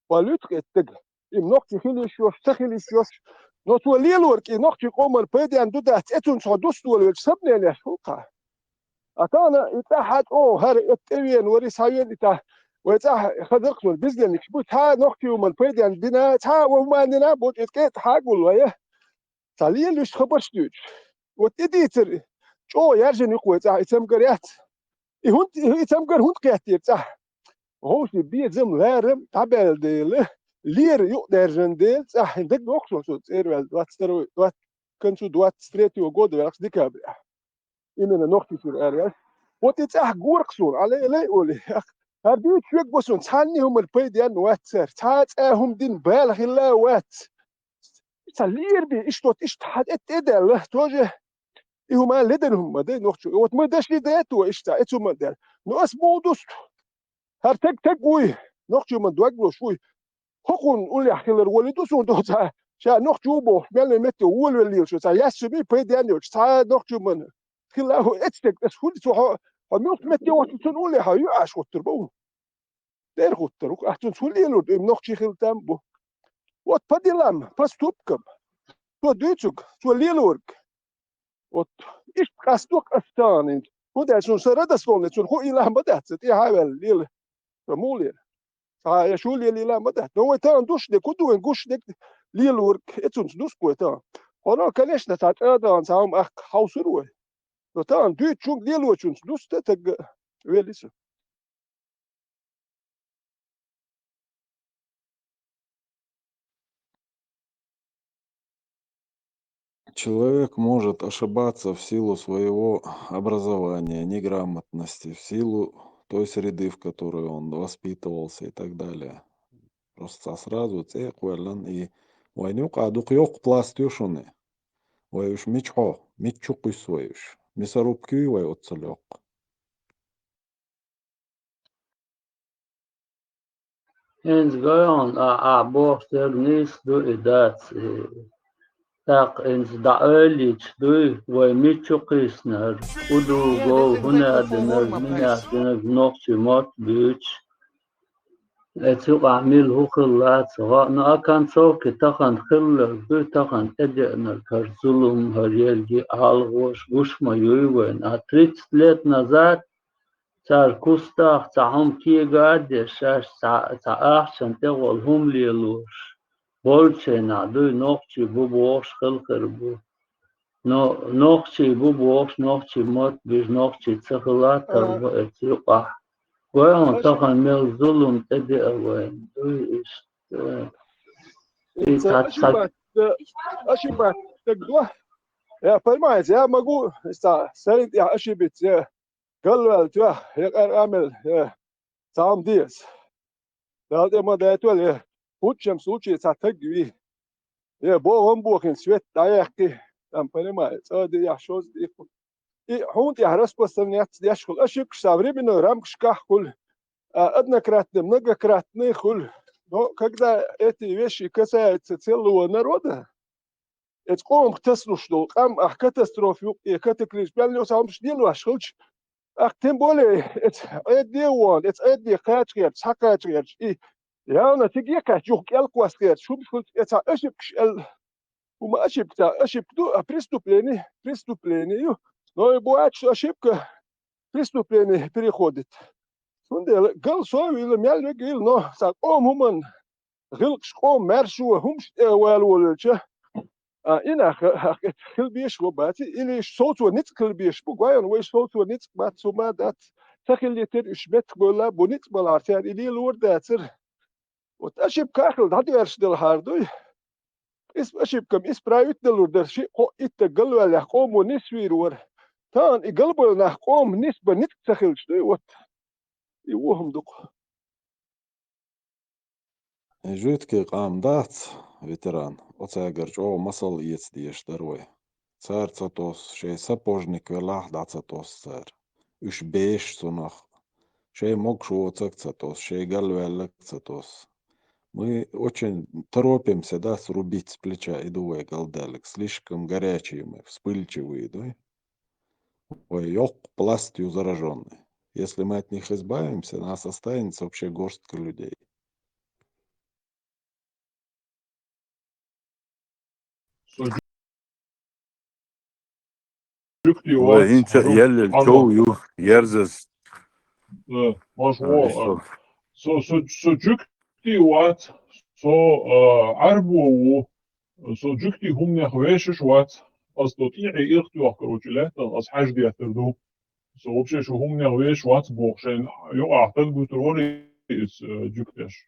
валуьйту-кх эцу стага. И нохчи хила йиш йолуш, ца хила йиш йолуш. Но цо лелорг и нохчи къоман пайденна ду дац, эцунца хьо дусталуш велча сомнениеш хӀуллакха. А тахана и цӀахь хьан чӀогӀа хӀара эцу тӀевена вари схьавена и тахь, вай цӀахь хазаркхнур безденникаш бу, цхьа а нохчи хӀуманна пайденна дина, цхьа а вай хӀуманна дина, бу, и кӀетӀа хьагулло я. Цхьа лелуьйш хабарш дуьйцуш. Вот и дийцар чӀогӀа яьржина ю-кх вай цӀахь, и цамгар яц. И хӀунда, и цамгар хӀунда кхеттера цӀахь? Вовшийн безам, ларам дӀабаьлла дела, лера юкъадаьржина дела, цӀахь хӀинца дагадогӀу суна, со цӀера ваьлла двадцать второй, двадцать, к концу двадцать третьего года ваьллакх декабрехь. Именно нохчий чуьра ара яц. Вот и цӀахь гора-кх суна, Ӏалай, Ӏалай олий. ХӀара дуьйцуш верг го суна, цхьанна а хӀуманна пайденна вац цара, цхьа а цӀа хӀума дина бала хилла а вац. Ца лера бен, иштта вот, иштта хьан тӀе тӀе а даьлла, тоже и хӀума ледара хӀума ма дай нохчо. Вот мы дошли до этого, иштта, эцу хӀума даьлла. Но ас муха дусту? ХӀара таг таг вуй, нохчо ма дог луш вуй. ХӀокхунна уллехь хилар волий ду суна доцахь, ша нохчо ву бохуш, мел вайн метте волавелла лелаш, цхьа яьссина а пайденна йоцуш, цхьа нохчо ма хилла а, хӀу эцу стаг, ас хӀун цу хьо, хьо муьлхха метте воцчу цунна уллехь хьо юьаш хӀуттур бу хьуна. Дера хӀуттур ву, ахь цунца хӀун лелур ду, и нохчий хилла там бу. Вот по делам, поступкам. Цо дуьйцург, цо лелорг. Вот иштта къасто-кх ас тахана. ХӀунда аьлча суна сан родословный, цунна хӀу ийла ма дац, тӀехьа а ваьлла лела. Сан муха лела? Цхьа я шу лелийла ма дац. Но вай тахана душ дерг, хӀун ду вайн гуш дерг, лелорг, эцунца дуску вай тахана. Хьо, конечно, цхьа чӀа а дахана, цхьа хӀума ахка хьовсур вай. Но тахана дуьйцучунга, лелочунца дуста таг велли со. Человек может ошибаться в силу своего образования, неграмотности, в силу той среды, в которой он воспитывался и так далее. Просто сразу цӀе а кхоьллан и вайна юкъа дукха йоккха пласт ю шуна. Вай уж мича хьо, мича чу кхуьссу вай уж? Мясорубка юй вай оццул йоккха? ХӀинца гайхьа а, а боху стаг нийса ду и дац, и тӀаккха хӀинца дӀаоьллича дуй, вай мича чу кхийснар, удугов, хӀунадинарг, минахдинарг нохчий мотт буьйцуш. Эцу юкъахь мила хӀу хилла ца гӀо, но а концовке тахана хилларг дуй, тахана тӀедеанарг хӀара зулам, хӀара ерриг а гӀалгӀаш гуш ма юй вайна. А тридцать лет назад цара кустах цхьа хӀума кега а деш, шаьш цхьа, цхьа ахчанна тӀехула хӀума лелош, болчу хенахь дуй, нохчий бу бохуш хила хир бу. Но нохчий бу бохуш, нохчий мотт буьйцуш, нохчий ца хила тарло эцу юкъахь. Гой хьуна, тахана мел зулам тӀедеа вайна, дуй иштта. И цхьа, цхьа ошибка, ошибка стаг до. Я понимаю, я могу, цхьа, сайна тӀехь ошибиться, я галваьлла тоьхна, я къаркъа мел, я цхьа хӀума деза. Дала тӀе ма дайтал, я хӀуттучу случае цхьа таг вий. Я бохам бохина свет дӀаяьккхи, там, понимаю, цӀа а дехьа, шозза а дехьа. И хьуна тӀехь распространяться деш хуьлу. Ошибкаш со временной рамкашкахь хуьлу, а, однократный, многократный хуьлу. Но когда эти вещи касаются целого народа, эцу къомах тасалуш долу къам, ахь катастрофа юкъе, катаклизм, мел йоцу хӀумаш лелош хилча, ахь тем более эцу Ӏедале а вон, эцу Ӏедале кхача гӀерташ, схьакхача гӀерташ, и явно цига а кхаьчча, юха кӀел кхосса гӀерташ, хӀумаш хилча, эцхьа ошибкаш аьлла, хӀума ошибка ца, ошибка ду, а преступление, преступление ю. Но и бывает, что ошибка в преступление переходит. Цундела гал со а вилла, мел вега вилла, но сан къоман хӀуманна гӀиллакхаш, къоман маьршо, хӀумаш тӀе вала волавелча, а, и нах, а, хила безаш ван бац, или совцо ницкъ хила безаш бу, гой хьуна, вай совцо ницкъ бац, хӀума ма дац, ца хилийтира уьш, меттахбевлла бу, ницкъ балахьара цара и лелор а дацара. Вот ошибка а хилла дӀадоьрзуш делахьара дуй. Ис-, ошибкам исправить далур дара, шиъ-кхоъ-итт стаг галваьллехь къомо нисвийр вара. Тахана и галбевлла нах къомах нисбан ницкъ ца хилча дуй, вот. И вон хӀума ду-кх. И жуьгтий къам дац, ветеран, оцаьргара чӀогӀа масал эца дезаш дара вай. Цара ца тосу, шайн сапожник велахь а дӀа ца тосу цара. Уьш беша цунах. Шайн могуш воцург ца тосу, шайн галваьлларг ца тосу. Мы очень торопимся, да, срубить с плеча, и ду вай галдаьлларг. Слишком горячие мы, вспыльчивые, да? Вай йоккха пласт ю заражённый. Если мы от них избавимся, нас останется вообще горстка людей. Со жуьгтий вац, хӀинца хьажал, еллал хьажал, чов ю, ерзаза. Э, Маша, а, во, и а, со. Со, со, со жуьгтий вац, со, а, Ӏарбо ву, со жуьгтий хӀуманех вешаш вац. Ас то тӀехье ирх тоьхкар ву чу лаьттан, ас хьаьжа деттар ду. Со вообще шу хӀуманех вешаш вац боху шайна юкъахь таг буьтур вара иза, э, жуьгтеш.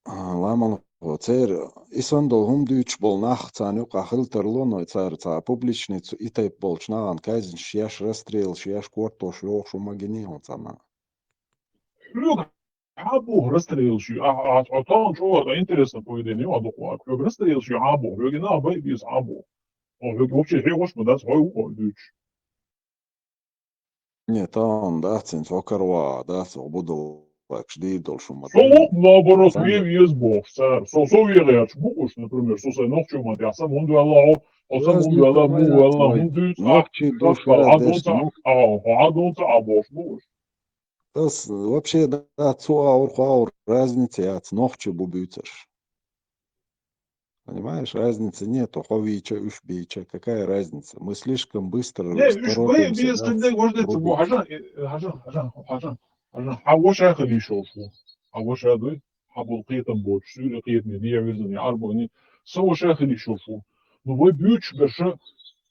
А, ламан, церан и санна долу хӀума дуьйцуш болу нах царна юкъахь хила тарло, но цара цхьа публичный цу и тайпа болчу нахана казнаш еш, расстрелаш еш, кортош йохуш хӀума гиний хьуна цхьанна? Хьоьга хьан боху расстрелаш ю? А, а, а, тахана чӀогӀа интересное поведение ю, а дукха ваьлла. Хьоьга расстрелаш ю хьан боху? Хьоьга нах бай беза хьан боху? Хьо хьоьга вообще хьехош ма дац, хьой ву хьо дуьйцуш. Не, тахана дац, хӀинца хӀокху каро а дац, хӀокху будаллакаш дийр долуш хӀума ма ду. Со вокху наоборот вен веза бохуш цара. Со, со вен гӀерташ бу уьш, например, со сайн нохчо ма тӀехь, сан хӀунда ваьлла хьо, хьо сан хӀунда ваьлла, муха ваьлла, хӀунда дуьйцу, а, хьо хьан донца а, хьо хьан донца а бохуш бу уьш. Ас вообще, да, цу агӀор, кху агӀор разница яц, нохчий бу буьйцурш. Понимаешь, разницы нету, хьо вийча, уьш бийча, какая разница? Мы слишком быстро торопимся, да, срубить. Не, уьш бай беза, хьажа, хьажа, хьажа, хьажа, хьан ваша хила йиш йолуш ву. Хьан ваша дуй, хьан болу кхетам боцуш, суьйре кхетаме, дехьа вирзина, я Ӏарбоне, сан ваша хила йиш йолуш ву. Ну, вай буьйцуш берш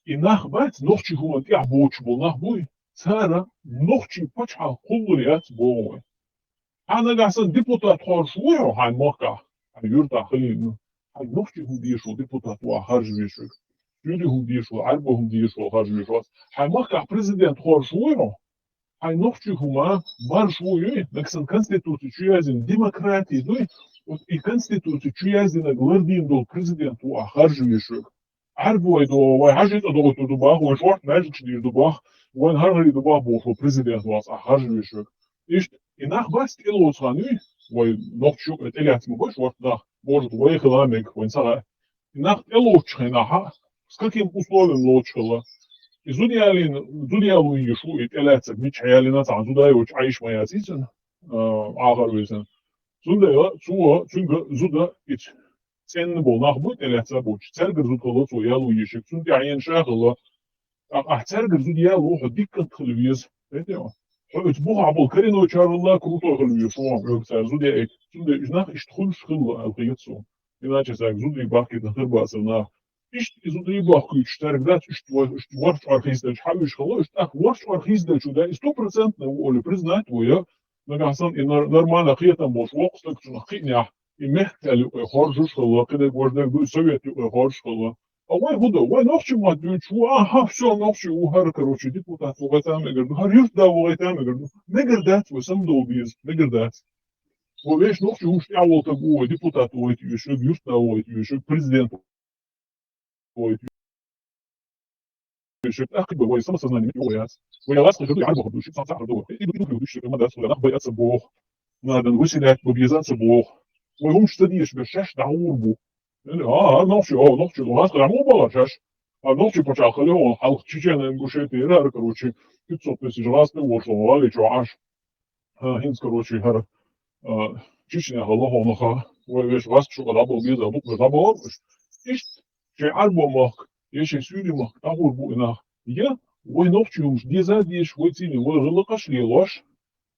и нах бац, нохчий хӀуманна тӀехь боцуш болу нах буй, цара нохчий пачхьалкх кхуллур яц боху вай. Хьа нагахь санна депутат хоржуш вуй хьо хьайн махкахь, хьайн юьртахь хилийна? Хьайн нохчий хӀума дезаш вола депутат ву ахь харжа везаш верг. Суьйли хӀума дезаш вола, Ӏарбой хӀума дезаш вола харжа везаш вац. Хьайн махкахь президент хоржуш вуй хьо? Хьайн нохчий хӀума марш ву юй, нагахь санна конституци чу яздина демократи дуй, вот и конституци чу яздинарг лардийна долу президент ву ахь харжа везаш верг. Ӏарбой до, вай хьажи цӀа догӀуьйтур ду бах, вай шорта маьждигаш дийр ду бах, вайн хӀара-хӀара ду бах бохуш ву президент вац ахь харжа везаш верг. Иштта, и нах бац тӀелоцу хан юй, вай нохчий юкъе тӀелаьцна ма бу шорта нах, может, вай хила мега, вайн ца хаьа. И нах тӀелоцучу хенахь, с каким условием лоцуш хилла? И зуда ялийна, зуда яло йиш ву, и тӀелаьцнарг мичахь ялийна, цхьана зуда йоцуш Ӏайш ма яц иза, а, Ӏахар везан. Цундела цо, цуьнга зуда ицу цӀенна болу нах бу тӀелаьцна а боцуш, цаьргара зуда хилла цо яло йиш ерг, цунна тӀаьхьа еана ша а хилла. ТӀаккха ахь цаьргара зуда яло хьо дикант хила веза. Хетий хьо? Хьо оцу бухахь болу коренной чарлла крутой хила веза, хьо хьоьга цара зуда яийта. Цундела уьш нах иштта хуьлуш хилла аьлла хета суна. Иначе цаьрга зудий бахкийтина хир бацара нах. Иштта и зудий бахкуьйтуш цаьрга дац, уьш, уьш ворхӀ чкъор хийцаделча хьан уьш хилла, уьш тӀаккха ворхӀ чкъор хийцаделча ду, и сто процентов ву олий признать ву, я? Нагахь санна и нор-, нормально кхетам болуш воккха стаг цунах кхиънехь, и мехкан аьлла юкъе хоржуш хилла, кхидерг важа дерг дуй, совет юкъе хоржуш хилла. А вай хӀун до? Вай нохчий мотт дуьйцуш ву, аха, всё, нохчий ву, хӀара, короче, депутат ву гӀайта мегар ду, хӀара юьртда ву гӀайта мегар ду. Мегар дац вай самадовла беза, мегар дац. Вай вешан нохчий хӀумаш тӀехь волу стаг ву, вай депутат ву гӀайта оьшург, юьртда ву гӀайта оьшург, президент ву гӀайта оьшург. ТӀаккха вай самосознание мича ву яц. Вай гӀазкхий хир ду, яр бахар ду, ши цхьа цхьа хир ду. И ду, и ду, и ду, ши ма дац, вай нах бай а ца боху. Надан выселять бу беза а ца боху. Вай хӀумаш ца дезаш берш шаьш дӀагӀур бу. Или, а, а, нохчий, о, нохчий, гӀазкхий дӀа ма бахара шаьш. А нохчий пачхьалкх хилла хьуна хьалха Чечена, Ингушетия, хӀара, короче, пятьсот тысяч гӀазкхий ву шуна валлачу Ӏаш. А, хӀинца, короче, хӀара, а, Чечня хилла хьуна ха, вай вешан гӀазкхаша юкъа дӀабала беза, дукха дӀабала уьш. Иштта, шайн Ӏарбой махка, я шайн суьйли махка дӀагӀур бу и нах. Я, вай нохчий хӀумаш деза а дезаш, вай цӀийне вай гӀиллакхаш а лелош,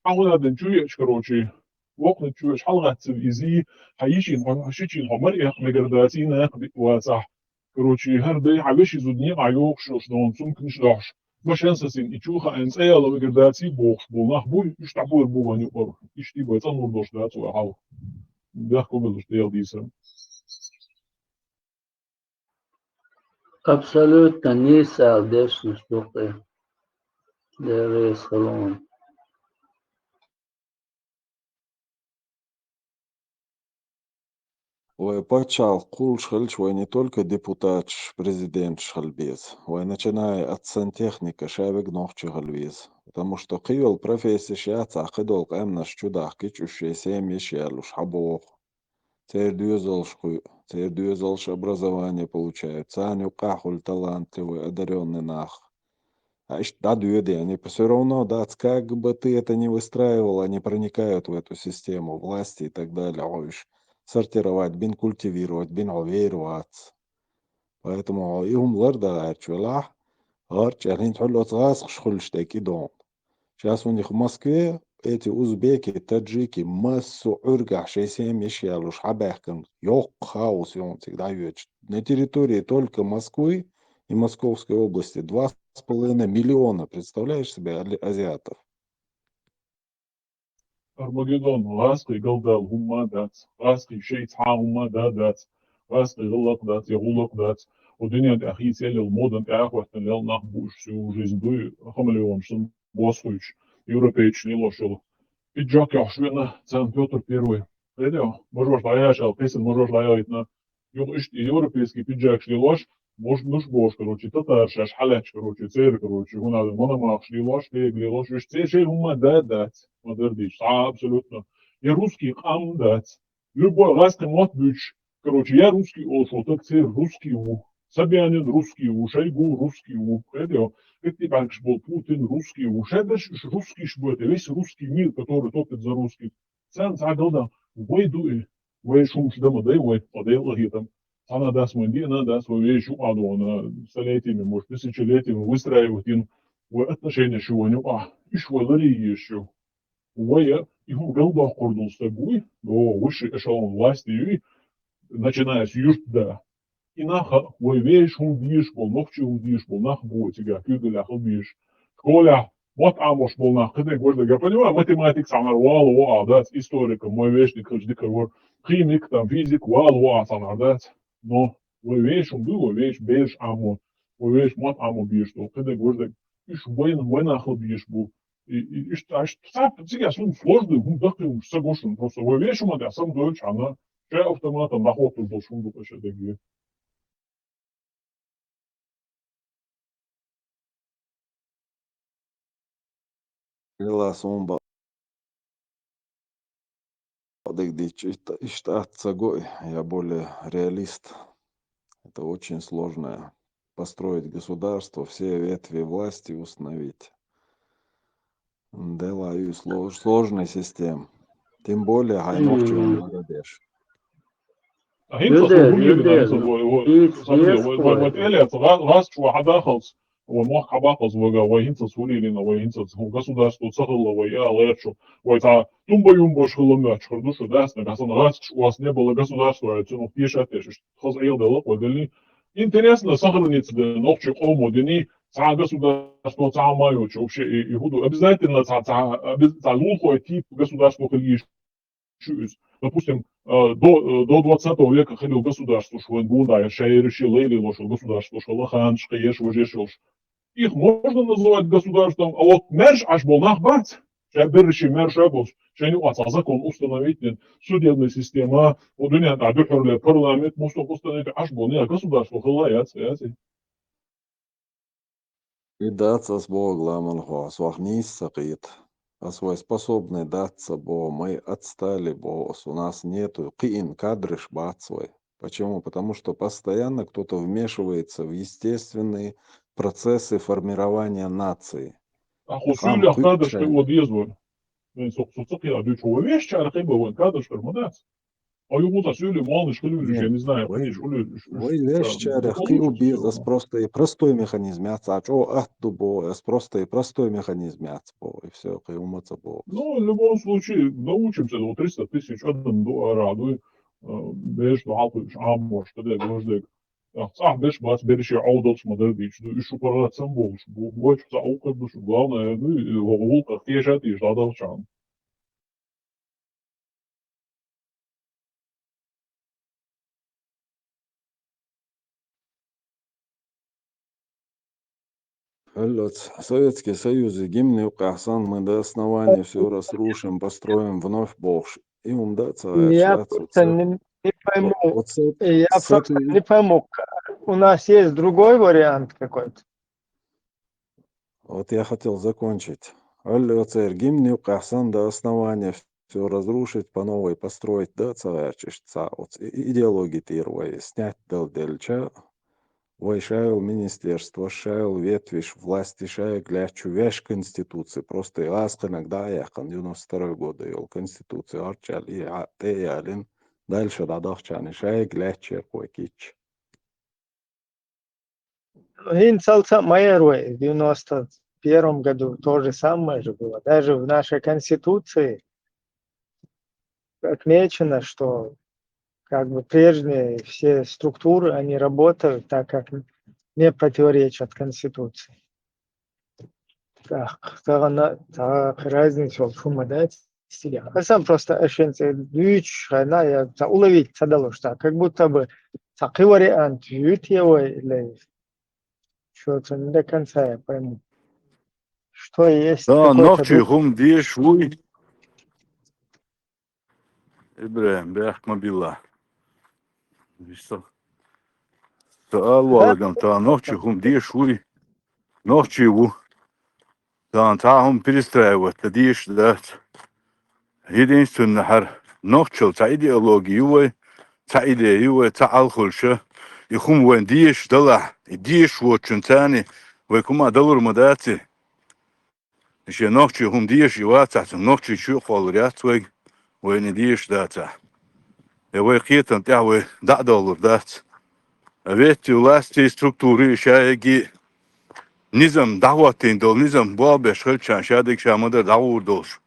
хьан хӀун а дан чу еача, короче, воккханиг чу еача хьалагӀаттар изий, хьан йишина хьо, хьан шичина хьо мара эккха мегар дац, и нах биъ вацахь. Короче, хӀара дай хьан вешин зуда некъахь йохуш йолуш дохна сумканаш а дохьуш, машен сацийна и чу хаийна цӀа яла мегар даций бохуш болу нах буй, уьш дӀабойр бу вайн юкъара. Иштта бай цӀанлур долуш дац вай хьал. Бехк ма билла уьш Дела дийцар. Абсолютно нийса аьлла дешнаш ду кхин. Дела реза хуьлда хьуна. Вай пачхьалкх кхуллуш хилча, вай не только депутаташ, президенташ хила беза. Вай, начиная от сантехника, ша верг нохчи хила веза. Потому что кхин йолу профессеш яц ахь кхидолу къаьмнаш чу дахкича, уьш шайн семьяш а яьллуш хьан боху. Церан доьзалш кхуьу, церан доьзалш образование получают, царна юккъехь хуьлу талантливый, одарённый нах. А иштта дӀадоьду, они всё равно, да, как бы ты это ни выстраивал, они проникают в эту систему власти и так далее, хьо уьш сортировать бина, культивировать бина хьо вер вац. Поэтому хьо и хӀума лардан гӀерташ велахь, гӀарчӀ аьлла, хӀинца хьуьлла оцу гӀазкхаша хуьлуш дерг и догӀу. Сейчас у них в Москве эти узбеки, таджики массо а Ӏуьргахь шайн семьяш а яьллуш хьан баьхкина, йоккха хаос ю хьуна цига дӀайоьдуш. На территории только Москвы и Московской области два с половиной миллиона, представляешь себе, али-, азиатов? Армагеддон, гӀазкхий галдала хӀумма а дац, гӀазкхий шайца хьан хӀумма а да а дац, гӀазкхий гӀиллакх дац, я гӀуллакх дац. О дуьнен тӀехь хийца елла, модан тӀехь а хӀоьттина лелла нах бу уьш, всю жизнь дуй, хамелеонаш санна босхуьйтуш, европейцаш лелош йолу. Пиджак йохьуш веана царна Пётр Первый. Хедео, мажош дӀаяшал, кхийсан мажош дӀаяйтина. Юха иштта и европейский пиджакаш лелош, муш-, муш бохуш, короче, татар шаьш хьалаьтташ, короче, церан, короче, хӀун аьлла, мономахаш лелош, кега лелош, уьш церан шайн хӀумма а да а дац, ма-дарра дийцича, цхьа а абсолютно. Я русский къам а дац. Любой гӀазкхи мотт буьйцуш, короче, я русский олуш волу стаг церан русский ву. Собянин русский ву, Шойгу русский ву. Хедео, кхидӀа бӀаьргаш болу Путин русский ву. Шайберш уьш русскийш бу, это весь русский мир, который топит за русских. Царна цхьа галдан, вай ду и, вай шумаш дан ма дай вай, ткъа Дела къахетам. Цхьана а дац вайн, деана а дац вай, вешан юкъа а догӀу, столетиями, может, тысячелетиями выстраивать йина вай отношенеш ю вайн юкъахь. Уьш вай ларъе езаш ю. Вай и хӀума галдоккхур долу стаг вуй, о, высший эшелон власти юй, начиная с юьртда. И нах а, вай вешан хӀума дезаш болу, нохчийн хӀума дезаш болу нах бу вай цигахь куьйгаллехь хила безаш. Школехь мотт Ӏамош бола нах кхидерг важа дерг. Я понимаю, математика цхьанхьара вала вогӀа дац, историка, вай вешник хилча дика вар, химик, там, физик, вала вогӀа цхьанхьара дац. Но вай вешум ду, вай веш бераш Ӏамо, вай веш мотт Ӏамо безаш долу кхидерг важа дерг. Уьш вайн, вайнахла безаш бу. И, и, иштта, иштта, цхьа, цига сум сложный, хӀума даккхий, хӀума са гошун, просто вай вешума тӀехь сам дойлуш хьана, шай автоматом дӀахоттур долуш хӀума ду кхаша дерг. Ила сумба дигдич, ишта ат ца гой, я более реалист. Это очень сложное. Построить государство, все ветви власти установить. Дела и слож-, сложная система. Тем более, хай нохчий Мгм. Бангладеш. А хӀинца Юдер, сулхулийна, юдер. хӀинца вай, вай, Ис, сахне, ис вай, вай, вай, кой. Элиас, га-, газ чу хьадахалц, вай мохк хьабаккхалц вага, вай хӀинца сулийна, вай хӀинца государство ца хилла, вай я лерчу, вай цхьа тумба-юмбаш хилла моьттуш хир ду шу, дац, нагахь санна гӀазкхаш у вас не было государства, цунах теша тешаш, хаза Ӏехадала кхо делли. Интересно, сохраниться де, нохчий къомо дини, цхьа государство, цхьа ма йолчу, вообще, и, и хӀу ду, обязательно цхьа, цхьа, обяз-, цхьа лулхой тип государство хила йиш шу иза. Допустим, э, до, э, до двадцатого века хилла государствош вайн гунда, я шайраши лайлалош государствош хилла, ханаш, кхиеш, важеш йолуш. Их можно называть государством, а вот маьрша Ӏаш болу нах бац, шайн берраши маьрша болуш, шайн юкъа цхьа закон установить дина, судебная система, вот дуьнен тӀехь дуьхьарле парламент, муста установить Ӏаш болу, я государство хилла яц, яц. И дац ас боху, ламан хьо, ас вах нийса ца кхета. Ас вай способный дац ца боху, мы отстали боху, ас у нас нету, кхиъна кадраш бац вай. Почему? Потому что постоянно кто-то вмешивается в естественные процессы формирования нации. Ахьа, хӀун суьйлех кадраш кхио деза вай? Вайн со, со ца кхиа дуьйцу, вай вешчара кхиба вайн кадраш хир ма дац. А юхуца суьйле молнаш хила везаш, я не знаю, вай, кхидеш хила везаш. Вай вешчара кхио беза, ас просто и простой механизм яц, а чӀо атта ду боху, ас просто и простой механизм яц боху, и всё, кхин хӀума ца боху. Ну, в любом случае, научимся, вот триста тысяч адам ду ара ду, э, беш ду хьалхуьйтуш Ӏамош, кхидерг, важа дерг. Ахь цӀахь беш бац, берриш я Ӏовдалц ма дар дийчу ду, уьш шу паргӀатцам болуш бу, гочу цӀа укхар ду шу, главное, ну, и гӀуллакхах теша тийша дӀадахча. Хьаллац, Советский Союз и гимн юккъехь санна, мы до основания всё разрушим, построим вновь бохуш. И хӀума дан ца гӀерташ Я дац, просто оцу, не, не пойму. Оцу, Я просто не пойму. К-, у нас есть другой вариант какой-то. Вот я хотел закончить. Алло, церан гимн юккъехь санна до основания всё разрушить, по новой построить, да, ца гӀерташ иштта цхьа оцу и-, и-, идеология тӀера вай снять дала делча, вай шайолу министерствош, шайолу ветвеш власти шайга лаьттачу ваьш конституци, просто и гӀазкхинарг дӀа а яьккхина, девяносто второй года йолу конституци гӀорчӀаьлла и а тӀе а ялина, дальше дӀадахчарна шайга лаьттачерг вай кийча. Ну, хӀинцалц а ма яра вай, в девяносто первом году то же самое же было. Даже в нашей Конституции отмечено, что как бы прежние все структуры, они работают так, как не противоречат Конституции. Так, так, так, разница в чем, да? Стиля. Асан просто ашен це дүүч хана я ца уловить ца далуш ца, как будто бы ца кхи вариант юйт я вай или что-то не до конца я пойму. Что есть Да, какой-то нохчий дух. хӀума деш вуй. ИбрахӀим, бехк ма билла. Виса. Ца алвалагам, та нохчий хӀума деш вуй. Нохчий ву. Царна цхьа а хӀума перестраивать дан дезаш дац. Единственное, хӀара нохчалла цхьа идеология ю вай, цхьа идея ю вай, цхьа Ӏалхулша, и хӀума вайн дезаш далахь, и дезаш воцучун царна вай хӀума далур ма дац и. И шен нохчий хӀума дезаш и вацахь, цунна нохчий чу а кхоллар яц вайга, вайна и дезаш дацахь. Я вай кхетам тӀехь вай дӀа а довлур дац. А ветти власти структури шайги низам дӀахӀоттийна долу, низам болх беш хилчарна ша дерг ша ма-дарра дӀагӀур долуш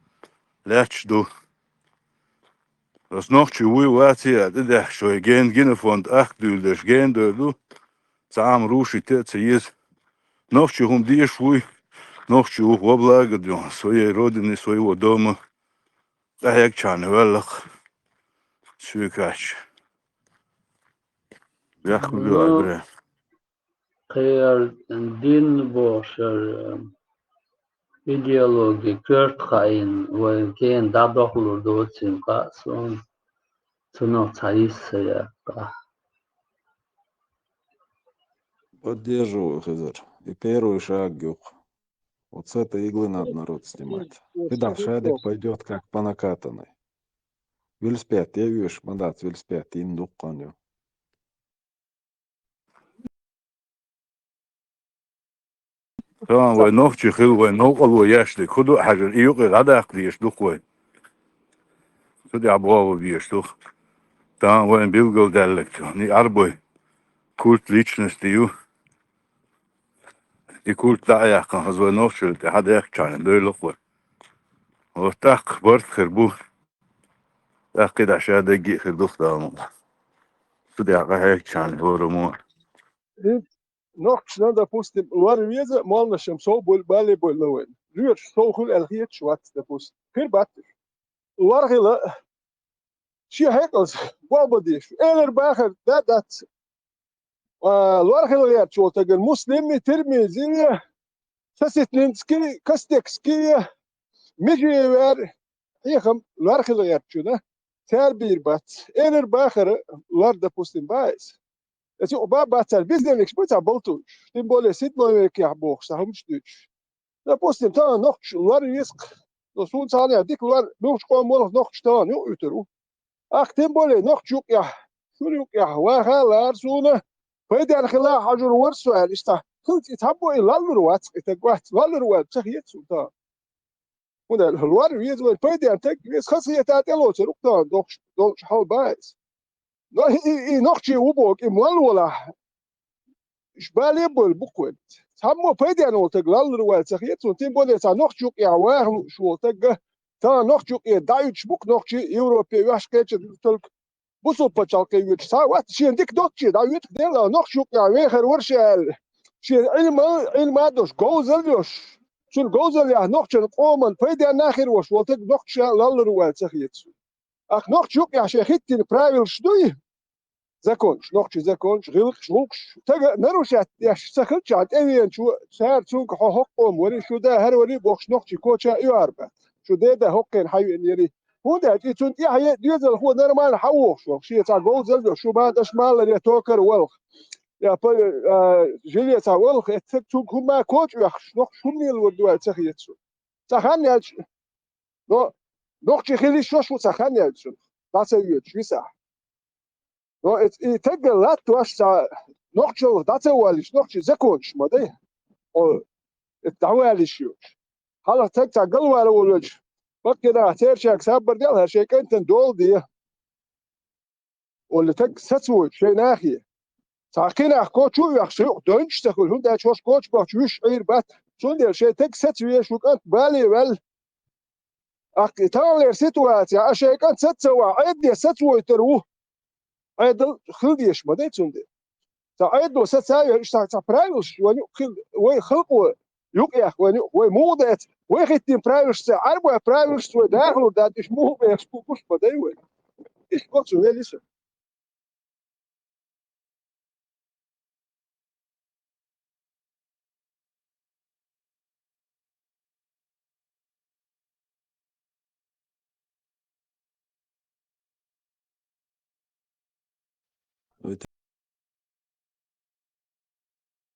лаьтташ ду. Ас нохчий вуй ваций а тӀедехкаш вай гена, генофонд ахка дуьйладеш гена дойр ду, цхьа а хӀума рушить а ца еза. Нохчий хӀума дезаш вуй, Нохчий ух во благо ду, своей родины, своего дома. Къахьегчарна веллах. Суьйкач. Яхбу Ну, айбре. Кхер дин бохшар, идеологи коьрт хаин, вай кен дадохлур доцин касон. Цунах цхьа йиссаря кха. Поддерживаю, Хизар. И первый шаг юх. Вот с этой иглы надо народ снимать. Ты дальше Шадик пойдёт как по накатанной. Велосипед, я вижу, мандат велосипед, им духаню. Тан вай нохчи хил вай новкъал вай яшли. Куду хьажар, и юкъе гӀадаккха деш дух вай. Цу тӀехь богӀу беш ду. Тан вайн билгал даьллаг цо. Ни арбой культ личности ю. И культ дӀа а яьккхина, хаза вай нохчалла тӀе хьадаьхкачарна дойла вай. Вот тӀаккха барт хир бу. ТӀаккха и дӀа ша дагги а хир ду-кх Дала мукъ лахь. Цу тӀехь къахьегчарна хӀораммо. И нохчашна, допустим, лор веза а, молланашам сов болу, бале болу вайн. Жоьжахаташ сов хуьлу аьлла хеташ вац, допустим. Хир бац уьш. Лор хила, шен хьекъалца болх бан дезаш. Элира бахар да дац. А, лор хила гӀертачу волу тагана Муслими, Тирмизи, Соситнинский, Костекский, Межевер, хьехам лор хила гӀертачунна, цара бийр бац. Элира бахара лор, допустим, бац. Эцу юкъа бан бац цара, бездельникаш бу цхьа болтуш. Тем более седьмой векехь бохуш, цхьа хӀумаш дуьйцуш. Допустим, тахана нохчаш лор веза-кх. Но суна цхьаьна дика лор, муьлхачу къоман волу нохчаш тахана юкъа уьтур ву. Ахь тем более нохча юкъехь, шуна юкъехь ваха а лара суна, пайденна хила а хьажур вара со аьлла, иштта. Хилча и цхьаммо и лаллур вац, и таг вац, лаллур вац, ца хета суна тахана. ХӀунда аьлча лор веза вайн, пайденна таг веза, хазахета тӀелоцур ву-кх тахана, дохуш долчу хьал бац. Но и, и, и нохчий ву боху, и молла волахь, уьш бале а бевлла бу-кх вайн. Цхьаммо пайденна волу таг лаллур вац ца хета суна, тем более цхьа нохча юкъехь ваха лууш волу таг, тахана нохча юкъе дӀауьдуш бу-кх нохчий Европе, ваьш кхечу только бусулба пачхьалкхе воьдуш цхьа а вац, шена дика доцуче дӀавоьду-кх, дела, нохча юкъехь вехар вара ша аьлла. Шен Ӏилма, Ӏилма а долуш, говзалла а йолуш, цуьнан говзаллех нохчийн къоман пайденна а хир волуш волу таг нохча ша лаллур ву аьлла ца хета суна. Ахь нохча юкъехь шайн хӀиттийна правилаш дуй? Законаш, нохчийн законаш, гӀиллакхаш, гӀуллакхаш. Тага нарушать деш ца хилчахьана тӀевеанчо, цара цуьнга хьо хӀокху къоман варий, шун да хӀара варий бохуш нохчийн коча а оьхьар бац. Шун деда хӀокхуьнан хьан веана ярий. ХӀунда аьлча и цунна тӀаьхье доьзалхо нормально хьан вохуш валха, шен цхьа говзалла а, шун бан тӀаш маларе токар а валха, я па-, а, жиле цхьа валха, эццаг цуьнга хӀумма а коча оьхуш, нохча хӀума лелор ду аьлла ца хета суна. Цхьа хан яьлча, но нохчий хила йиш йолуш ву цхьа хан яьлча, дӀа ца воьдуш висахь. Но и, и таггал латтош цхьа нохчаллах дӀа ца валлиш, нохчийн законаш ма дай. О, и дӀаваллиш йолуш. Хьалха таг цхьа галвала волуьйтуш, баккхий нах церачаьрга сабар дел, хӀара шайн кӀантана дола де. Олли таг сацавойту шайн нахе. Цхьа кхин нах коча а оьхуш, юкъа дойнуш ца хуьлу, хӀунда аьлча хӀорш коча бохчу вуьш Ӏийр бац. Цундела шайн таг сацаве, шун кӀант бале а ваьлла. Ахь и таханлера ситуацехь, а шайн кӀант саца ца вахь, Ӏедале сацавойтур ву. Ӏедал хила дезаш ма дай цундела. Цхьа Ӏедало саца а вехь, иштта цхьа правилаш вайн юкъа хила, вай халкъо юкъа яхка вайн юкъа, вай муха дацахь, вай хӀиттийна правилашца, Ӏарбойн правилашца вай дахалур дац, иштта муха бехаш бу гуш ма дай вай. Иштта боху цу велиса.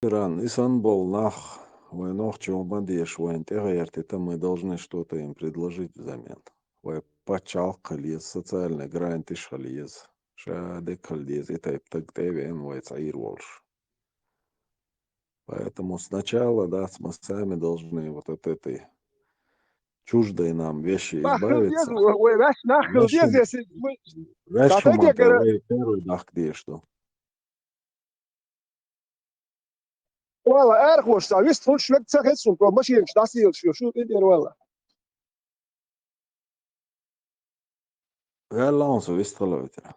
Ветеран, и санна болу нах, вайн нохчо ма дезаш, вайна тӀегӀертита, мы должны что-то им предложить взамен. Вай пачхьалкх хила еза, социальный гарантиш хила еза, ша декхала деза, и тайпа таг тӀе а веана вайца Ӏийр волуш. Поэтому сначала, да, мы сами должны вот от этой чуждой нам вещи избавиться. Вай ваьш нах хила деза, если мы... Ваьш хӀума тӀе вай первый дахка дезаш ду. Вала, арахоша, вистхуьлуш вега ца хеза суна, про машинаш дӀасийлаш йо, шу тӀе дера вала. Ваьлла хьуна со вистхила витира.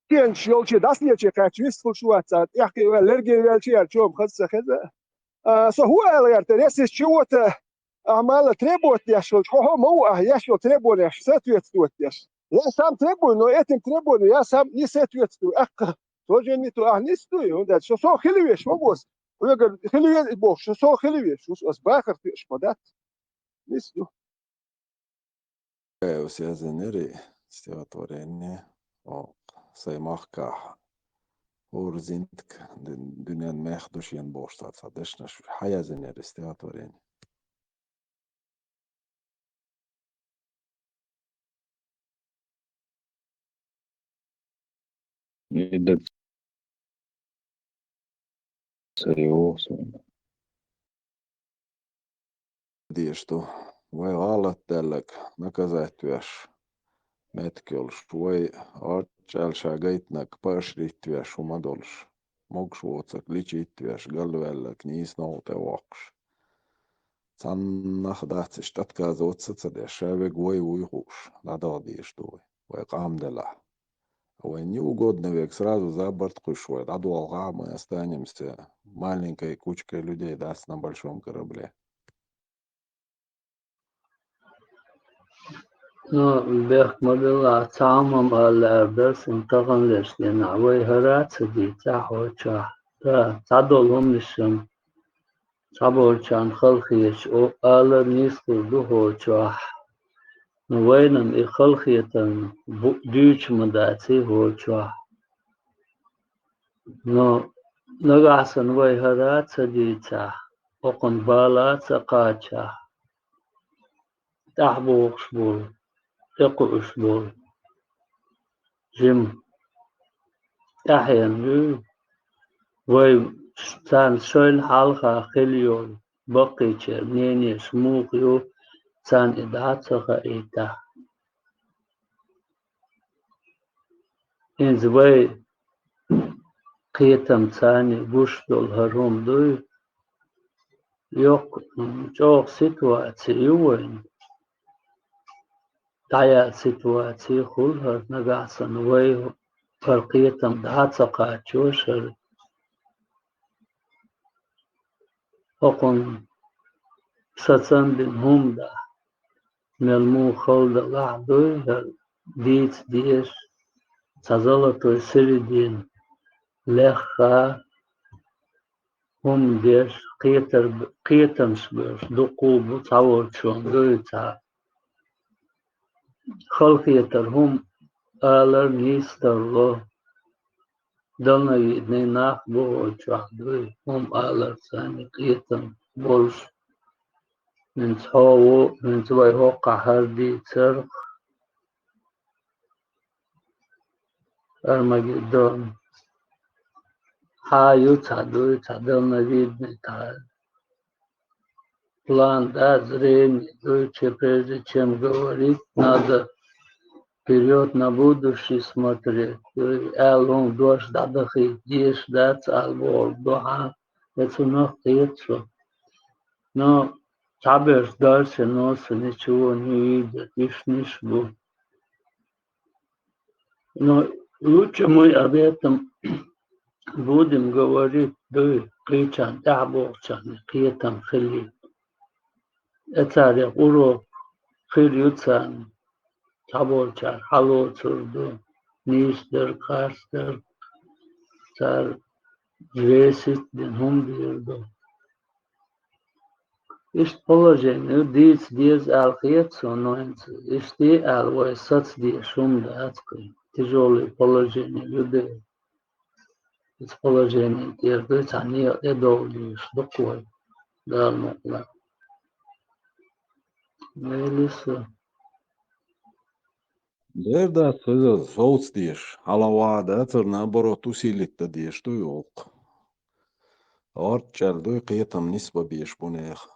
Кенаш йолче, дӀасалече кхаьчча вистхуьлуш вац, цара тӀехкхе ваьлла, лерге ваьлча яра чома хаза ца хеза. А, со хӀун ала гӀерта, если чего-то ахь мала требовать деш волчу, хьо, хьо ма ву ахь еш йолу требованеш соответствовать деш. Я сам требую, но этим требованиям я сам не соответствую. Аккха, тоже не то, ахь нисдуй, хӀунда аьлча со, со хила веш ма бу ас. Хьоьгара хила ве-, бохуш, со, со хила веш ву, ас бахар тоьаш ма дац. Нисду. Э, ус яздинарий стихотворение, о, сайн махкахь, хӀора зинтка ду-, дуьненан мех ду шена бохуш цхьа, цхьа дешнаш, хьан яздинарий стихотворение? И дан ца йогӀу суна. Деш ду, вай гӀалат даьлларг наказать веш меттиг йолуш, вай гӀорчӀаьлла ша гайтинарг поощрить веш хӀума долуш, могуш воцург лечить веш, галваьлларг нийса новкъа тӀе воккхуш. Цхьаннах дац иштта отказываться ца деш, ша верг вай вуй хууш, дӀадала дезаш ду вай, вай къам делахь. Вайна не угодно верг сразу за борт кхуьссуш вай, дӀадолахь, мы останемся маленькой кучкой людей, дац на большом корабле. Ну, бехк ма билла, цхьа хӀума ала лаьара дара суна таханлерчу дийнахь, вай хӀара а ца дийцахь хьо чохь. Да, цхьадолу хӀуманаш-м цхьаболчарна халахеташ о-, алар нийса хир ду хӀокху чохь. Ну, вайна-м и халахетарна бу-, дуьйцуш ма дац и хӀокху чохь. Ну, нагахь санна вай хӀара а ца дийцахь, хӀокхунна бала а ца кхачахь, тӀаьхьабогӀуш болу, тӀекхуьуш болу жима тӀаьхьенна ю, вай царна шайна хьалха хила йолу баккхийчеран мненеш муха ю, царна и дӀа а ца хаийтахь. ХӀинца вай кхетам царний гуш долу хӀара хӀума дуй, йоккха, м, чӀогӀа ситуаци ю вайна. ДӀаяла ситуаци хуьлу хӀара нагахь санна, вай хӀара кхетам дӀа а ца кхачош хӀара. ХӀокхунна сацам бина хӀума дахь, мел муха хала далахь дуй хӀара дийца дезаш, цхьа золотой середина лехха, хӀума деш, кхетар-, кхетамаш беш, дуккха а бу цхьаволчунна дуй цхьа. Халахетар хӀума алар нийса тарло. Дальновидный нах бу хӀокху чохь дуй, хӀума алар санна кхетам болуш. ХӀинца хьо ву, хӀинца вай хӀоккхахь хӀара дийцарх. Армагеддон. Хьан ю цхьа дуй, цхьа дальновидный цхьа план, да, зрение дуй, че прежде чем говорить, надо вперёд на будущее смотреть. Дуй, аьлла хӀума дош дӀадахийта дезаш дац, ала бохург ду хьан, я цунах кхета со. Но цхьаберш дальше носа ничего не видят, иштанаш бу. Но лучше мы об этом будем говорить, дуй, кхечарна тӀаьхьабогӀучарна кхетам хилийта. Э, царех урок хир ю царна, цхьаболчара хьалоцур ду, нийса дерг, харц дерг, цара взвесить дина хӀума дийр ду. Иштта положение ю, дийца деза аьлла хета суна, но хӀинца иштта аьлла вай саца дезаш хӀума дац кхин. Тяжёлый положение ю дела. Иза положение тӀера дуй, цхьа некъа тӀедовла дезаш ду-кх вай, Дала мукъ лахь. Мелиса. Дера дац, иза совца дезаш, хьалаваха дацара, наоборот, усилить дан дезаш ду юкъа. ГӀорчӀел дуй, кхетам нисбан безаш бу нехан.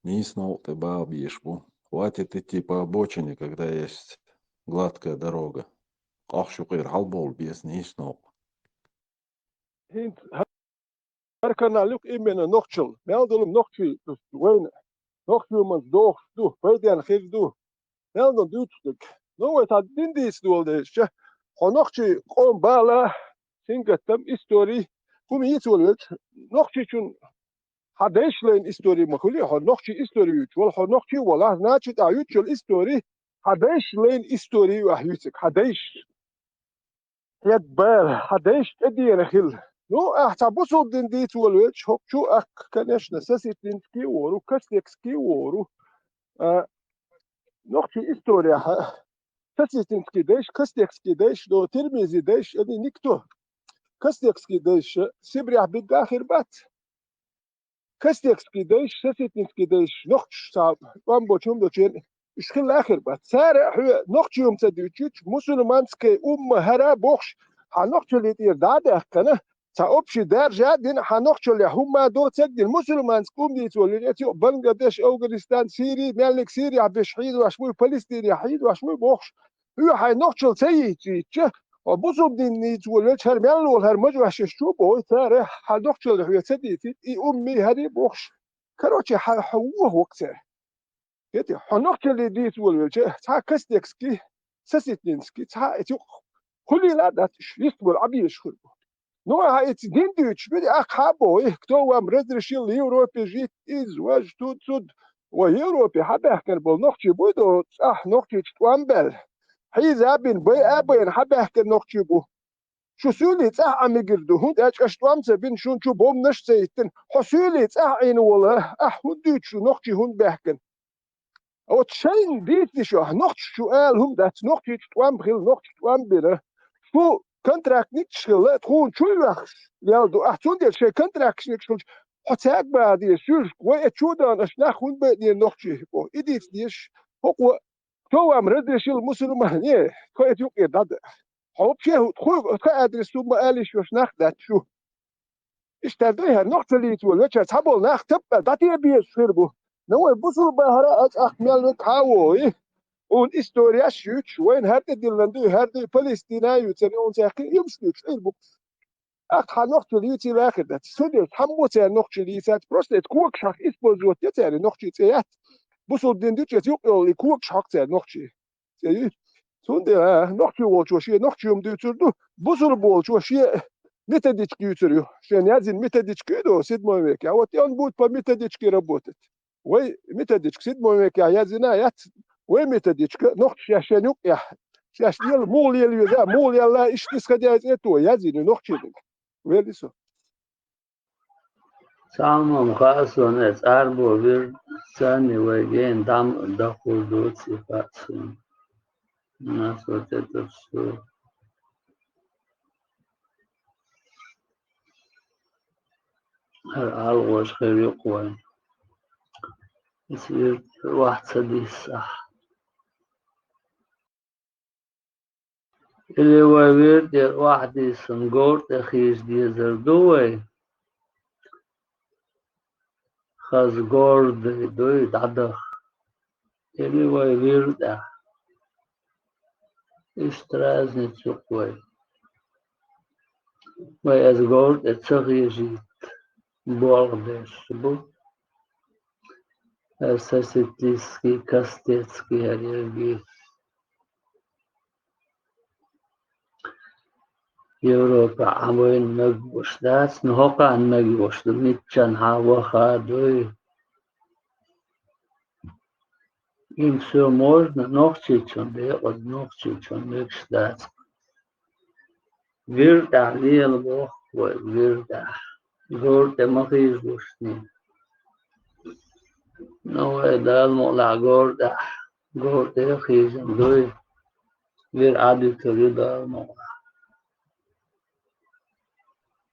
Нийса новкъа тӀе баха безаш бу. Хватит идти по обочине, когда есть гладкая дорога. Къахьош юкъера хьалабовла беза нийса новкъа. ХӀинца хӀара канал ю-кх именно нохчалла. Мел долу нохчий, вайна нохчийн ман дохуш ду, пайденна хир ду. Мел долу дуьйцуш дерг. Ну, вай цхьа дин дийца дола дезача, хьо нохчийн къоман бала, сингаттам, истори, хӀума йийца волавелча, нохчичун Хьан дайша лайна истори ма хуьлий, хьо нохчийн истори юьйцуш вала, хьо нохчи вала, значит, ахь юьйцуш йолу истори, хьан дайша лайна истори ю ахь юьйцург, хьан дайша. Хьед бала, хьан дайша тӀедеана хила. Ну, ахь цхьа бусулба дин дийца волавелча, хӀокху чу ахь, конечно, сосетинский а вогӀур ву, костекский а вогӀур ву. А, нохчийн историяхь, сосетинский дайша, костекский дайша, до Тирмизи дайша, они никто. Костекский дайша Сибрехь бигга а хир бац. Костекский дайша, сосетинский дайша, нохчаш цхьа тӀом бочу хӀума долчеран, уьш хилла а хир бац. Цара хьоьга нохчийн хӀума ца дуьйцуьйтуш, мусульманская умма хӀара бохуш, хьан нохчаллин тӀера дӀа а даьккхина, цхьа общий даржа а дина, хьан нохчаллехь хӀумма а доцург а дина, мусульманская умма дийца волавелча, эца юкъа Бангладеш, Афганистан, Сири, меллиг Сирехь беш хьийзош вуй, Палестинехь хьийзош вуй бохуш, хьо хьайн нохчалла ца йийцича, хьо бусулба дин дийца волавелча, хӀара мел волу хӀара мажош шаьш чу а бохуй, цара хьан нохчалла хьоьга ца дийцийта, и умма хӀара бохуш. Короче, хьан, хьан вон хӀокху цара. Кхетий, хьо нохчаллин дийца волавелча, цхьа костекский, сосетинский, цхьа эца юкъа хуьлийла а дац, уьш йист болу Ӏа безаш хуьлу. Ну, хьан эца дин дуьйцуш бен, ахь хьан а боху, кто вам разрешил в Европе жить, из, важ, тут, тут. Вай Европе хьан баьхкина болу нохчий буй до, цӀахь нохчийчу тӀом баьлла. Хьийза а бина, бай а байна, хьан баьхкина нохчий бу. Шу суьйлий цӀахь Ӏан мегар ду, хӀунда аьлча аша тӀом ца бина, шуна чу бомбанаш а ца йиттина, хьо суьйлий цӀахь Ӏийна волу, ахь хӀунда дуьйцу шу нохчий хӀунда баьхкина? Оцу шайна дийцале шу, ахь нохчаш шу ала хӀума дац, нохчийчу тӀом хила, нохчаш тӀом бина. Шу контрактникаш хилла, тхуна чу а ваьхкаш лел ду, ахь цундела шайн контрактникаш хилча, хьо цаьрга баха деза, суьйшка, вай эца чу а дахана, аша нах хӀунда байинера нохчий боху, и дийца дезаш, хӀокхо, кто вам разрешил мусульмане, тхо эца юкъера дӀада. Хьо вообще хӀу, тхо, тхан адрес хӀумма ала йиш йолуш нах дац шу. Иштта дуй хӀара нохчаллица волу вешар цхьаболу нах таппа дӀатеа безаш хир бу. Но вай бусулба хӀара а цӀахь мел вега хьан а вогӀий? Хьуна историяш а юьйцуш, вайна хӀара тӀедиллина дуй, хӀара дуй, Палестина а юьйцура, хьуна цхьа кхин а юмаш дуьйцуш хир бу. Ахь хьан нохчалла йийцийла а хир дац. Цундела цхьаммо цара нохчалла йийцац, просто эца когаш хьакха использовать ян цара, нохчий цӀе яц. Бусулба дин дуьйцуш эца юкъа йолу и когаш хьакха цара нохчий. ЦӀе ю. Цундела, а, нохчо волчо шен нохчийн хӀума дуьйцур ду, бусулба волчо шен методичка юьйцур ю. Шен яздина методичка ю ду, седьмой векехь. Вот и он будет по методичке работать. Вай методичка седьмой векехь яздина а яц, вай методичка нохчаша шаьш шен юкъехь. Шаьш лела, муха лела веза, муха лелла, иштта исходя из этого яздина ю нохчийн. Вели со. Цхьамма хаьа суна, эца Ӏарбо вирд санна вай гена дӀа ма дахур дуц и хаьа суна. Нас вот это всё. ХӀара алгӀош хир ю-кх вайн. Эца вирд охьа ца диссахь. Или вай вирд тӀера охьадиссина говр тӀе хийжа дезар ду вай? Хаза говр дуй дӀадаха. Или вай вирд тӀехь? Иштта разница ю-кх вай. Вай эца говр тӀе ца хийжийта болх беш бу. Хьан сосетинский, костецкий хӀара ерг. Европа Ӏа вайна мегаш дац, но хӀокхарна мегаш ду, миччанхьа ваха дуй. Им всё можно, нохчичун декъаза, нохчичун мегаш дац. Вирд тӀехь лела боху вай, вирд тӀехь. Говр тӀе ма хийжалаш ни. Но вай Дала мукъалахь говр тӀехь, говр тӀе а хийжина дуй. Вир Ӏадуьтур ю Дала мукъалахь.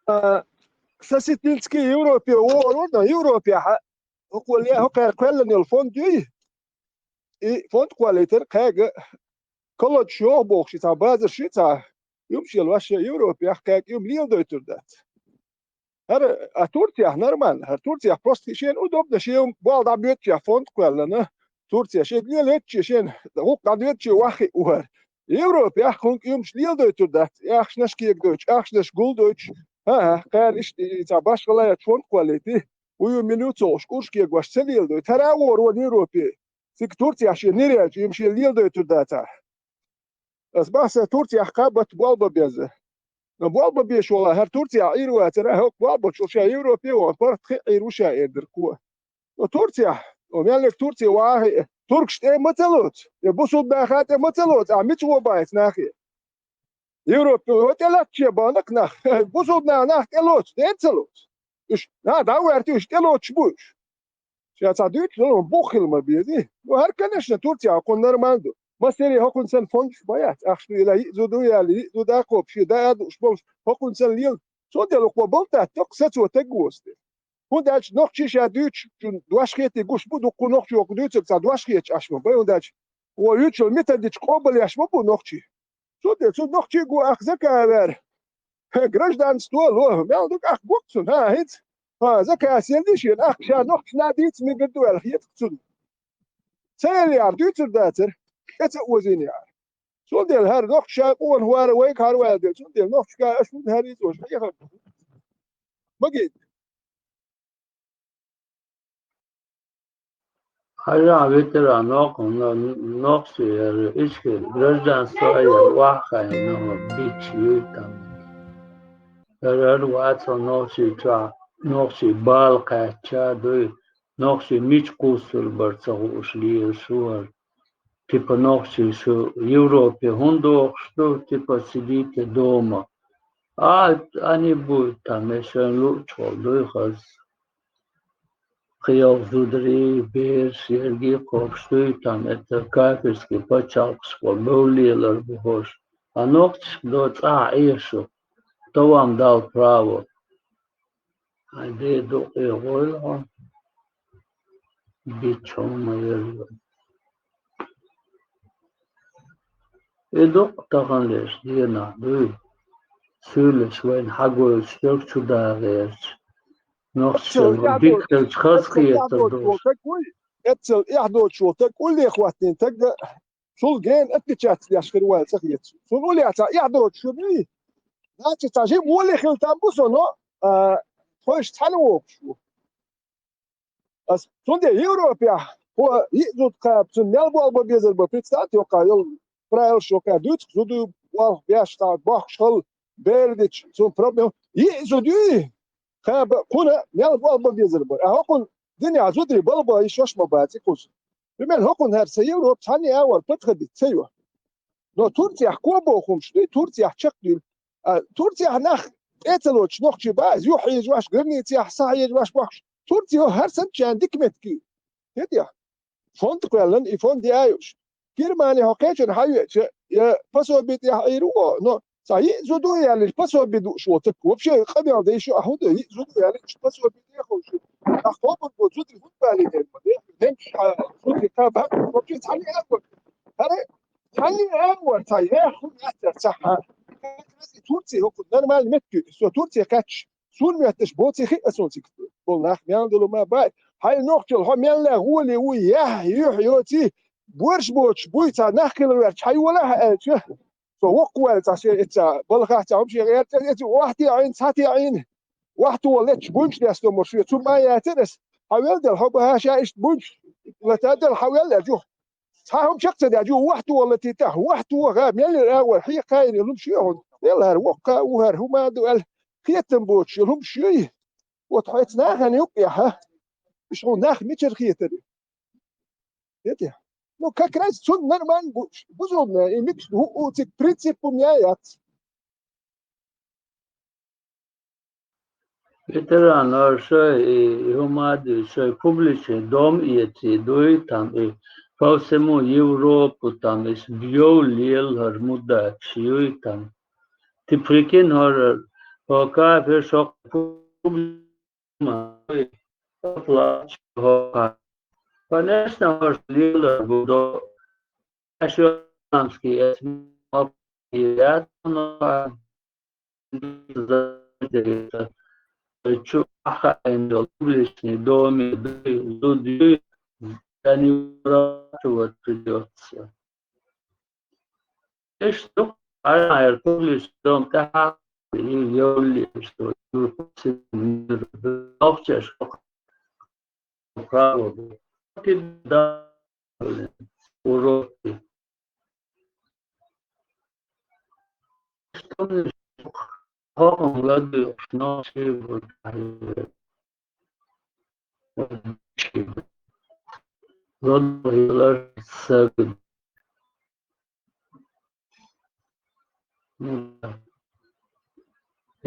А, сосетинский Европе вогӀур вара, но Европехь хӀокхо ле-, хӀокхара кхоьллина йолу фонд юй? И фонд кхоьллийтар кхаьга колодаш йогӀу бохуш, и цхьа базар ши цхьа, юмаш елла ваьшша Европехь кхаьга юм леладойтур дац. ХӀара, а Турцехь нормально, хӀара Турцехь просто шена удобно, шен болх дӀабоьдучехь фонд кхоьллина, Турция шега лелойтуче шена гӀуллакх дӀадоьдуче ваххи а ву хӀара. Европехь хӀунга юмаш леладойтур дац, ахчанаш кегадойтуш, ахчанаш гулдойтуш, хӀан-хӀа, кхара иштта и цхьа башхалла яц фонд кхоьллийтий. Вуй ю мила ю ца хууш, курш кегош ца леладой. Тара а вогӀур вара Европе. Цига Турцехь шен нир яьлча, им шен леладойтур дацахь. Ас бахьа сан Турцехь кхаба болх бан беза. Но болх бан безаш вола, хӀара Турцехь Ӏийр вацара, хӀокху болх бечул ша Европе вахана, паргӀат хи Ӏийр ву ша эр дара кхо. Но Турцехь, о, мел Турце вахе, туркаш тӀе ма ца лоцу, я бусулба наха тӀе ма ца лоцу, ахь мича гӀо баьхьа нахе? Европе, о, тӀе лаьттаче бахана нах, бусулба нах тӀе лоцу, тӀе ца лоцу. Уьш, на, дӀа а гӀерта, уьш тӀе лоцуш бу уьш. Ша цхьа дуьйцуш, ну, бух хила ма безий. Ну, хӀара, конечно, Турция хӀокхунна нормально ду. Массаре хӀокхунна санна фондаш бан яц. Ахча ду, ила йиъ зуда ю яьлла, йиъ зуда а кхобуш, шен даа а дууш болуш, хӀокхунна санна лела. Цундела кхо болтат доккха сацо таг воцу те. ХӀунда аьлча нохчий ша дуьйцуш, чун дош хетий гуш бу, дуккха нохчо кху дуьйцург цхьа дош хеташ Ӏаш ма бай, хӀунда аьлча вон юьйцучул методичка къобалъеш ма бу нохчий. Цундела цу нохчий го ах закавер. Гражданство ло, мел ду ах гук цунна, хӀа, хӀинца. ХӀа, заказ елли шена, ах ша нохчий надийца мегар ду аьлла хета цунна. Ца елла яра, дуьйцур дацара, тӀе ца озийна яра. Цундела хӀара нохчий ша къона хӀора вайга хӀара ваьлла дела, цундела нохчий га аша хӀунда хӀара изош хьехар? Магийта. Хьажахь, ветеран, нох-, но-, нохчий яра, ишхир гражданство яра, ваххайна, но бича юй там. ХӀара вацал нохчий чохь, нохчий бала кхаьчча дуй, нохчий мича кхуссур бара ца хууш лелаш ву хӀара. Типа нохчий шу Европе хӀунда дохуш ду, типа сидите дома. А, они будут там, я шайн луучу хьол дуй хаза. Кхин йолу зударий, бераш, ерриг а кхобуш дуй там, это кафирский пачхьалкхашкахула бевлла лелар бу хӀорш. А нохчашка до цӀахь Ӏеша, то вам дал право. Хьайн ден ду къегӀойла хьо. Бича хӀума яра. И дукха таханлерчу дийнахь дуй, суьйлаш вайна хьагойтуш дерг чу да гӀерташ. Нохчашна дика хилча хазахетар долуш. Эццал эхь доцуш волу таг улле хӀоттийна таг, цул гена отличаться деш хир ву аьлла ца хета. Цунна уллехь цхьа эхь доцуш хир дуй? Значит, цхьа жима воле хила там бу со, но, а, тхойша цхьаьна вогуш ву. Ас цундела Европехь хӀо йиъ зуда кхаба, цунна мел болх бан безар бан, представьте, йоккха йолу правилаш йоккха дуьйцу, зуда болх беш, цхьа бохкуш хала, бер дича, цунна проблема. Йиъ зуда юй, кхаба, кхуна мел болх бан безар бан. А хӀокхунна динехь зударий балха бан йиш йолуш ма бац и кхуза. Примерно хӀокхунна хӀара сан Европа цхьанна а агӀор подходить ца йо. Но Турцехь кхо боху хӀумаш дуй, Турцехь чекхдуьйла. А Турцехь нах тӀе ца лоцуш нохчий баьхьа, юхь хьежош, границехь схьахьежош бохкуш. Турци хӀара санна чарна дика меттиг ю. ХӀетехь? Фонд кхоьллина, и фонд яйуш. Германи хьо кхечунна хьан веача, я пособи тӀехь Ӏийр ву, но цхьа йиъ зуда ву яьллачу пособи дууш волу таг. Вообще, къамел дайша а хӀунда йиъ зуда ву яьллачу пособи тӀехула шу? Ахь хобург бу зударий хӀунда балийна ма де? Немцаш хьан зударий кхаба, вообще цхьаьна а агӀор. ХӀара цхьаьна а агӀор цхьа яхь хӀума яцара цхьа хьан. Турци хӀокху нормально меттиг ю. Со Турци кхаьчча, суна моьтташ боций хиъ ас хьуна цига болу нах мел долу ма бай. Хьайн нохчалла хьо мел гӀоле ву, яхь, юьхь йоций, борш боцуш буй цхьа нах хила верча, хьайолахьа аьлча. Со воккха ваьлла цхьа шен эца балхахь цхьа хӀума шен гӀертар, эца охьатеӀийна, цхьатеӀийна, охьатоха летча буьнчу дестомур шен, цу ма яцара ас. Хьан велла дела, хьо бахьа ша иштта буьнчу лата дела, хьан велла аьлча юха. Цхьа хӀума чекх ца даьча, юха охьатоха латийта, охьатоха, мел агӀор хьекхайна йолу хӀума шен хьуна. Велла хӀара воккха а ву, хӀара хӀума а ду аьлла, хетам боцуш йолу хӀума шен. Вот хьо эца нахана юккъехьа, уьш хьуна нах мичара хетара? ХӀетехь? Ну, как раз цунна нормально бу, бузулбане, и микс хӀуъу цига принцип хӀума яц. Ветеран, ара шай, и, и хӀума а дуй, шай публичный дом эций дуй, там, и по всему Европу, там, и бьёв лелхар мудакаш юй, там. Ты прикинь, хӀара, хӀо кафе шо публи- Конечно, может, лила буду. Ашурамский эсмал и рядом, чу ахаем публичный доме, зуды, они вырабатывать придётся. Иштта ду, хьайна эр публичный дом тӀаьхьа, и йолле, что нохчаш право. Уроки. Что мне хӀокхунна ладугӀуш нохчий бу. ЛадугӀуш хилар саг.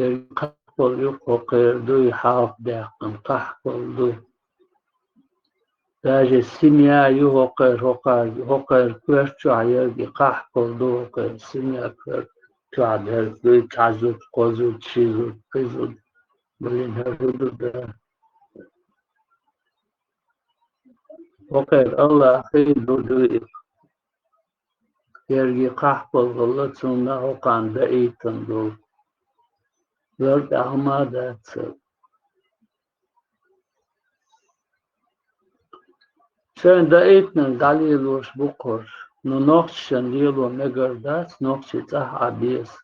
Еррига кхахьол ю хӀокхера, дуй хьалха даьккхина кхахьол ду. Даже семья ю хӀокхера, хӀокхера, хӀокхера коьрта чохь еррига кхахьол ду, хӀокхера семья коьрта чохь дерг дуй, цхьа зуда, кхо зуда, ши зуда, пхи зуда. Блин, хӀара хӀун ду, да? ХӀокхера Аллахьан ду, дуй. Еррига кхахьол хилла цунна, хӀокхарна даийтина долу. Лар тӀехь хӀума дац. Шайна даийтинарг дӀалелош бу кхуьш. Ну, нохчашна лело мегар дац, нохчий цӀахь Ӏа беза.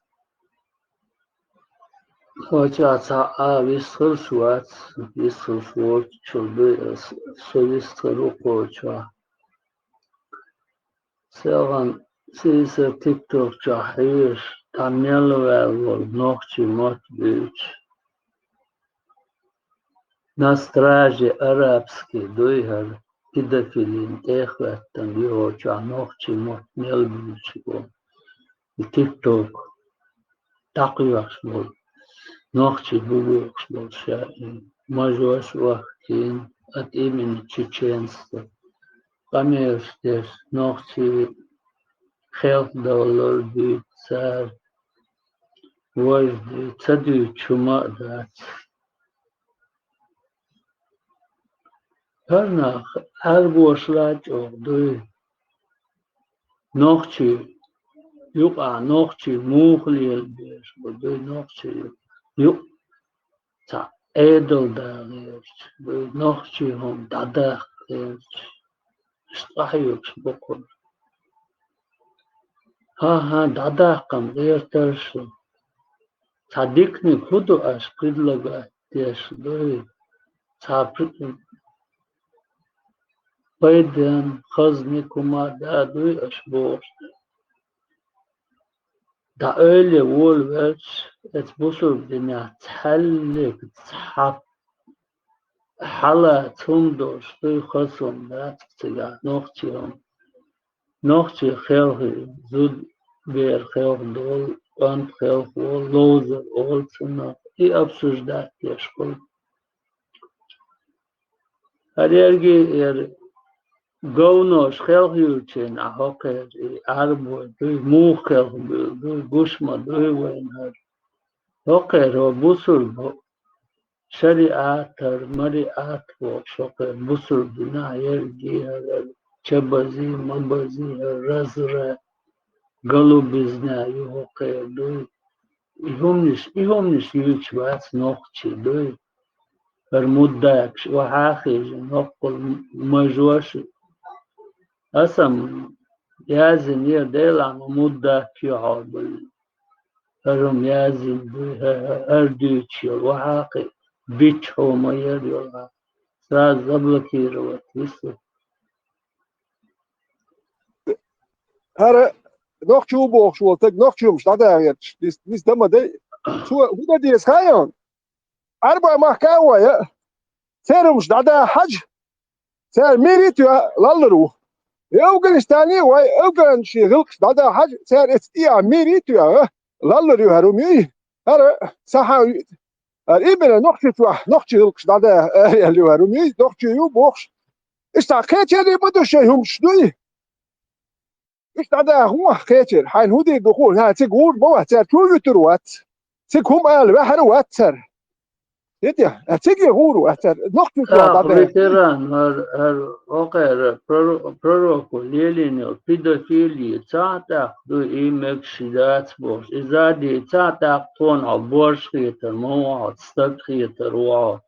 Кхочух цхьа а вистхуьлуш вац, вистхуьлуш воцучул дуй ас, со вистхир ву кхочух. Селхана сийсара тикток чохь хьоьжуш, дӀа мел ваьлла волу нохчий мотт буьйцуш. На страже арабский дуй хӀара, педофилина тӀехӀоьттина юхочохь нохчий мотт мел буьйцуш бу. И тикток дӀакхоьхьуш болу, нохчий бу бохуш болу ша и мажош а вахкийна, от имени чеченства къамелаш деш, нохчий хелхадовлар дуьйцу цара, важа дуьйцу, ца дуьйцуш хӀума а дац. ХӀара нах Ӏаьрбоша лачкъо дуй. Нохчий юкъахь нохчий муха лелабеш бу дуй, нохчий юкъа цхьа Ӏедал да гӀерташ дуй, нохчий хӀума дӀадаккха гӀерташ. Иштта къахьоьгуш бу кхуьнан. ХӀан-хӀан, дӀадаккха-м гӀертара шу. Цхьа диканиг хӀун ду аша предлагать деш дуй? Цхьа пр-, пайденна, хазаниг хӀума да дуй аша бохуш? ДӀаэли волавелча, эцу бусург динехь цхьаьллиг цхьа хьалаца хӀума долуш дуй, хаза хӀума дац цигахь, нохчий хӀума. Нохчий хелхи, зуда бер хелхадолу, кӀант хелхаволу, ловзар олу цунах, и обсуждать деш хуьлу. ХӀара ерриге а яра говнош хелхаюьлучийн а хӀокхеран и Ӏаьрбой дуй, муха хелхабуьйлу дуй, гуш ма дуй вайна хӀара. ХӀокхеран хӀо бусурба шариӀатар, мариӀат бохуш, хӀокхеран бусурба динахь ерриге а хӀара чабази, мабази, хӀара разра, голубизна ю хӀокхеран дуй. И хӀуманаш, и хӀуманаш юьйцуш вац нохчий дуй. ХӀара муддакаш охьа а хиъна, хӀоккхул мажош а. Аса-м яздинера, Делахь ма муддак ю хьо дуй. ХӀара-м яздина дуй, хӀа-, хӀа-, хӀара дуьйцуш йолу охьа а кхин, бичча хьо ма яра йолу. Сразу заблокировать вису. ХӀара нохчо ву бохуш волу стаг нохчий хӀумаш дӀадахьа гӀерташ, дис-, дис дан ма дай. Цо хӀун дан деза хаьий хьуна? Ӏаьрбойн махка а вай, церан хӀумаш дӀадахьа хьажа, цара мире а тоьхна, лаллар ву. И Афганистане а вай, афганашийн гӀиллакхаш дӀадахьа хьажа, цара эцу тӀехьа мире а тоьхна, лаллар ю хӀара хӀума юй. ХӀара сахьа а ю, хӀара именно нохчий чохь, нохчийн гӀиллакхаш дӀадахьа аьлла ю хӀара хӀума юй, нохчий ю бохуш. Иштта кхечерий ма ду шайн хӀумаш дуй. Иштта дӀадахьа хӀун ваха кхечера? Хьайна хӀун дийр ду хуур? ХӀан, цига гӀур ма вац цара, чу а вуьтур вац. Цига хӀума ала ваьхьар а вац цара. Итя, а цига гӀур вац цара. Нохчий чохь ТӀаккха дӀадахьа. Ветеран, хӀара, хӀара, хӀокхара проро-, пророко лелийна йолу педофили цхьа а тӀаккха дуй, и мегаш дац бохуш. Иза а дийцахь, тӀаккха тхуна хьо борша хетар ма ву хьо, стаг хетар ву хьо.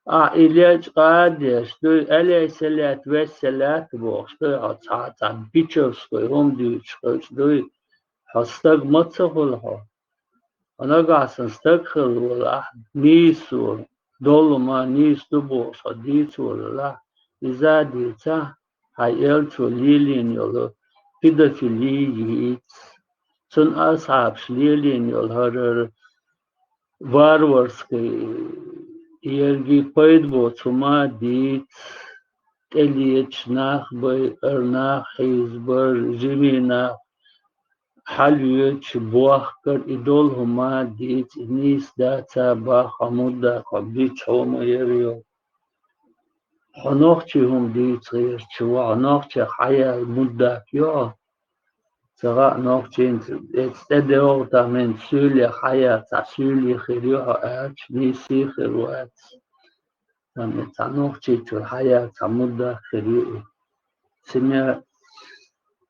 Ахь и лечкъа а деш дуй, алейхиссалату вассалату бохуш дуй хьо, цхьа, цхьа бичевской хӀума дуьйцуш хилча дуй, хьо стаг ма ца хуьлу хьо. Хьо нагахь санна стаг хилла волахь, нийсо, долу ма нийса ду бохуш хьо дийца волалахь, иза а дийцахь, хьайн элчо лелийна йолу педофили йийца. Цуьнан асхьабаш лелийна йолу хӀара, хӀара варварский, ерриге пайда боцу хӀума дийца, тӀелеташ нах байар, нах хьийзабар, жима нах хьалвоьдуш бохкар, и долу хӀума дийца, и нийса дац а боху, хьо муддак, хьо бича хьо ма яра йо. Хьо нохчийн хӀума дийца гӀерташ ву, хьо нохчех хьаяьлла муддак ю хьо. Ца хаьа нохчийн, эца тӀедогӀу там, хӀинца суьйлех хьаяьлла цхьа суьйле хир ю хьо аьлча, нийса хир вац. Там и цхьа нохчийчуьра хьаяьлла цхьа муддак хир ю и. Семья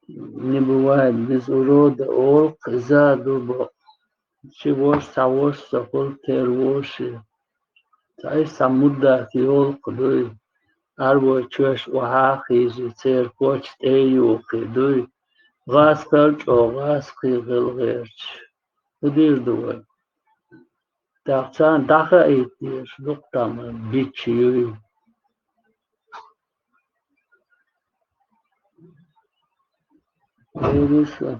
не бывает без урода олу-кх, иза а ду бакъ. Ши воша, цхьа воша ца хуьлу тера вовшийн. Цхьа иштта цхьа муддак йолу-кх дуй. Арвой чоьш охьа а хийжий, церан коч тӀе а юхий дуй. ГӀазкхал чӀогӀа гӀазкхий хила гӀерташ. ХӀун дийр ду вай? ТӀаккха царна дӀахаийта дезаш ду-кх там, бича юй. Вайна сан.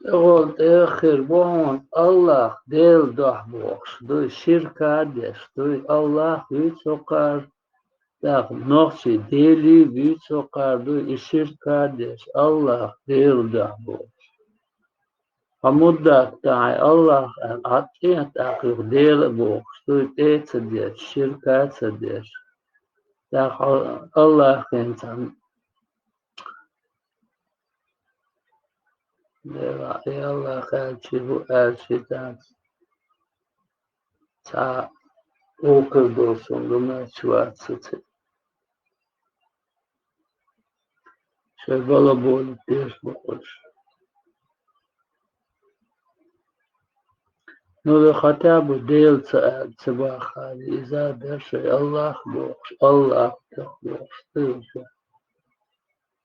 ТӀехула тӀех хир бу хьуна, АллахӀ Делан дуьхьа бохуш дуй, ширк а деш дуй, АллахӀ вуьйцу хӀокхара, тӀаккха нохчий Делий вуьйцу хӀокхара дуй, и ширк а деш, АллахӀ Делан дуьхьа бохуш. Хьо муддак ду хьайн, АллахӀ аьлла, Ӏад цӀе, тӀаккха юха Дела а бохуш дуй, тӀе а ца деш, ширк а ца деш. ТӀаккха хьо АллахӀана цхьаьна Делахь, и АллахӀ аьлча хӀу аьлча дац. Цхьа а вокхар долу суна луначу вац ца ца. Шайн балаболить деш бу уьш. Ну, да хотя бы Дела ца аьлла, ца бахахь, иза а дара шайн АллахӀ бохуш, АллахӀ тӀе бохуш, ца юьйцу.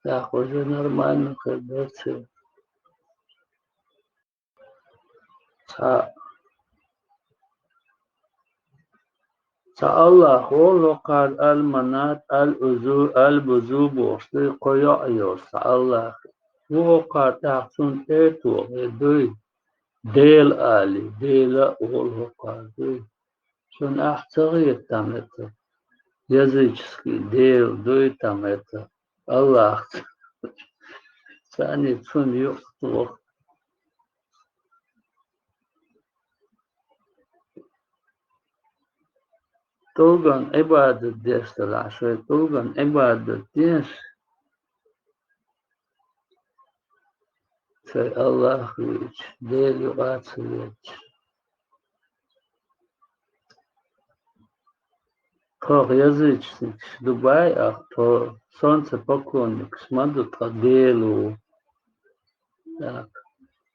ТӀаккха уже нормально хир дара церан. Цхьа, цхьа АллахӀ волу хӀокхара, Аль-Манат, Аль-Узу, Аль-Бузу бохуш дуй, кхо йоӀ йолуш цхьа АллахӀ. Ву хӀокхара, тӀаккха цунна тӀе а тохий дуй, Дела алий, Дела а волу хӀокхара дуй. Шуна ахь ца хета там это? Языческий Дела дуй там это? АллахӀ. Царний цунна юкъа тоху. ТӀулган Ӏибадат деш делахь, шайн тӀулган Ӏибадат деш, шайн АллахӀ вуьйцу, Дела юкъа а ца леташ. Тхох язычникаш ду баьхна, тхо солнцепоклонникаш ма ду, тхо Дела ву. Так.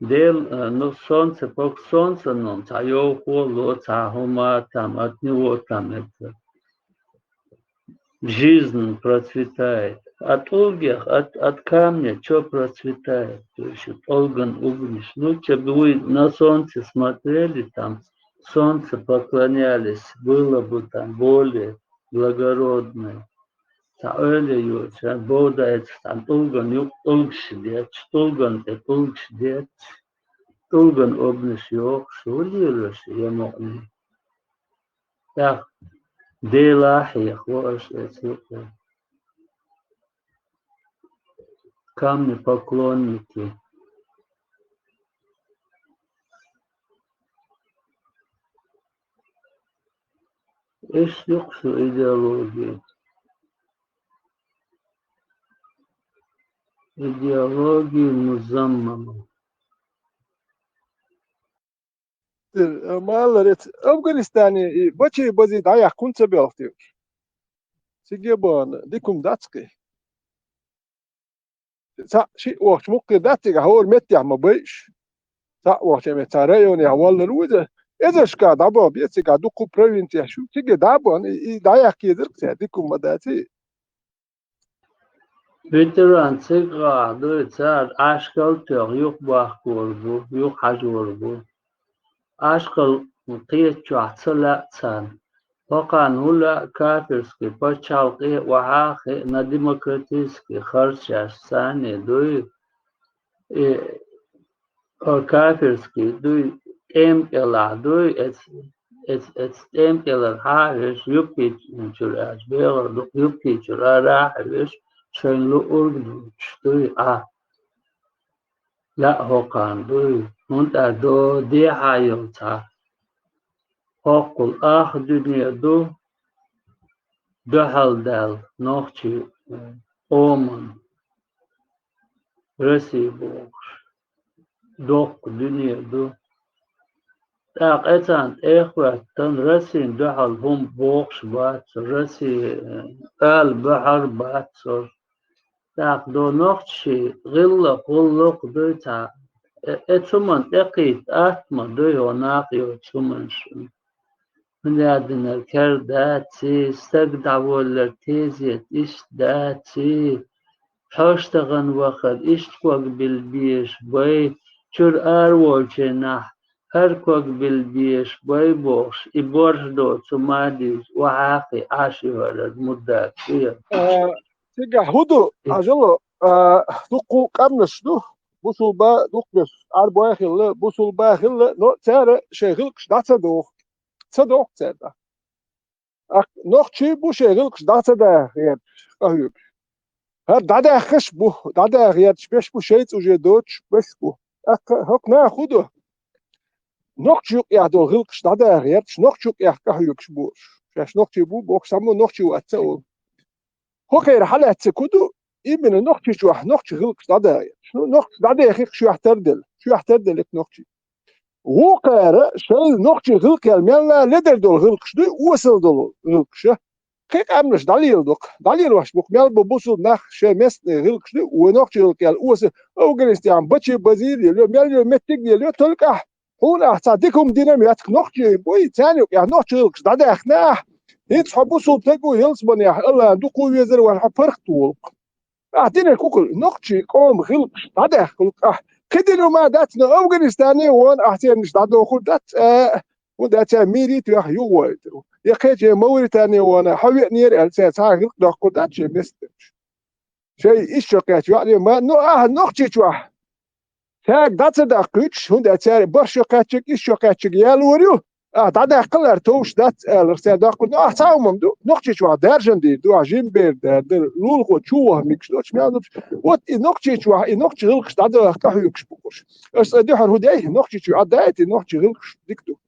Дела, э, ну, солнце, пок-, солнце, ну, цхьа йовхо ло, цхьа хӀума там, от него там это, жизнь процветает. А тӀулгех, от, от камня чё процветает? То есть тӀулган угнаш. Ну, чё бы вы на солнце смотрели, там, солнце поклонялись, было бы там более благородное. Цхьа ойла йоцуш, ша бовдайца цхьана тӀулган юкъа тӀулгаш детташ, тӀулган тӀе тӀулгаш детташ, тӀулган обнаш йохуш, хӀун лелош я мукъане? ТӀаккха Дела хьехаво аша эца юкъа. Камнепоклонники. Иштта ю-кх шу идеология. Идеология музаммама. Э, малар эца Афганистане и бачи бази дӀаяхка хӀунда ца белхтира? Цига бахана дика хӀума дац кхи. Цхьаъ шиъ вахча муккхе дац цига, хӀора меттехь ма байъаш. Цхьаъ вахча ме цхьа районехь валлал ву иза. Эзаршка дӀабаха бе цига, дуккха провинцеш ю. Цига дӀа а бахана, и, и дӀаяхка езарг цхьа дика хӀума ма дац и. Ветеран цига гӀахь дуй, цара Ӏашкал тоьхна юхабахкор бу, юхахьажор бу. Ӏашкал кхечохь ца лаьа царна. Кхокхарна хӀун лаьа, кафирский пачхьалкхе охьа а хиъна, демократический харцеш царний дуй. И О, кафирский дуй, тӀемкӀелахь дуй, эц-, эц-, эц-, тӀемкӀелара хьа а веш, юбкичуьра аьлча бегӀар ду, юбкичуьра ара а хьоьжуш, шайна луург дуьйцуш дуй, Ӏа. Лаьа хӀокхарна дуй, хӀунда аьлча до дехьа йолу цхьа. ХӀоккхул ах дуьне ду, дуьхьал даьлла нохчий къоман, Россия бохуш, доккха дуьне ду. ТӀаккха царна тӀехӀоьттина, Россин дуьхьал хӀума бохуш бац, Россия, э, ала бахьар бац цара. ТӀаккха до нохчий гӀиллакх, гӀуллакх дуй цхьа. Э, э, цу хӀуманна тӀекхийтта атта ма дуй хьо накха йоцу хӀуманаш. ХӀунда аьлла динарг кара даций, стаг дӀаволлар тезет иштта даций, хьош тахана вахар иштта ког билла безаш бай, чуьра араволчийнахь хӀара ког билла безаш бай бохуш, и борш доцу ма дийза, охьа а кхин Ӏаш ю хӀара мурдаш. А, цигахь хӀун ду, Ӏажало, а, дуккха къаьмнаш ду, бусулба дукхахберш, Ӏарбой а хилла, бусулба а хилла, но цара шайн гӀиллакхаш дӀа ца доху. Ца доху цара дӀа. ТӀаккха нохчий бу шайн гӀиллакхаш дӀа ца даха гӀерташ, къахьоьгуш. ХӀара дӀадаьххаш а бу, дӀадаха гӀерташ берш бу, шайца уже доцуш берш бу. ТӀаккха хӀокху наха хӀун до? Нохчий юкъехь долу гӀиллакхаш дӀадаха гӀерташ, нохчий юкъехь къахьоьгуш бу уьш. Шаьш нохчий бу бохуш, цхьаммо нохчий вац ца олу. ХӀокхеран хьалаьцнарг хӀун ду? Именно нохчий чохь нохчий гӀиллакхаш дӀадаха гӀерташ. Ну, нохчий дӀадехира-кх шоьх тардела. Шоьх тардела-кх нохчий. Вукхара шайна нохчий гӀиллакхел мелла ледара долу гӀиллакхаш дуй, осал долу гӀиллакхаш а. Кхин къаьмнаш дӀалеладо-кх, дӀалелош бу-кх, мел бу бусулба нах шайн местный гӀиллакхаш дуй, вай нохчий гӀиллакхел осал, Афганистан бачи базийр а лелайо, мел йо меттиг а лелайо, только ахь, хьуна ахь цхьа дика хӀума дина ма яц-кх, нохчий буй, царна юкъехь нохчий гӀиллакхаш дӀадаьхна ахь, хӀинца хьо бусулба стаг ву, ялсаманехь Аллахьна дукха ву везар ваьлла, хьо паргӀат волу-кх. Ахь динарг хӀун хуьлу? Нохчий къоман гӀиллакхаш дӀадаьхна хуьлу-кх ахь. Кхин дина хӀума дац, но Афганистане а вон ахь цернаш дӀадохур дац, э, хӀунда аьлча мире а тоьхна юхавойтур ву. Я кхечу Мавритане а вон, хьо веанера аьлла, цара цхьа а гӀиллакх доккхур дац шайн меттигаш. Шайн исс шо кхаьчча веана ма, ну, ахьа нохчий чохь цаьрга дӀа ца даккхуьйтуш, хӀунда аьлча цара бархӀ шо кхаьччиг, исс шо кхаьччиг ял вара ю, ахь дӀадаьккхалара товш дац аларх цара доккхур. Ну, ахь цхьа хӀума ма ду, нохчий чохь даьржина дийр ду, ахь жима бер дар дара, лулахо чу ваха мегаш доцуш мел нуьпаш. Вот и нохчий чохь, и нохчий гӀиллакхаш дӀадаха къахьоьгуш бу уьш. Аш цкъа дуьхьал хӀун дей, нохчий чу Ӏадда а, и нохчий гӀиллакхаш дика ду.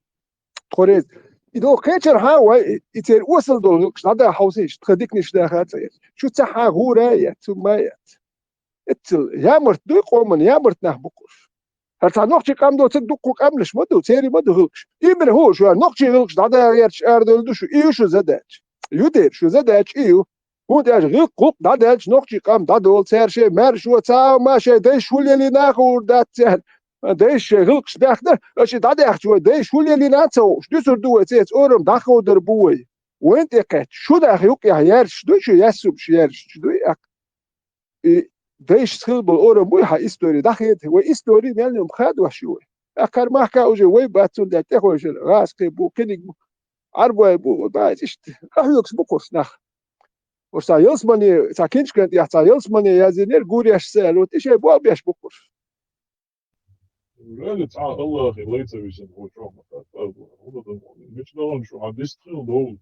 Тхо реза. И догӀу кхечархьа вай, и церан осал долу гӀиллакхаш дӀадаха хьовсийша, тхан диканаш даха а ца еза. Шу цхьа хьан гӀура а яц, цу ма яц. Эццал ямарт дуй къоман, ямарт нах бу-кх уьш. ХӀара цхьа нохчий къам доцург дуккха къаьмнаш ма ду, церан ма ду гӀиллакхаш. Именно хӀун шу, нохчий гӀиллакхаш дӀадаха гӀерташ арадевлла ду шу, и ю шу задача. Ю дера, шу задача и ю. ХӀунда аьлча гӀиллакх гӀуллакх дӀадаьлча нохчий къам дӀадолу, цара шайн маьршо цхьа а ма шайн дайша хӀун лелийна а хуур дац церан. Дайша шайн гӀиллакхаш даьхна, аша и дӀадаьхча вай дайша хӀун лелийна а ца хууш, дуьсур ду вай цецо орам дӀаховдар бу вай. Вайна тӀекхаьчча, шу даха юкъехь яьржаш дуй, шу яьссумаш яьржаш дуй, аккха. И дайшца хилла болу орам буй хьан истори дӀахеда, вай истори мел йолу хадош ю вай. Аккхара махка уже вай бац, цундела тӀехойшура гӀазкхий бу, кхиниг бу, Ӏарбой бу, бац иштта, къахьоьгуш бу-кх уьш нах. Уьш цхьа ялсамане, цхьа кинчкан тӀехь цхьа ялсамане яздинера гуреш ца аьлла, вот и шайн болх беш бу-кх уьш. Неужели цхьа Аллахе лайца висина хӀун чохь ма дац? ХӀунда дан хьуна? Мича дахана шу хьан дистхила довла?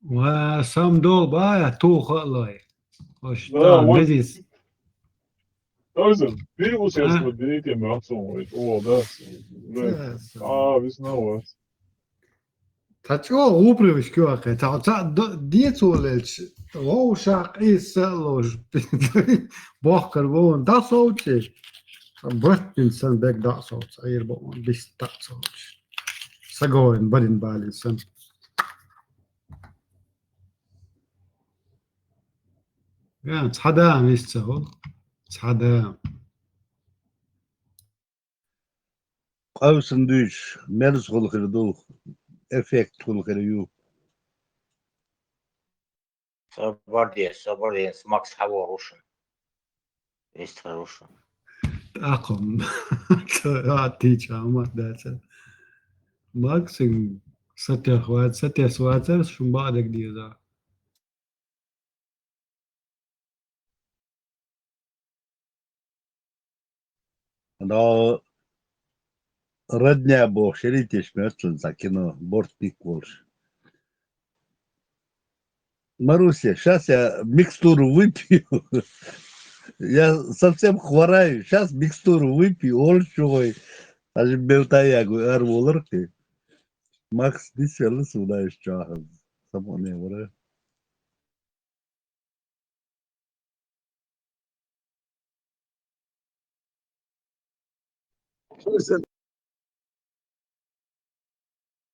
Ва, сам долу баа, туха а лой. Ош Да, там вай безис. Тойзан, биргус А? ясма дирите мацун вай. О, да. Да, А, весна вас. Та чӀогӀа гӀупривиш куьваккхе, та, та д-, децо лелча, вовшах къийса а лош, бохкар вон, дӀасовчи. Баттин сан бег дӀасовчи, Ӏийр баъон, бист дӀасовчи. Саговин барин балин сан. Я, цхьа да, вист ца хӀу? Цхьа да. Къовсам дуьйцуш, мерза хула хир ду, эффект хула хир ю. Собар де, собар де, Макс хьавор вушун. Вист хир вушун. Акхум. Ца, а, ти чама, да, ца. Максим, сатех вац-, сатес вацар, шун баъдак деза. Но родня бохуш, шеритеш моьтталла цхьа кино, бортник волуш. Маруся, щас я микстуру выпью. Я совсем хвораю. Щас микстуру выпью, олуш чугой. Даже мевтаяг ар волархи. Макс, дисвелла суна иш чохь. Самане вара.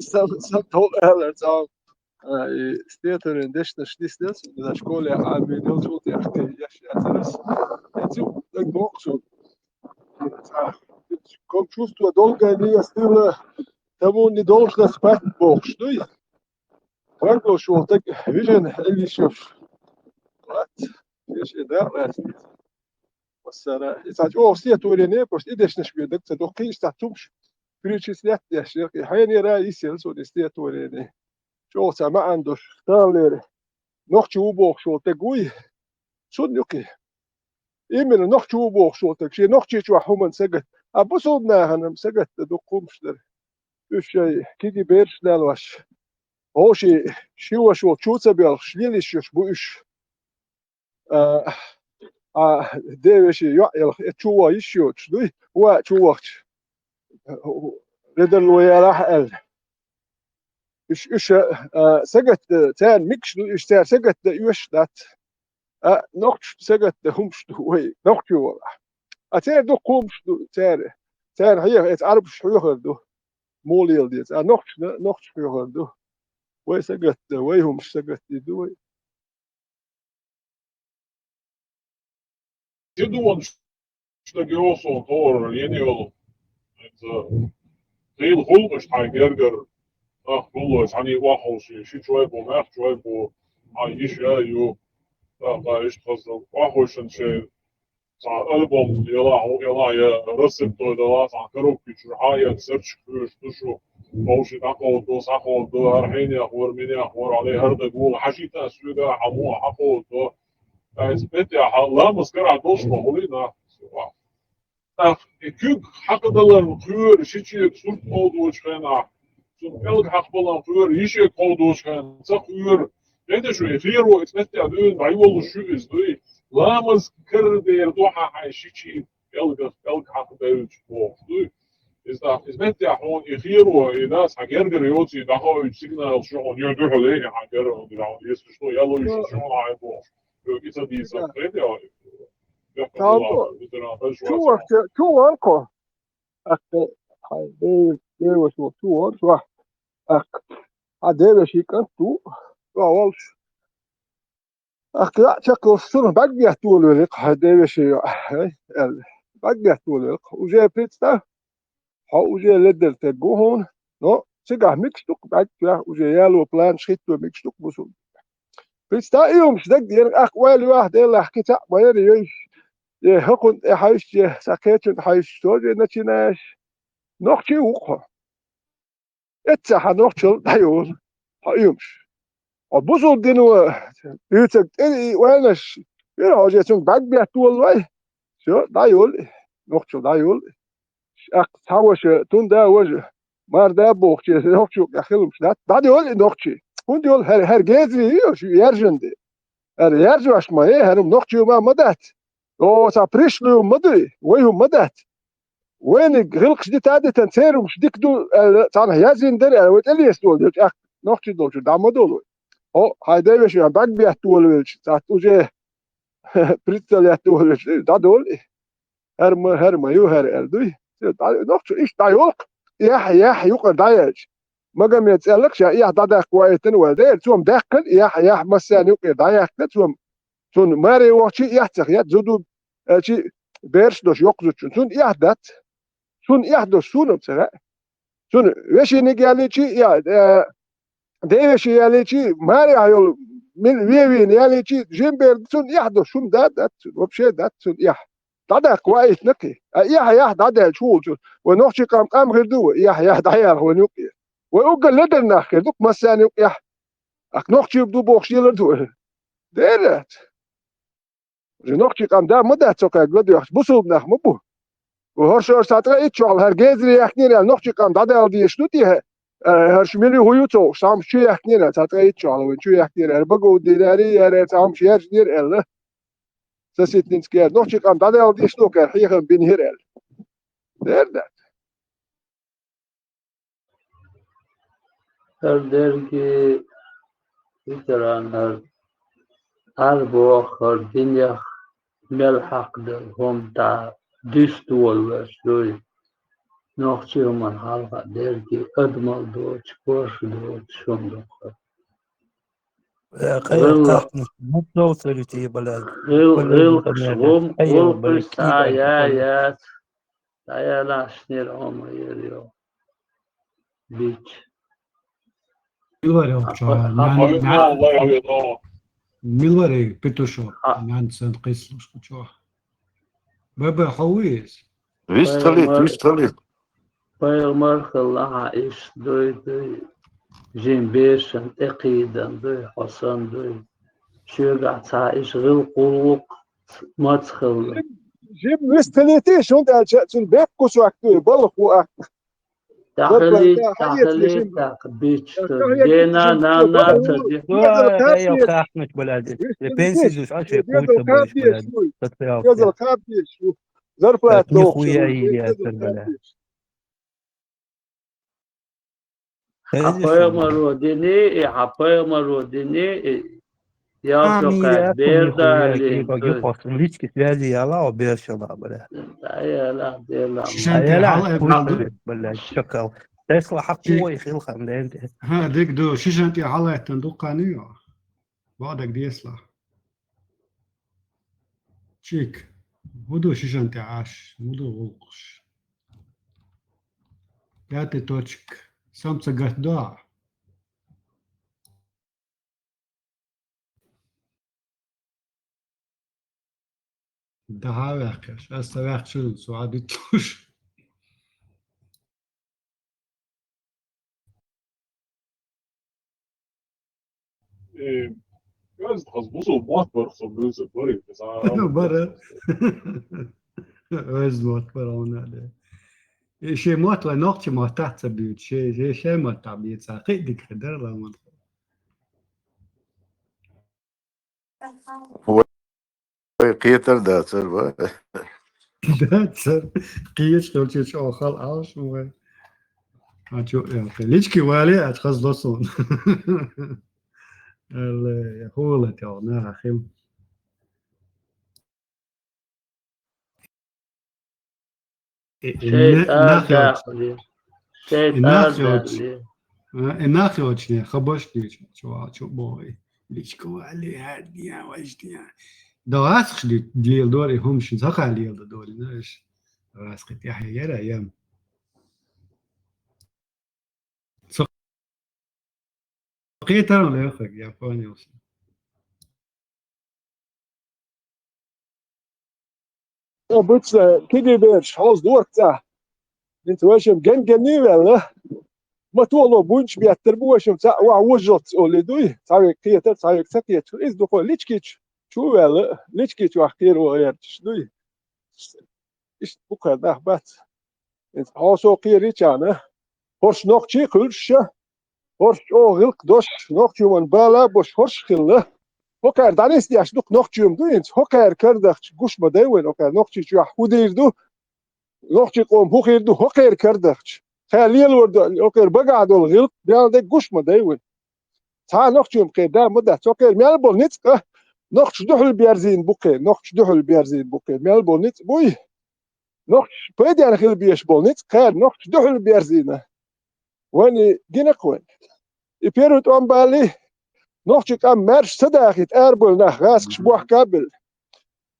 Сан, сан тов аьллар цӀа. А, и стетарин дешнаш дисдес, да школе Ӏамийна йолчул тӀехь, яш яцарас. Я цу, так боксу. Ком чувство долга не остыло, тому не должно спать бохуш дуй. Варгош волу стаг вижина Ӏилла йиш йолуш вац. Вешин дакъа лаьцна. Массара, и цхьа чӀогӀа стихотворение, просто и дешнаш бен даг ца доккхий, иштта цхьа цумаш перечислять деш, и хьенера йисъелла суна и стихотворение. ЧӀогӀа цхьа маьӀна долуш, таханлера нохчи ву бохуш волу стаг вуй, цунна юкъе. Именно нохчи ву бохуш волу стаг, шен нохчи чохь хӀуманна сагатдан. А бусулба нахана-м сагатдан дукха хӀуманаш дара. Уьш шайн кегий бераш лелош, вовшийн ши ваша волчу чу ца боьлхуш, лелийш йолуш бу уьш. А, а, девешин йоӀ елха, э, чу ван йиш йоцуш дуй, ван чу вахча, ледарло ялахь аьлла. Уьш, уьш, а, сагатдан, царна микаш ду, уьш цара сагатдан оьшуш дац. А, нохчашна сагатдан хӀумаш ду вай, нохчо валахь. А церан дукха хӀумаш ду, церан, церан хьеха, эца Ӏарбаш хьоьхур ду. Муха лела деза? А нохчашна, нохчаш хьоьхур ду. Вай сагатдан, вай хӀумаш сагатдийр ду вай. Сидонаш стаг йоху суна товрар йина йолу. Хьайца хийла гӀуллакхаш хьайн гергара нах гуллой, цхьаьний охьаховший, ши чой бу, маьрх чой бу, хьайн йиш а ю. ТӀаккха иштта хаза охьаховшина шайн цхьа альбом елахь, хӀу елахь, я рассыпной далахь, цхьа коробки чуьра хьан а, я сарчу хьоьжуш ду шу. Вовший дӀакховдо, схьакховдо, хӀара хьенех вара, минех вара, хьале хӀара даг вула, хьажийта соьга, хьан муха хьакховдо. Ткъа иза меттехь ламаз карахь долуш ма хуьлий нах. ТӀаккха и куьг хьакхадаларна кхоьру шичега сурт кховдочу хенахь, цунна пӀелг хьакхабаларна кхоьру йишега кховдочу хенахь, ца кхоьру. ХӀета шу и херо иза меттехь дуьйна дӀайолуш ю иза дуй. Ламаз карара дера ду хьан хьайн шичийн пӀелгах пӀелг хьакхабевлча бохуш дуй. Иза тӀаккха иза меттехь хьуна и херо, и да, цхьа гергара йоций, дӀахоуьйту сигналаш ю хьуна, юьхь дуьхьал лерина хьан гергара, хьуна дерхьа, хьуна езаш ду, ялуйшаш ю хьуна хьайн бохуш. Хьоьга и ца дийцар, хета, ю? Чу вахча, чу ван кхо. ТӀаккха хьайн де-, деваш волу чу ван, чохь. ТӀаккха хьан деваш и кӀант ду, чохь волуш. ТӀаккха яа чекхалш цунах бӀаьрг бетта волавелла-кх хьайн деваш йоӀ, аьлла. БӀаьрг бетта волавелла-кх. Уже представь, хьо уже ледара стаг ву хьуна, но цигахь микаш ду-кх бӀаьрг чохь, уже яло планаш хӀитто микаш ду-кх бусулба. Представь, и хӀумаш дагадеана, ахь ойла йохь, делахь кхин цхьаъ ма яра йойш, е хӀокхунна тӀе хьаьвсча, е цхьа кхечунна хьаьвсча, тоже начинаешь. Нохчи ву-кх хьо. Эцца хьан нохчалла дӀайолу хьо и хӀумаш. Хьо бусулба дино дуьйцург тӀе и ойланаш, бира хьо уже цунга бӀаьрг бетта волавой. Всё, дӀайолу и, нохчалла дӀайолу и. ТӀаккха цхьа ваша, тун да важа, мар да бохуче, нохчо кхехь хилумаш дац. ДӀадоьлу и нохчий. ХӀунда йолу хӀара, хӀара гезри ю, шу яьржина де. ХӀара яьржош ма е, хӀара хӀума нохчий хӀума ма дац. О, цхьа пришлый хӀума ма дуй, вай хӀума ма дац. Вайниг гӀиллакхаш дита а дитина, церан хӀумаш дика ду аьлла, цхьанхьа яздина дара аьлла, вай тӀелеца долу, делча ахь нохчий долчуьра дӀа ма долу вай. О, хьайн девешин бӀаьрг бетта волавелча, цхьацца уже прицел етта волавелча, дӀадолу и. ХӀара ма, хӀара ма ю, хӀара аьлла дуй. Нохчо иштта дӀайолу-кх, яхь, яхь юкъара дӀаяьлча. Магомед цӀеллакх ша эхь дӀадаккха ваийтина вай дера, цо-м даьккхина, эхь, эхь массарна юкъера дӀаяьккхина, цо-м, цунна маре вахчий эхь ца хетта, зуду, аьлчи, бераш дош йоккха зудчун. Цунна эхь дац. Цунна эхь дош суна-м ца хаьа. Цунна вешиниг ялличи, э, девешин ялличи, маре йолу, мил-, вевийна ялличи, жин бер цунна эхь дош, хӀума да, дац цунна, вообще дац цунна эхь. ДӀадаккха ваийтина кхин. А эхь, эхь дӀадаьлча хӀу волчу? Вай нохчий къам къам хир ду вай, эхь, эхь дӀаялха вайн юкъе. Вай уггар ледар нах хир ду-кх массарна юкъехь. Ахь нохчий ду бохуш елар ду вай. Дера дац. Уже нохчий къам да ма дац цо кхаьрга ладоьгӀча, бусулба нах ма бу. Вай хӀорш, хӀорш цхьа ткъаь итт шо хьалха хӀара гезар яьккхинера аьлла, нохчийн къам дӀадаьлла дезаш ду тӀехьа. Э, хӀорш мила ю хӀу ю ца ховш, цхьа хӀама чу яьккхинера, цхьа ткъаь итт шо хьалха вайна чу яьккхинера, хӀара Баговди дара, яра цхьа хӀама чу яьржинера аьлла. Сосветницкий яра, нохчийн къам дӀадаьлла дезаш ду, кхара хьехам бинера аьлла. Дера дац. ХӀара дерриге ветеранаш, Ӏарбоха хӀара динех мел хьакхаделла хӀума дӀа дистовлавеш дуй. Нохчийн хӀуманна хьалха дерриге адамал доцуш, хӀорш доцуш хӀума ду хӀара. Э, къайла гӀиллакх тахнаш, мутдовцарите, балаьд. Гӏил-, гӏиллакхаш, гӏум-, гӏуллакхаш цхьа яь яц. ДӀаяьлча шнера хӀума яр йо. Бич. Мила вара хьо? Мила вара, Петушо? Нана санна кхийсалуш хӀу чу. Баба, хьо ву иза? Вистхилийта, вистхилийта. Пайхамар хилла хьан иштта дуй, дуй. Жин бешан тӀекхийдан дуй, хьо санна дуй. Шуьгахь цхьа иштта гӀиллакх-гӀуллакх маца хилла. Жим вистхилийта, шуна аьлча, цуьнан бехк кусок дуй, балха ву аккха. ТӀаьхьалийта, тӀаьхьалийта, тӀаккха бича, дена, нана, ца де. Ой, ай, хахмаш, балади. Пенсия душ, а, шей куча, балади. Социалка. Зарплата нихуя и яцар, балади. Хьан пайхамаро дини, и хьан пайхамаро дини, и ялсо кхаьча бер далин. Лички связи яла, о бер шала, бля. Да, яла, бер ла. Шишан тӀе хьала, бля, шакал. Тесла хьакхой хилхан ден. Ха, дик ду, шишан тӀе хьалаьттан дуккхани йо. Бадаг десла. Чик. ХӀу ду шишан тӀе Ӏаш, хӀу ду гӀуллакхаш. Пятый точка. Самца гатдоа. Дахьа ваьккхаш, аса ваьккхаш, цо Ӏадитлуш. Э, оьзда хаза бусул мотт бар со буьйса бари. Ну, бара. Оьзда мотт бар хьуна, да. Э, шен мотт вай нохчийн мотт тӀа ца буьйцу, шен, шен, шен мотт тӀа буьйцу, кхин а дика хир дара ла мотт. Вай кхетар дацар вай. Дацар. Кхеташ хилча чӀоагӀа хала Ӏаш вай. А чу, э, лички вали, а чу хазло сон. Алла, я хула тёгӀна хим. Э, э, шайтӀан нах йоч-, дахли. ШайтӀан дахли. Э, нах йочне, хабаш дича, чува, чу бой. Личка вали, хьадия, важдия. Да асхш ди, лел дори, хумшин, саха лел да дори, знаешь. Раскит, я, я, я, я. Со кхетарал яхаг, я понял. Со буца киги берш хьоз дорца. Инца вашим ген-ген ваьлла. Ма толо буйнч беттар бу вашим ца ва вожжоц оли дуй. Цавек кхетар, цавек ца кхетар. Из духо личкич чу ваьлла. Личкич вах кхеро ярчиш дуй. Иштта бу кхаьрдах бац. Хьо со кхеричана, хӀорш нохчий хуьлуш ша, хӀорш чӀогӀа гӀилкх дош, нохчий ван бала бош хӀорш хилла. ХӀокхар дӀанисдеш дукха нохчий ма ду инца, хӀокхар кардахча гуш ма дай вайн, хӀокхар нохчий чуьхь хӀу дийр ду, нохчий къом хӀу хир ду, хӀокхар кардахча. Ха лелор ду, хӀокхар багахь долу гӀилкх, бял дай гуш ма дай вайн. Цхьа нохчий ма кхер да ма дац, хӀокхар мел болу ницкъ а, нохчий дуьхьал берзийна бу кхер, нохчий дуьхьал берзийна бу кхер, мел болу ницкъ буй. Нохчий пайденна хила безаш болу ницкъ кхара нохчий дуьхьал берзийна. Вайна гинакх вайн. И первый тӀом бали, нохчий къам маьрша ца дахийта, арабевлла нах гӀаскаш бохка а белла.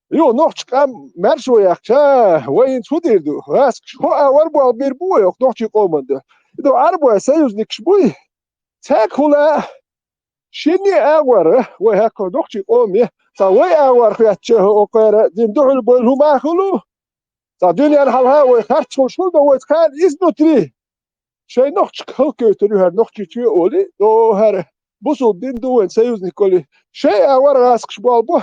Юха нохчий къам маьрша ву яхча, вай хӀинца хӀу дийр ду? ГӀаскаш хӀо а вар болу бийр бу вай, оха нохчий къоман ду. И ду Ӏарбой союзникаш буй? Цаьрга хӀула а, шинне а агӀор, вай хьаькхо нохчий къоме, цхьа вай агӀор хӀоьттича, хӀокхара дин дуьхьал бойла хӀума а хуьлу. Цхьа дуьненна хьалха вай харц хуьлуш хӀума ду вайца кхана изнутри. Шайн нохчашка хӀаллакевтар ю хӀара нохчий чоь олий, о, хӀара бусулба дин ду вайн союзник олий. Шайн а вара гӀаскаш болу бу,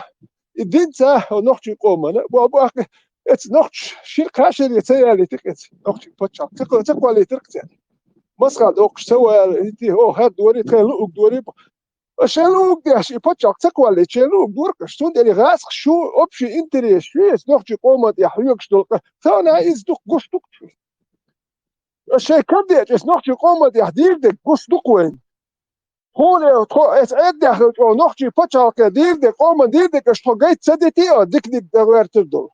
и дин ца, о, нохчий къомана, болу бу ахкхи, Эца нохчаш шира кхаа шаре ца ялийтира эца. Нохчий паччахьалкх ца, ца кхоллийтира церан. Масхал доккхуш ца вала, ити, о, хӀара дори, тхайн луъург дори. Шайн луъург деш, и паччахьалкх ца кхоллийта, шайн луъург дора-кх уж. Цундела гӀаскхи шу, общий интерес шу, эца нохчий къоман тӀехь хьоьгуш долу къа. Царна иза дукха гуш ду-кх. Шайн кардечу эца нохчий къоман тӀехь дийр дерг гуш ду-кх вайна. Хьуна тхо, эца Ӏеддехь хилча, нохчий пачхьалкхе дийр дерг, къоман дийр дерг аша тхо гайта ца дитий, а дика-дика дан гӀертар долу.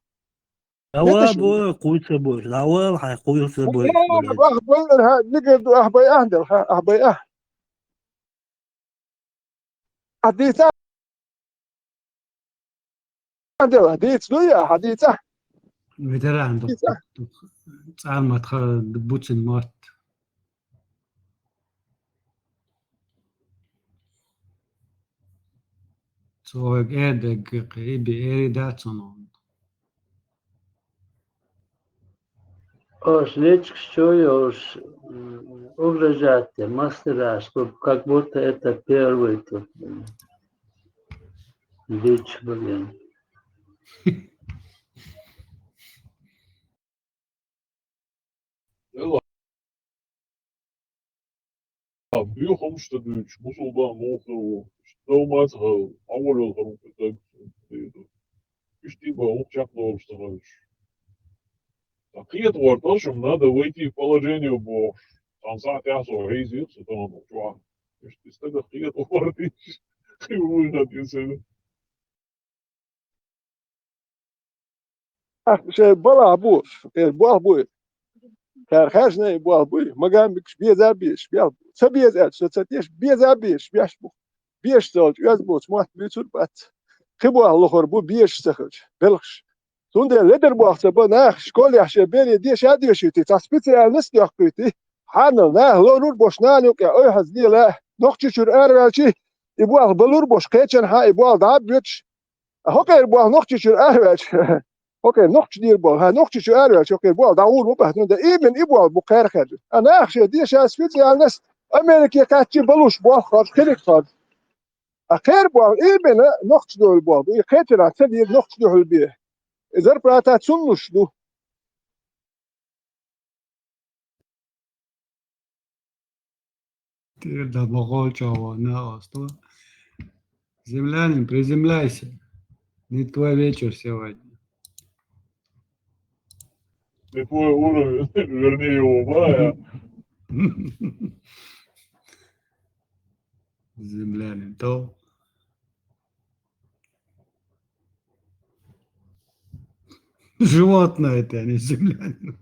Давай бой, кхуй ца бой, давай, хьай кхуй ца бой. Ахь бой, ахь нигер ду, ахь бай ахь дел, ха, ахь бай ахь. Ахь дийца. Ахь дела, дийца ду я, ахь дийца. Ветеран ду. Дийца. Цармат ха буцин мат. Цо хьоьга эр дерг, и би эри дац хьуна. Ош личкаш чу йолуш, м, угрожать де, мастераш, как будто это первый тут, м, дичь, блин. Буьйхамаш ца дуьйцуш, мусулман муха хир ву, иштта дов ма ца хала, Ӏоволавелла хир ву кху тайпа. Иштта и боху, чекхдолуш ца хилча. Ткъа кхета гӀорташ, шуна надо войти в положение бохуш. Цхьана сахьтехь со хьийзийра со тахана чохь. Иштта и стагах кхета гӀортийша, кхин вуй хатийсина. Ахь шайн балахь бу, кхеран болх буй. Цара хаьржина и болх буй, магамбикаш беза а безаш, бел ца беза аьлча, со ца теш, беза а безаш, беш бу. Безаш ца хилча, оьзда боцу мотт буьйцур бац. Кхин болх лохур бу, безаш ца хилча, белхаш. Цундела ледар болх ца бан, наха школехь шен бере деша а дешийти, цхьа специальность а доккхуьйтий. Хьанал наха лорур бош нана юкъе ойхьазлела, Нохчийчуьра араваьлчий, и болх балур бош кхечанхьа, и болх дӀа а боьтуш, а хӀокхеран болх Нохчийчуьра араваьлча, хӀокхеран нохчаш дийр болу, хьан Нохчийчуьра араьлча, хӀокхеран болх дӀагӀур бу баьхна, да именно и болх бу кхара хаьржина. А наха шен деша специальность Америке кхаьччи балуш болх хоржу, хилик хоржу. А кхера болх именно нохчаш дуьхьал болх бу, и кхечанхьа ца дийр нохчаш дуьхьал бе. И зарплата цунна луш ду. Теперь да богол чего на осто. Землянин, приземляйся. Не твой вечер сегодня. Не твой уровень, верни его, бая. Землянин, то. Животное это, а не землянин.